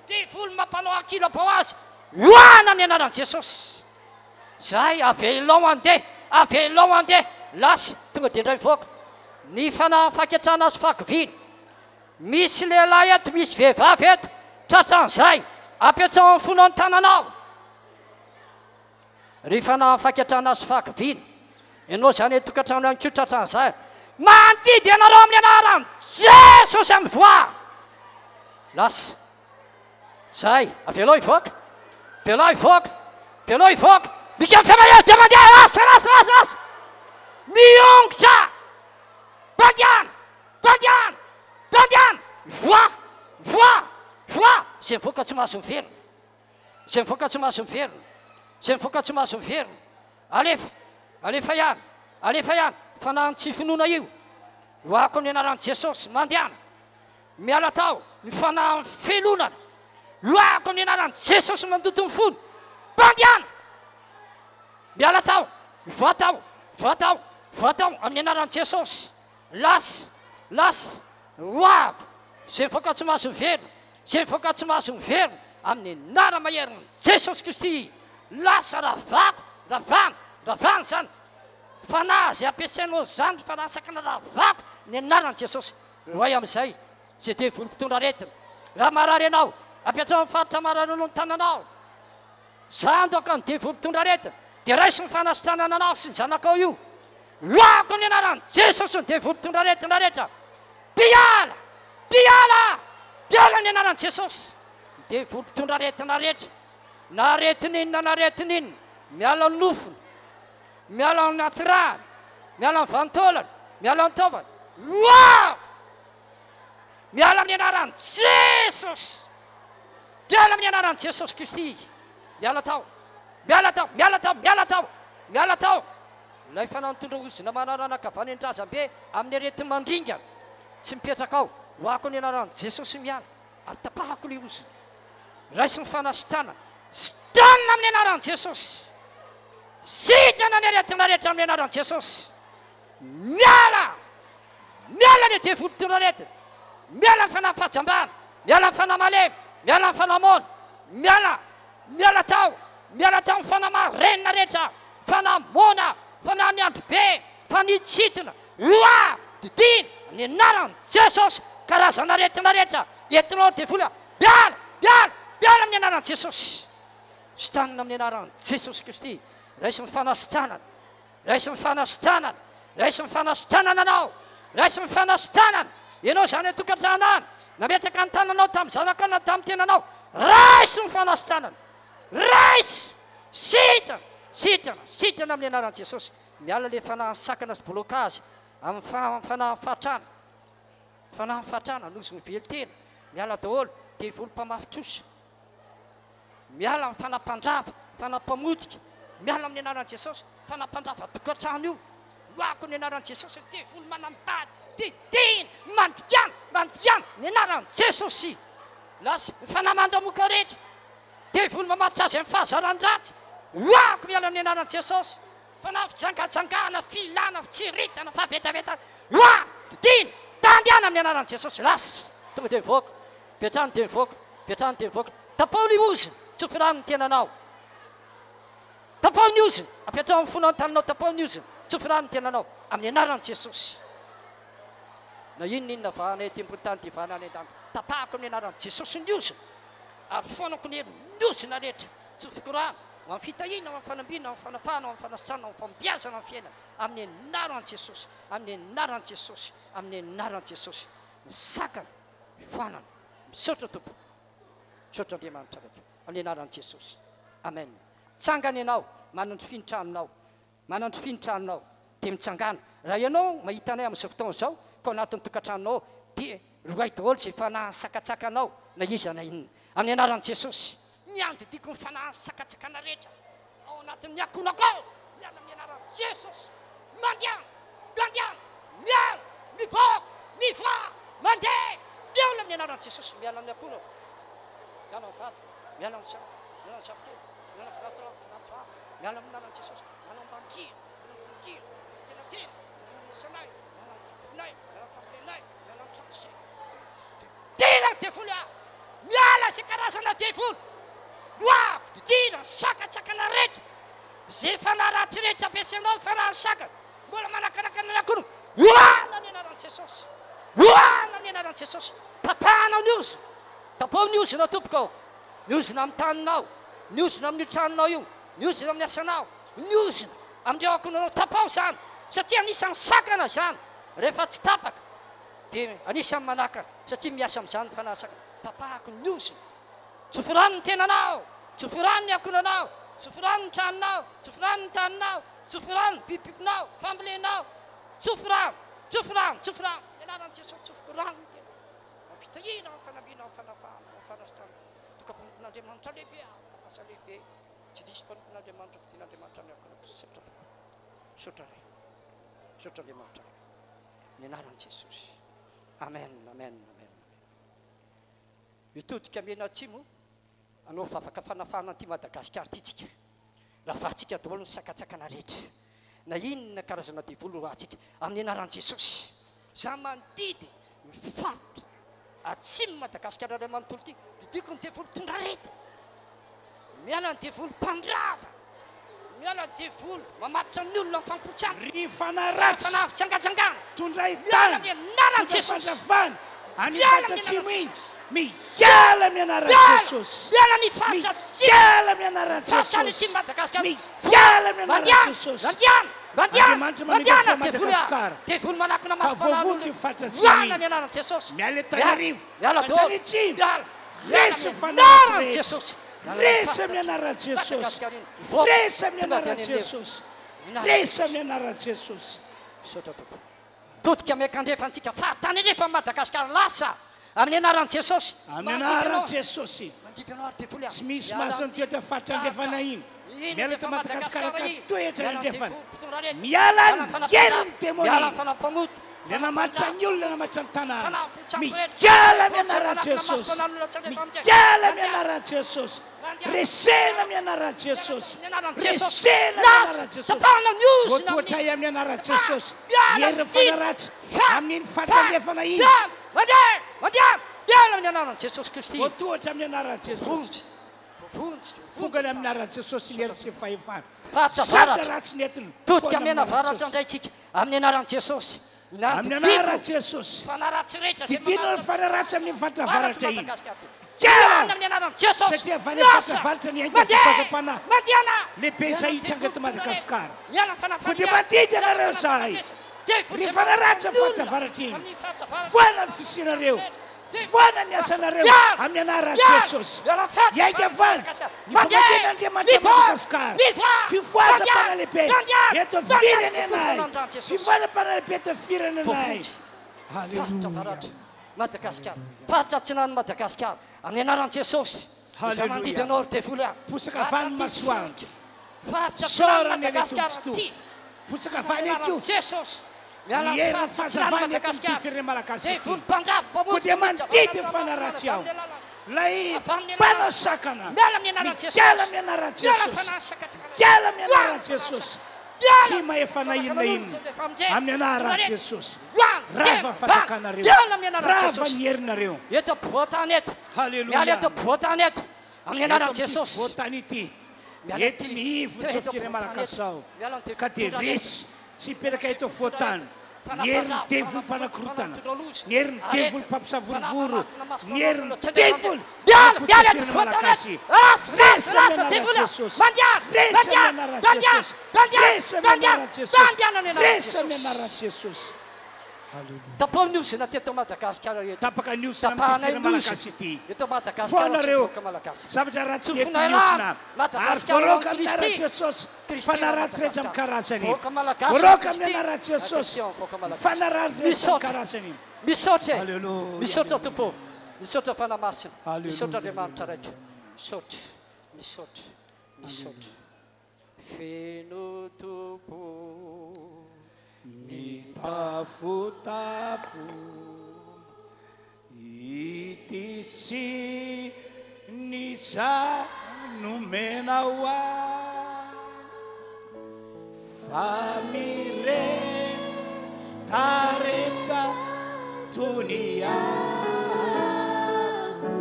Devoly mampanao ankilabao azy. Loahana amin'ny anaran'i Jesosy. Zay, avelao handeha, avelao handeha. Lasa, tonga dia indray mivoaka. Ny fanahy faketrana sy fahakiviana. Misy lehilahy eto, misy vehivavy eto, tratran'izay. Apetraho amin'ny fonao ny tananao. Ry fanahy faketrana sy fahakiviana. Ianao izany eto tokantrano ihany koa tratran'izay. Mandidy anareo amin'ny anaran'i Jesosy amin'ny voa. Lasa. Zay, avelao hivoaka, avelao hivoaka, avelao hivoaka. Mika femahery dia mandeha, lasa, lasa, lasa, lasa. Miongotra. Mandehana, mandehana, mandehana. Mivoaha, mivoaha, mivoaha. Izay mivoaka tsy mahazo miverina. Izay mivoaka tsy mahazo miverina. Izay mivoaka tsy mahazo miverina. Alefa, alefa ihany, alefa ihany. Fanahin'ny tsy finoana io. Loako amin'ny anaran'i Jesosy, mandehana. Miala tao ny fanahin'ny felonana. Loahako amin'ny anaran'i Jesosy mandoto ny fony. Mandehana! Miala tao, mivoaha tao, mivoaha tao, mivoaha tao amin'ny anaran'i Jesosy. Lasa, lasa, loahako. Izay mivoaka tsy mahazo miverina, izay mivoaka tsy mahazo miverina amin'ny anara-maherin'i Jesosy Kristy. Lasa ravako, ravana, ravana izany fanahy izay ampiasainao izany fanahy sakana ravako ny anaran'i Jesosy. Roay amin'izay izay devoly mpitondra aretina. Raha marary ianao, apetraho amin'ny faritra marary anao ny tananao. Sandoka ny devoly mpitondra aretina, dia raiso ny fanasitranana anao sy ny zanakao io. Roahako amin'ny anaran'i Jesosy ny devoly mpitondra aretina rehetra. Mpiala! Mpiala! Mpiala amin'ny anaran'i Jesosy. Ny devoly mpitondra aretina rehetra, na aretina inona na aretina inona, miala ny nofony. Miala ao anaty rano, miala amin'ny vanin-taolana, miala amin'ny taovana. Wow! Miala amin'ny anaran'i Jesosy. Miala amin'ny anaran'i Jesosy Kristy. Miala tao. Miala tao, miala tao, miala tao. Miala tao. Ilay fanahy nitondra ozona manarana avy any an-drazambe amin'ny areti-mandringana. Tsy mipetraka ao. Hoako ny anaran'i Jesosy miala. Ary tapahako ilay ozona. Raiso ny fanasitranana. Sitranina amin'ny anaran'i Jesosy. Sitrana ny aretina rehetra amin'ny anaran'i Jesosy. Miala! Miala ny devoly mpitondra aretina. Miala ny fanahy fahajambana. Miala ny fanahy malemy. Miala ny fanahy moana. Miala! Miala tao! Miala tao ny fanahy marenina rehetra. Fanahy moana, fanahy miandry be, fanahy tsitina. Roa! Didina amin'ny anaran'i Jesosy karazana aretina rehetra entinao devoly. Miala! Miala! Miala amin'ny anaran'i Jesosy. Sitranina amin'ny anaran'i Jesosy Kristy. Raiso ny fanasitranana. Raiso ny fanasitranana. Raiso ny fanasitranana anao. Raiso ny fanasitranana. Ianao izany an-tokantrano any, nametraka ny tananao tamin'ny zanakao na tamin'ny tenanao. Raiso ny fanasitranana. Raiso! Sitrana! Sitrana! Sitrana amin'ny anaran'i Jesosy. Miala ilay fanahin'ny sakana sy blocage amin'ny fanahin'ny fahantrana. Fanahy mifatrana, nosy mivelon-tena, miala daholo, devoly mpamafy trosa. Miala amin'ny fanahy mpandrava, fanahy mpamotika, miala amin'ny anaran'i Jesosy, fanahy mpandrava tokantrano io. Roahako amin'ny anaran'i Jesosy ny devoly manambady, didina, mandikana, mandikana, ny anaran'i Jesosy. Lasa ny fanahy mandamoka rehetra, devoly mamatotra azy amin'ny fahazaran-dratsy, roahako miala amin'ny anaran'i Jesosy. Fanahy fijangajangana, filana, fitsiritana, fahavetavetana, roahako, didina, mandehana amin'ny anaran'i Jesosy. Lasa, tonga dia mivoaka, avy hatrany dia mivoaka, avy hatrany dia mivoaka. Tapaho ny ozona, tsofy rano ny tenanao. Tapaho ny ozona, apetraho amin'ny fonao ny tananao, tapaho ny ozona, tsofy rano ny tenanao, amin'ny anaran'i Jesosy. Na inona inona vahana ety ambony tany dia vahana any an-danitra. Tapahako amin'ny anaran'i Jesosy ny ozona, ary foanako ny herin'ny ozona rehetra. Tsofiko rano, ho amin'ny fitahiana, ho amin'ny fanambinana, ho amin'ny fanafahana, ho amin'ny fanasitranana, ho amin'ny fahombiazana amin'ny fiainana, amin'ny anaran'i Jesosy, amin'ny anaran'i Jesosy, amin'ny anaran'i Jesosy. Ny sakana, foanana. Misaotra Tompo. Misaotra Andriamanitra Raiko. Amin'ny anaran'i Jesosy. Amen. Tsangana ianao, manandrify ny tranonao. Manandrify ny tranonao. Dia mitsangàna. Raha ianao mahita anay amin'izao fotoana izao, ka ao anatin'ny tokantranonao ao, dia roahy daholo izay fanahy nisakatsaka anao, na iza na inona. Amin'ny anaran'i Jesosy. Ny andidiako ny fanahy nisakatsakana rehetra ao anatin'ny ankohonako ao, miala amin'ny anaran'i Jesosy. Mandehana! Mandehana! Miala! Mivoaka! Mivoaha! Mandeha! Miala amin'ny anaran'i Jesosy! Miala amin'ny ankohonako. Miala amin'ny vadiko. Miala amin'ny zanako. Miala amin'ny zafikely. Miala amin'ny vinanto-vavy. Miala amin'ny anaran'i Jesosy. Miala amin'ny ambanidia. Miala amin'ny ambonidia. Miala amin'ny tenatena. Miala amin'ny asanay. Miala amin'ny mpivonay. Miala amin'ny fambolenay. Miala amin'ny trano sy. Didina ny devoly ah! Miala izay karazana devoly. Roahako, didina, sakatsakana rehetra. Izay fanahy ratsy rehetra ampiasainao ny fanahin'ny sakana. Mbola manakanakana ny akoho. Roahana ny anaran'i Jesosy. Roahana ny anaran'i Jesosy. Tapahana ny ozona. Tapaho ny ozona tompoko ô. Ny ozona amin'ny taninao, ny ozona amin'io tranonao io, ny ozona amin'ny asanao, ny ozona amin'ireo ankohonanao. Tapaho izany satria anisan'ny sakana izany. Rehefa tsy tapaka dia anisan'ny manakana satria miasa amin'izany ny fanahy sakana. Tapahako ny ozona. Tsofy rano ny tenanao, tsofy rano ny ankohonanao, tsofy rano ny tranonao, tsofy rano ny taninao, tsofy rano ny bibibinao, fambolenao. Tsofy rano, tsofy rano, tsofy rano. Amin'ny anaran'i Jesosy tsofiko rano ny tenako. Amin'ny fitahiana, amin'ny fanambiana, amin'ny fanafahana, amin'ny fanasitranana. Tonga mpanompon'Andriamanitra lehibe aho, asa lehibe. Tsy diso mpanompon'Andriamanitra, fidin'Andriamanitra ny ankohonako. Misaotra Tompo. Misaotra Ray. Misaotra Andriamanitra Ray. Amin'ny anaran'i Jesosy. Amen, amen, amen. Mitodika mianatsimo hanao vavaka fanafahana an'ity Madagasikara ity tsika. Ravahantsika daholo ny sakantsakana rehetra. Na inona karazana devoly roahantsika. Amin'ny anaran'i Jesosy. Za mandidy ny faritra atsimo Madagasikara iray manontolo ity. Didiako ny devoly mpitondra aretina. Miala ny devoly mpandrava. Miala ny devoly mamatotra ny olona amin'ny fampotsana. Ry fanahy ratsy. Fanahy fijangajangana. Tondray Miala tany. amin'ny anaran'i Tondray Jesosy. fandravana. Any Miala faritra amin'ny atsimo anaran'i iny. Jesosy. Miala amin'ny anaran'i Miala. Jesosy. Miala ny faritra atsimo. Miala amin'ny anaran'i Faritra any Jesosy. atsimo Madagasikara. Miala amin'ny anaran'i Mandehana, Jesosy. mandehana, mandehana, Andriamanitra mametraka mandehana devoly ah. Madagasikara. Devoly manakona Ka maso fanahy voavonjy olona. ny faritra atsimo Miala iny. ny anaran'i Jesosy. Miala eto Miala. Antananarivo. Miala Hatrany daholo. atsimo. Miala. Resy Miala ny amin'ny fanahy ratsy anaran'i rehetra. Jesosy. Resy amin'ny anaran'i Jesosy. Resy amin'ny anaran'i Jesosy. Resy amin'ny anaran'i Jesosy. Misaotra Tompo. Todika miankandrefa antsika faritany andrefan'i Madagasikara lasa amin'ny anaran'i Jesosy. Amin'ny anaran'i Jesosy. Mandidy anao ary devoly Tsy misy mahazo ny toetra faritra andrefana iny. Miala eto Madagasikara ka toetra any andrefana. Miala ny herin'ny demonia. Ilay namatotra ny olona namatotra ny tanàna. Miala amin'ny anaran'i Jesosy. Miala amin'ny anaran'i Jesosy. Resena amin'ny anaran'i Jesosy. Resena amin'ny anaran'i Jesosy. Voatohatra amin'ny anaran'i Jesosy. Ny herin'ny fanahy ratsy amin'iny faritra andrefana iny. Voatohatra amin'ny anaran'i Jesosy. Fongana amin'ny anaran'i Jesosy ny hery sy ny fahefana. Faritra Zavatra avaratra. ratsy nentina. Todika Foana amin'ny mena anaran'i avaratra Jesosy. indray tsika amin'ny anaran'i Jesosy. Amin'ny anaran'i Jesosy. Fanahy ratsy rehetra izay Didina ny mamatotra fanahy ratsy amin'ny faritra avaratra avaratra iny. Madagasikara. Hiala! Miala amin'ny anaran'i Jesosy. Satria avy any amin'ny Lasa! faritra avaratra ny ainga Mandeha! fifazam-panahy Mandehana! lehibe Miala izay amin'ny hitranga eto devoly mpitondra Madagasikara. rehetra. Miala amin'ny fanahy Koa dia faniriana. mandidy Miala anareo amin'ny fanahy izahay. fahafatesana. Devoly Ry izay fanahy ratsy mamatotra amin'ny faritra ny olona avaratra iny. amin'ny faritra avaratra. Foana ny fisianareo. Foana ny asanareo Miala! amin'ny anaran'i Miala! Jesosy. Miala amin'ny faritra Hiainga avaratra avy any Madagasikara. ny Mandeha! famangian'Andriamanitra Mivoaka! Madagasikara. Mivoaka! Fifohazam-panahy lehibe Mandeha! eto Mandeha! firenenay. Mandeha! Fifohazam-panahy lehibe eto firenenay. Voavonjy. Faritra Alléluia. avaratra. Madagasikara. Faritra atsinanan'i Madagasikara. Amin'ny anaran'i Jesosy. Izay mandidy anao ry devoly a. Posaka avy any masoandro. Faritra Isaorana atsinanan'i ilay Madagasikara Tompo ity. Posaka avy any Amin'ny anaran'i koa. Jesosy. Miala Ny amin'ny herin'ny faritra atsinanan'i fahazavana eto amin'ity Madagasikara. firenena malagasy ity. Devoly mpandrava, Koa mpamono, dia mpamono, mandidy ny avy fanahy amin'ny ratsy ao. lalana. Ilay Avy amin'ny mpanao anaran'i sakana. Miala amin'ny anaran'i Jesosy. Miala amin'ny anaran'i Miala Jesosy. fanahy sakatsakanana. Miala amin'ny Miala anaran'i fanahy Jesosy. sakatsakanana. Miala. Tsy mahefa na inona inona. Amin'ny anaran'i Jesosy. Rava ny fanjakanareo. Miala amin'ny anaran'i Rava Jesosy. ny herinareo. Eto ampovoan-tany eto. Haleloia. Miala eto ampovoan-tany eto. Amin'ny anaran'i Eto amin'ity Jesosy. voantany ity. Miala Eto ety. ny ivon'izao Eto firenena ampovoan-tany malagasy eto. izao. Miala ny Ka dia devoly resy. Tsy hipetraka eto afovoan-tany. Ny herin'ny devoly mpanakorotana. Ny herin'ny devoly mpampisavorovoro. Ny herin'ny devoly Miala, miala eto mpamotika firenena ampovoan-tany malagasy. eto. Rasy, rasy, Resy amin'ny rasy, anaran'i devoly. Jesosy. Mandiana, Resy mandiana, amin'ny anaran'i mandiana, Jesosy. mandiana, Resy amin'ny mandiana, anaran'i Jesosy. mandiana amin'ny anaran'i Resy amin'ny Jesosy. anaran'i Jesosy. Haleloia. Tapao ny ozona teto Madagasikara eto. Tapaka ny ozona amin'ity Tapahanay firenena ny ozona. malagasy ity. Eto Madagasikara Foana sy ireo vahoaka malagasy. zavatra ratsy Tsofonay mety ny rano. ozona. Ary Madagasikara voaroaka ho an'i amin'ny anaran'i Kristy. Jesosy. Kristy Fanahy ho ratsy rehetra amin'ny Madagasikara. karazany. Vahoaka malagasy Voaroaka ho amin'ny Kristy. anaran'i Jesosy. Attention, vahoaka malagasy. Fanahy ratsy rehetra amin'ny Misaotra. karazany. Misaotra e. Haleloia. Misaotra Tompo. Misaotra Fanahy Masina. Haleloia. Misaotra Andriamanitra raiko. Misaotra. Misaotra. Misaotra. Feno Tompo. Mitafotafo ity sy ny za nomenao ahy fa miretareta toy ny afo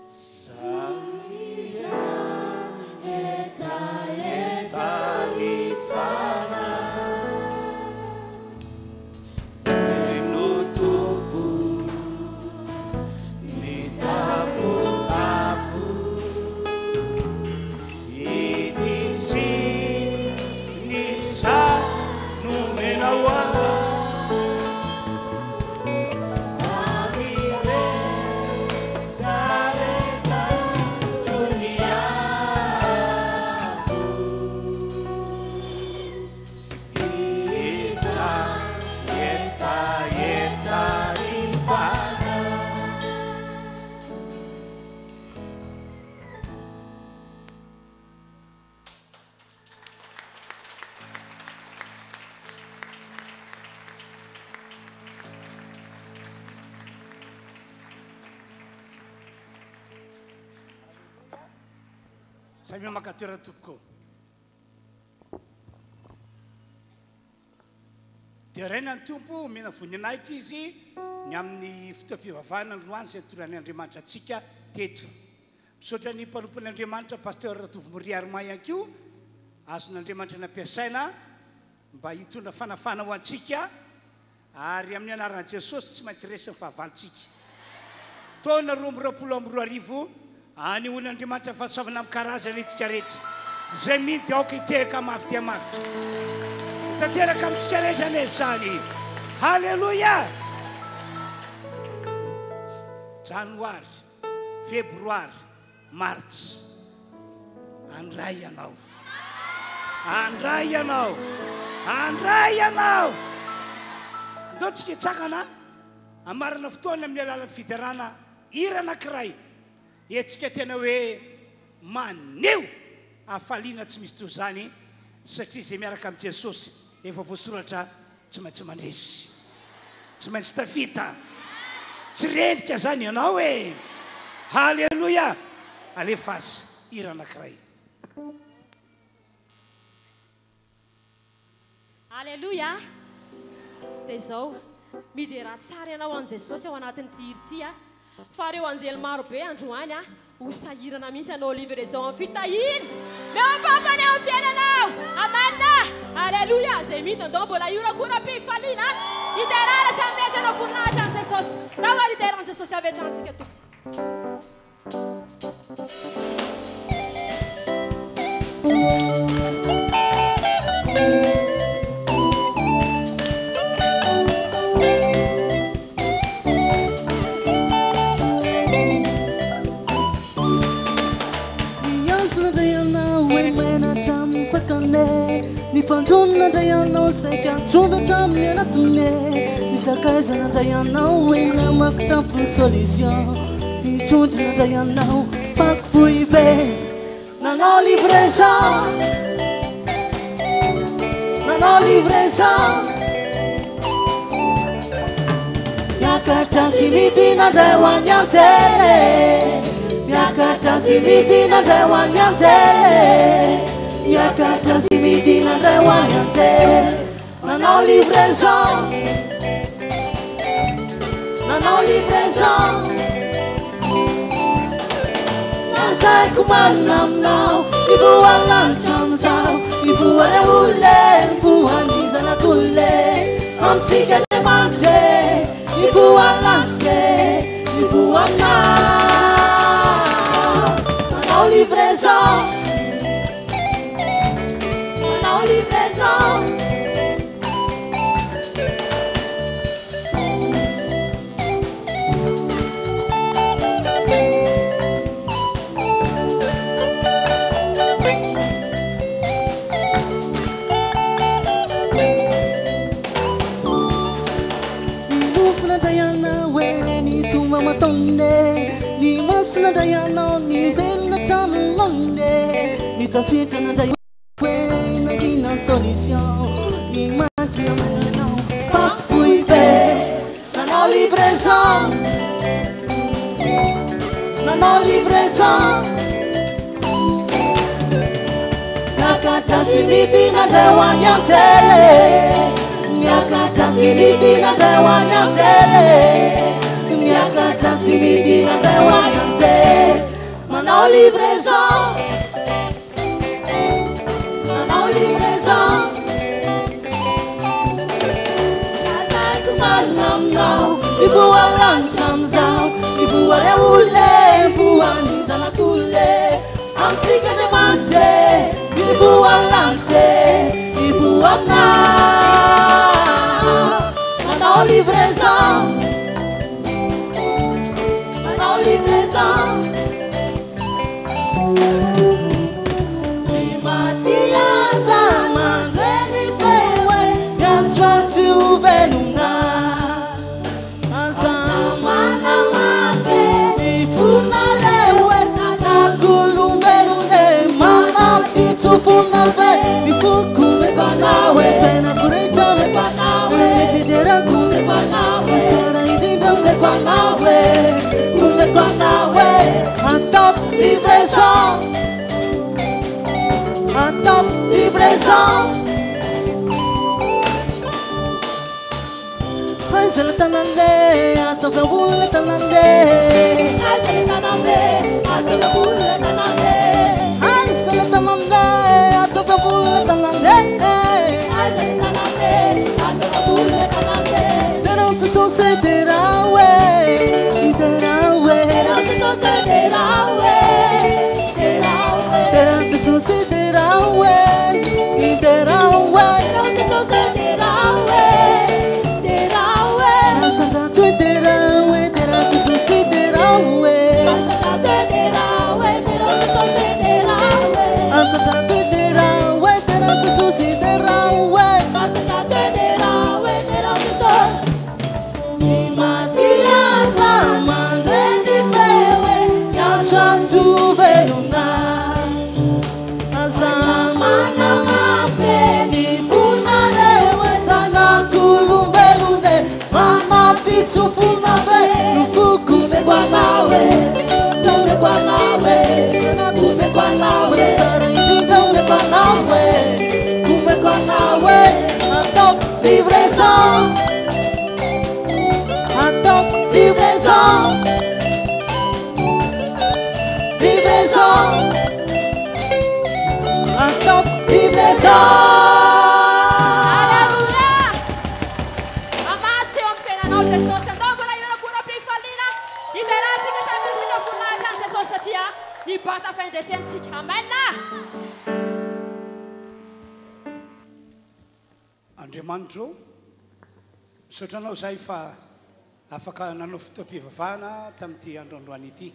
samy hetaheta ny fanahy feno Tompo mitafotafo ity sy ny za nomenao ahy fa miretareta toy ny afo Isa hetaheta ny fanahy. Samia maka toerana tompoko. Deraina ny Tompo, omena voninahitra Izy ny amin'ny fotoam-pivavahana androany izay nitoran'Andriamanitra antsika teto. Misaotra ny mpanompon'Andriamanitra Pasteur Ratovomoria Armand ihany koa, azon'Andriamanitra nampiasaina mba hitondra fanafahana ho antsika, ary amin'ny anaran'i Jesosy tsy maintsy resy ny fahavalontsika. Taona 2022, anehoan'Andriamanitra fahasoavana amin'ny karazany isika rehetra. Izay mino dia aoka hitehaka mafy dia mafy. Tanteraka amintsika rehetra anie izany. Haleloia! Janoary, Febroary, Martsa. Andray ianao. Andray ianao. Andray ianao. Andao tsika hitsangana hamarana fotoana amin'ny alalan'ny fiderana hira anankiray. Hetsika tena hoe maneho hafaliana tsy misy toy izany satria izay miaraka amin'i Jesosy efa voasoratra tsy maintsy mandresy. Tsy maintsy tafita. Tsy rendrika izany ianao e! Haleloia! Alefa azy hira anankiray. Aleloia! Dia izao, miderà tsara ianao an'i Jesosy ao anatin'ity hira ity a! Fa ireo anjely maro be androany a, ho sahirana mihitsy hanao livraison amin'ny fitahiana. Mihoa-pampana eo amin'ny fiainanao. Amen! Aleloia! Izay mino andao mbola hiorakoram-pifaliana hiderana sy hanomezana voninahitra an'i Jesosy. Ndao ary hidera an'i Jesosy avy hatrany tsika Tompo. Ny hazo nandray anao hoe maina hatramin'ny fakany, ny mpanjono nandray anao saika nitsondro hatramin'ny anatiny, ny Sakaiza nandray anao hoe namako tampon'ny solution Ny tsondro nandray anao Banky foibe Nanao livraison Nanao livraison Miakatra sy midina indray ho an'ny anjely Miakatra sy midina indray ho an'ny anjely Miakatra sy midina indray ho an'ny anjely Nanao livraison Nanao livraison Lazaiko marina aminao Mivoha lanitra amin'izao Mivoha ilay olona e Mivoha ny zanak'olona e Amintsika Andriamanitra e Mivoha lanitra e Mivoha aminao Manao livraison Manao livraison. Ny nofy nandray anao e, ny tomamatonina e, ny maso nandray anao, ny velona hatramin'ny laoniny e, ny tafiditra nandray hoe nangina ny solution, ny maty namanao, banky foibe nanao livraison, nanao livraison. Miakatra sy midina indray ho any an-tele Miakatra sy midina indray ho any an-tele Miakatra sy midina indray ho any an-tele Manao livraison Manao livraison Lazaiko marina aminao Mivoha lanitra amin'izao Mivoha ilay olona e Mivoha ny zanak'olona e Amintsika Andriamanitra e, mivoha ny lanitra e, mivoha aminao. Manao livraison, manao livraison. Ny maty aza mandre ny feo e, miantsoantso ho velona. Aza manamafy ny fonareo e, zanak'olombelona e, manam-pitsofona ve ny foko omeko anao e, fiainako rehetra omeko anao e, ny fiderako omeko anao e, ny tsara indrindra omeko anao e, omeko anao e, ataoko livraison, ataoko livraison. Aiza ilay tanambe, ataovy ambony ilay tanambe. Aiza ilay tanambe, ataovy ambony ilay tanambe. Aiza ilay tanambe, ataovy ambony ilay tanambe. Aiza ilay tanambe, ataovy ambony ilay tanambe. Derao Jesosy, derao e, derao e. Derao Jesosy, derao e, derao e. Derao Jesosy, derao e, derao e. Derao Jesosy, derao e, derao e. Asandrato e, derao e, derao Jesosy, derao e. Asandrato e, derao e, derao Jesosy, derao e. Asandrato e, derao e, derao Jesosy, derao e. Asandrato e, derao e, derao Jesosy. Ny maty aza mandre ny feo e, miantsoantso velona. Aza manamafy ny fonareo e, zanak'olombelona e, manam-pitsofona ve no foko omeko anao e, omeko anao e, omeko anao e, tsara indrindra omeko anao e, omeko anao e, ataoko livraison, ataoko livraison, livraison. Ataoko livraison. Alléluia! Hamatsy eo amin'ny fiainanao Jesosy. Andao mbola hihorakoram-pifaliana hiderantsika sy hamerentsika voninahitra an'i Jesosy satria nibata fahendresentsika. Amen! Andriamanitro ô, misaotra Anao izahay fa afaka nanao fotoam-pivavahana tamin'ity andro androany ity.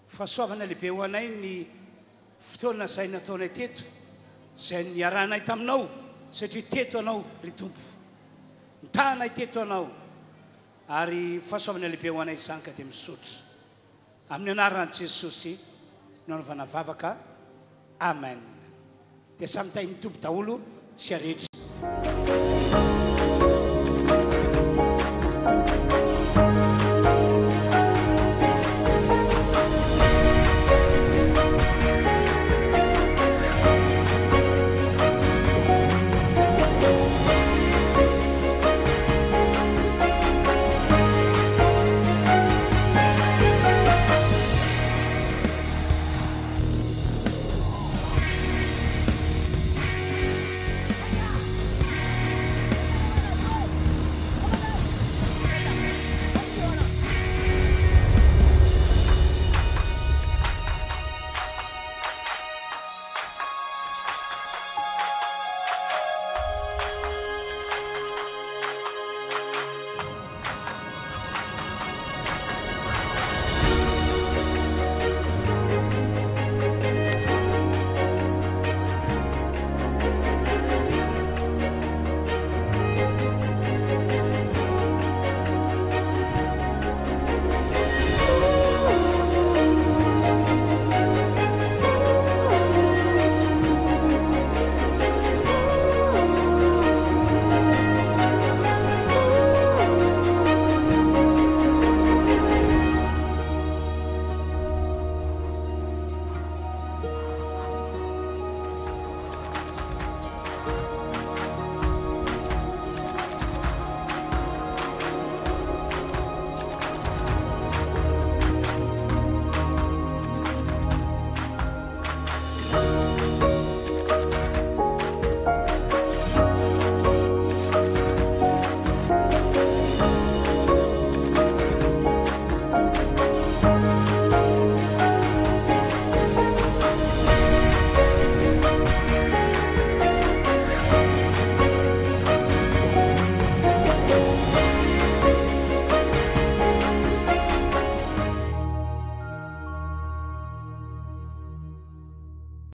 Fahasoavana lehibe ho anay ny fotoana izay nataonay teto, izay niarahanay taminao, satria teto Ianao, ry Tompo. Nitahanay teto Anao ary fahasoavana lehibe ho anay izany ka dia misaotra. Amin'ny anaran'i Jesosy no anaovana vavaka. Amen. Dia samy tahin'ny Tompo daholo tsika rehetra.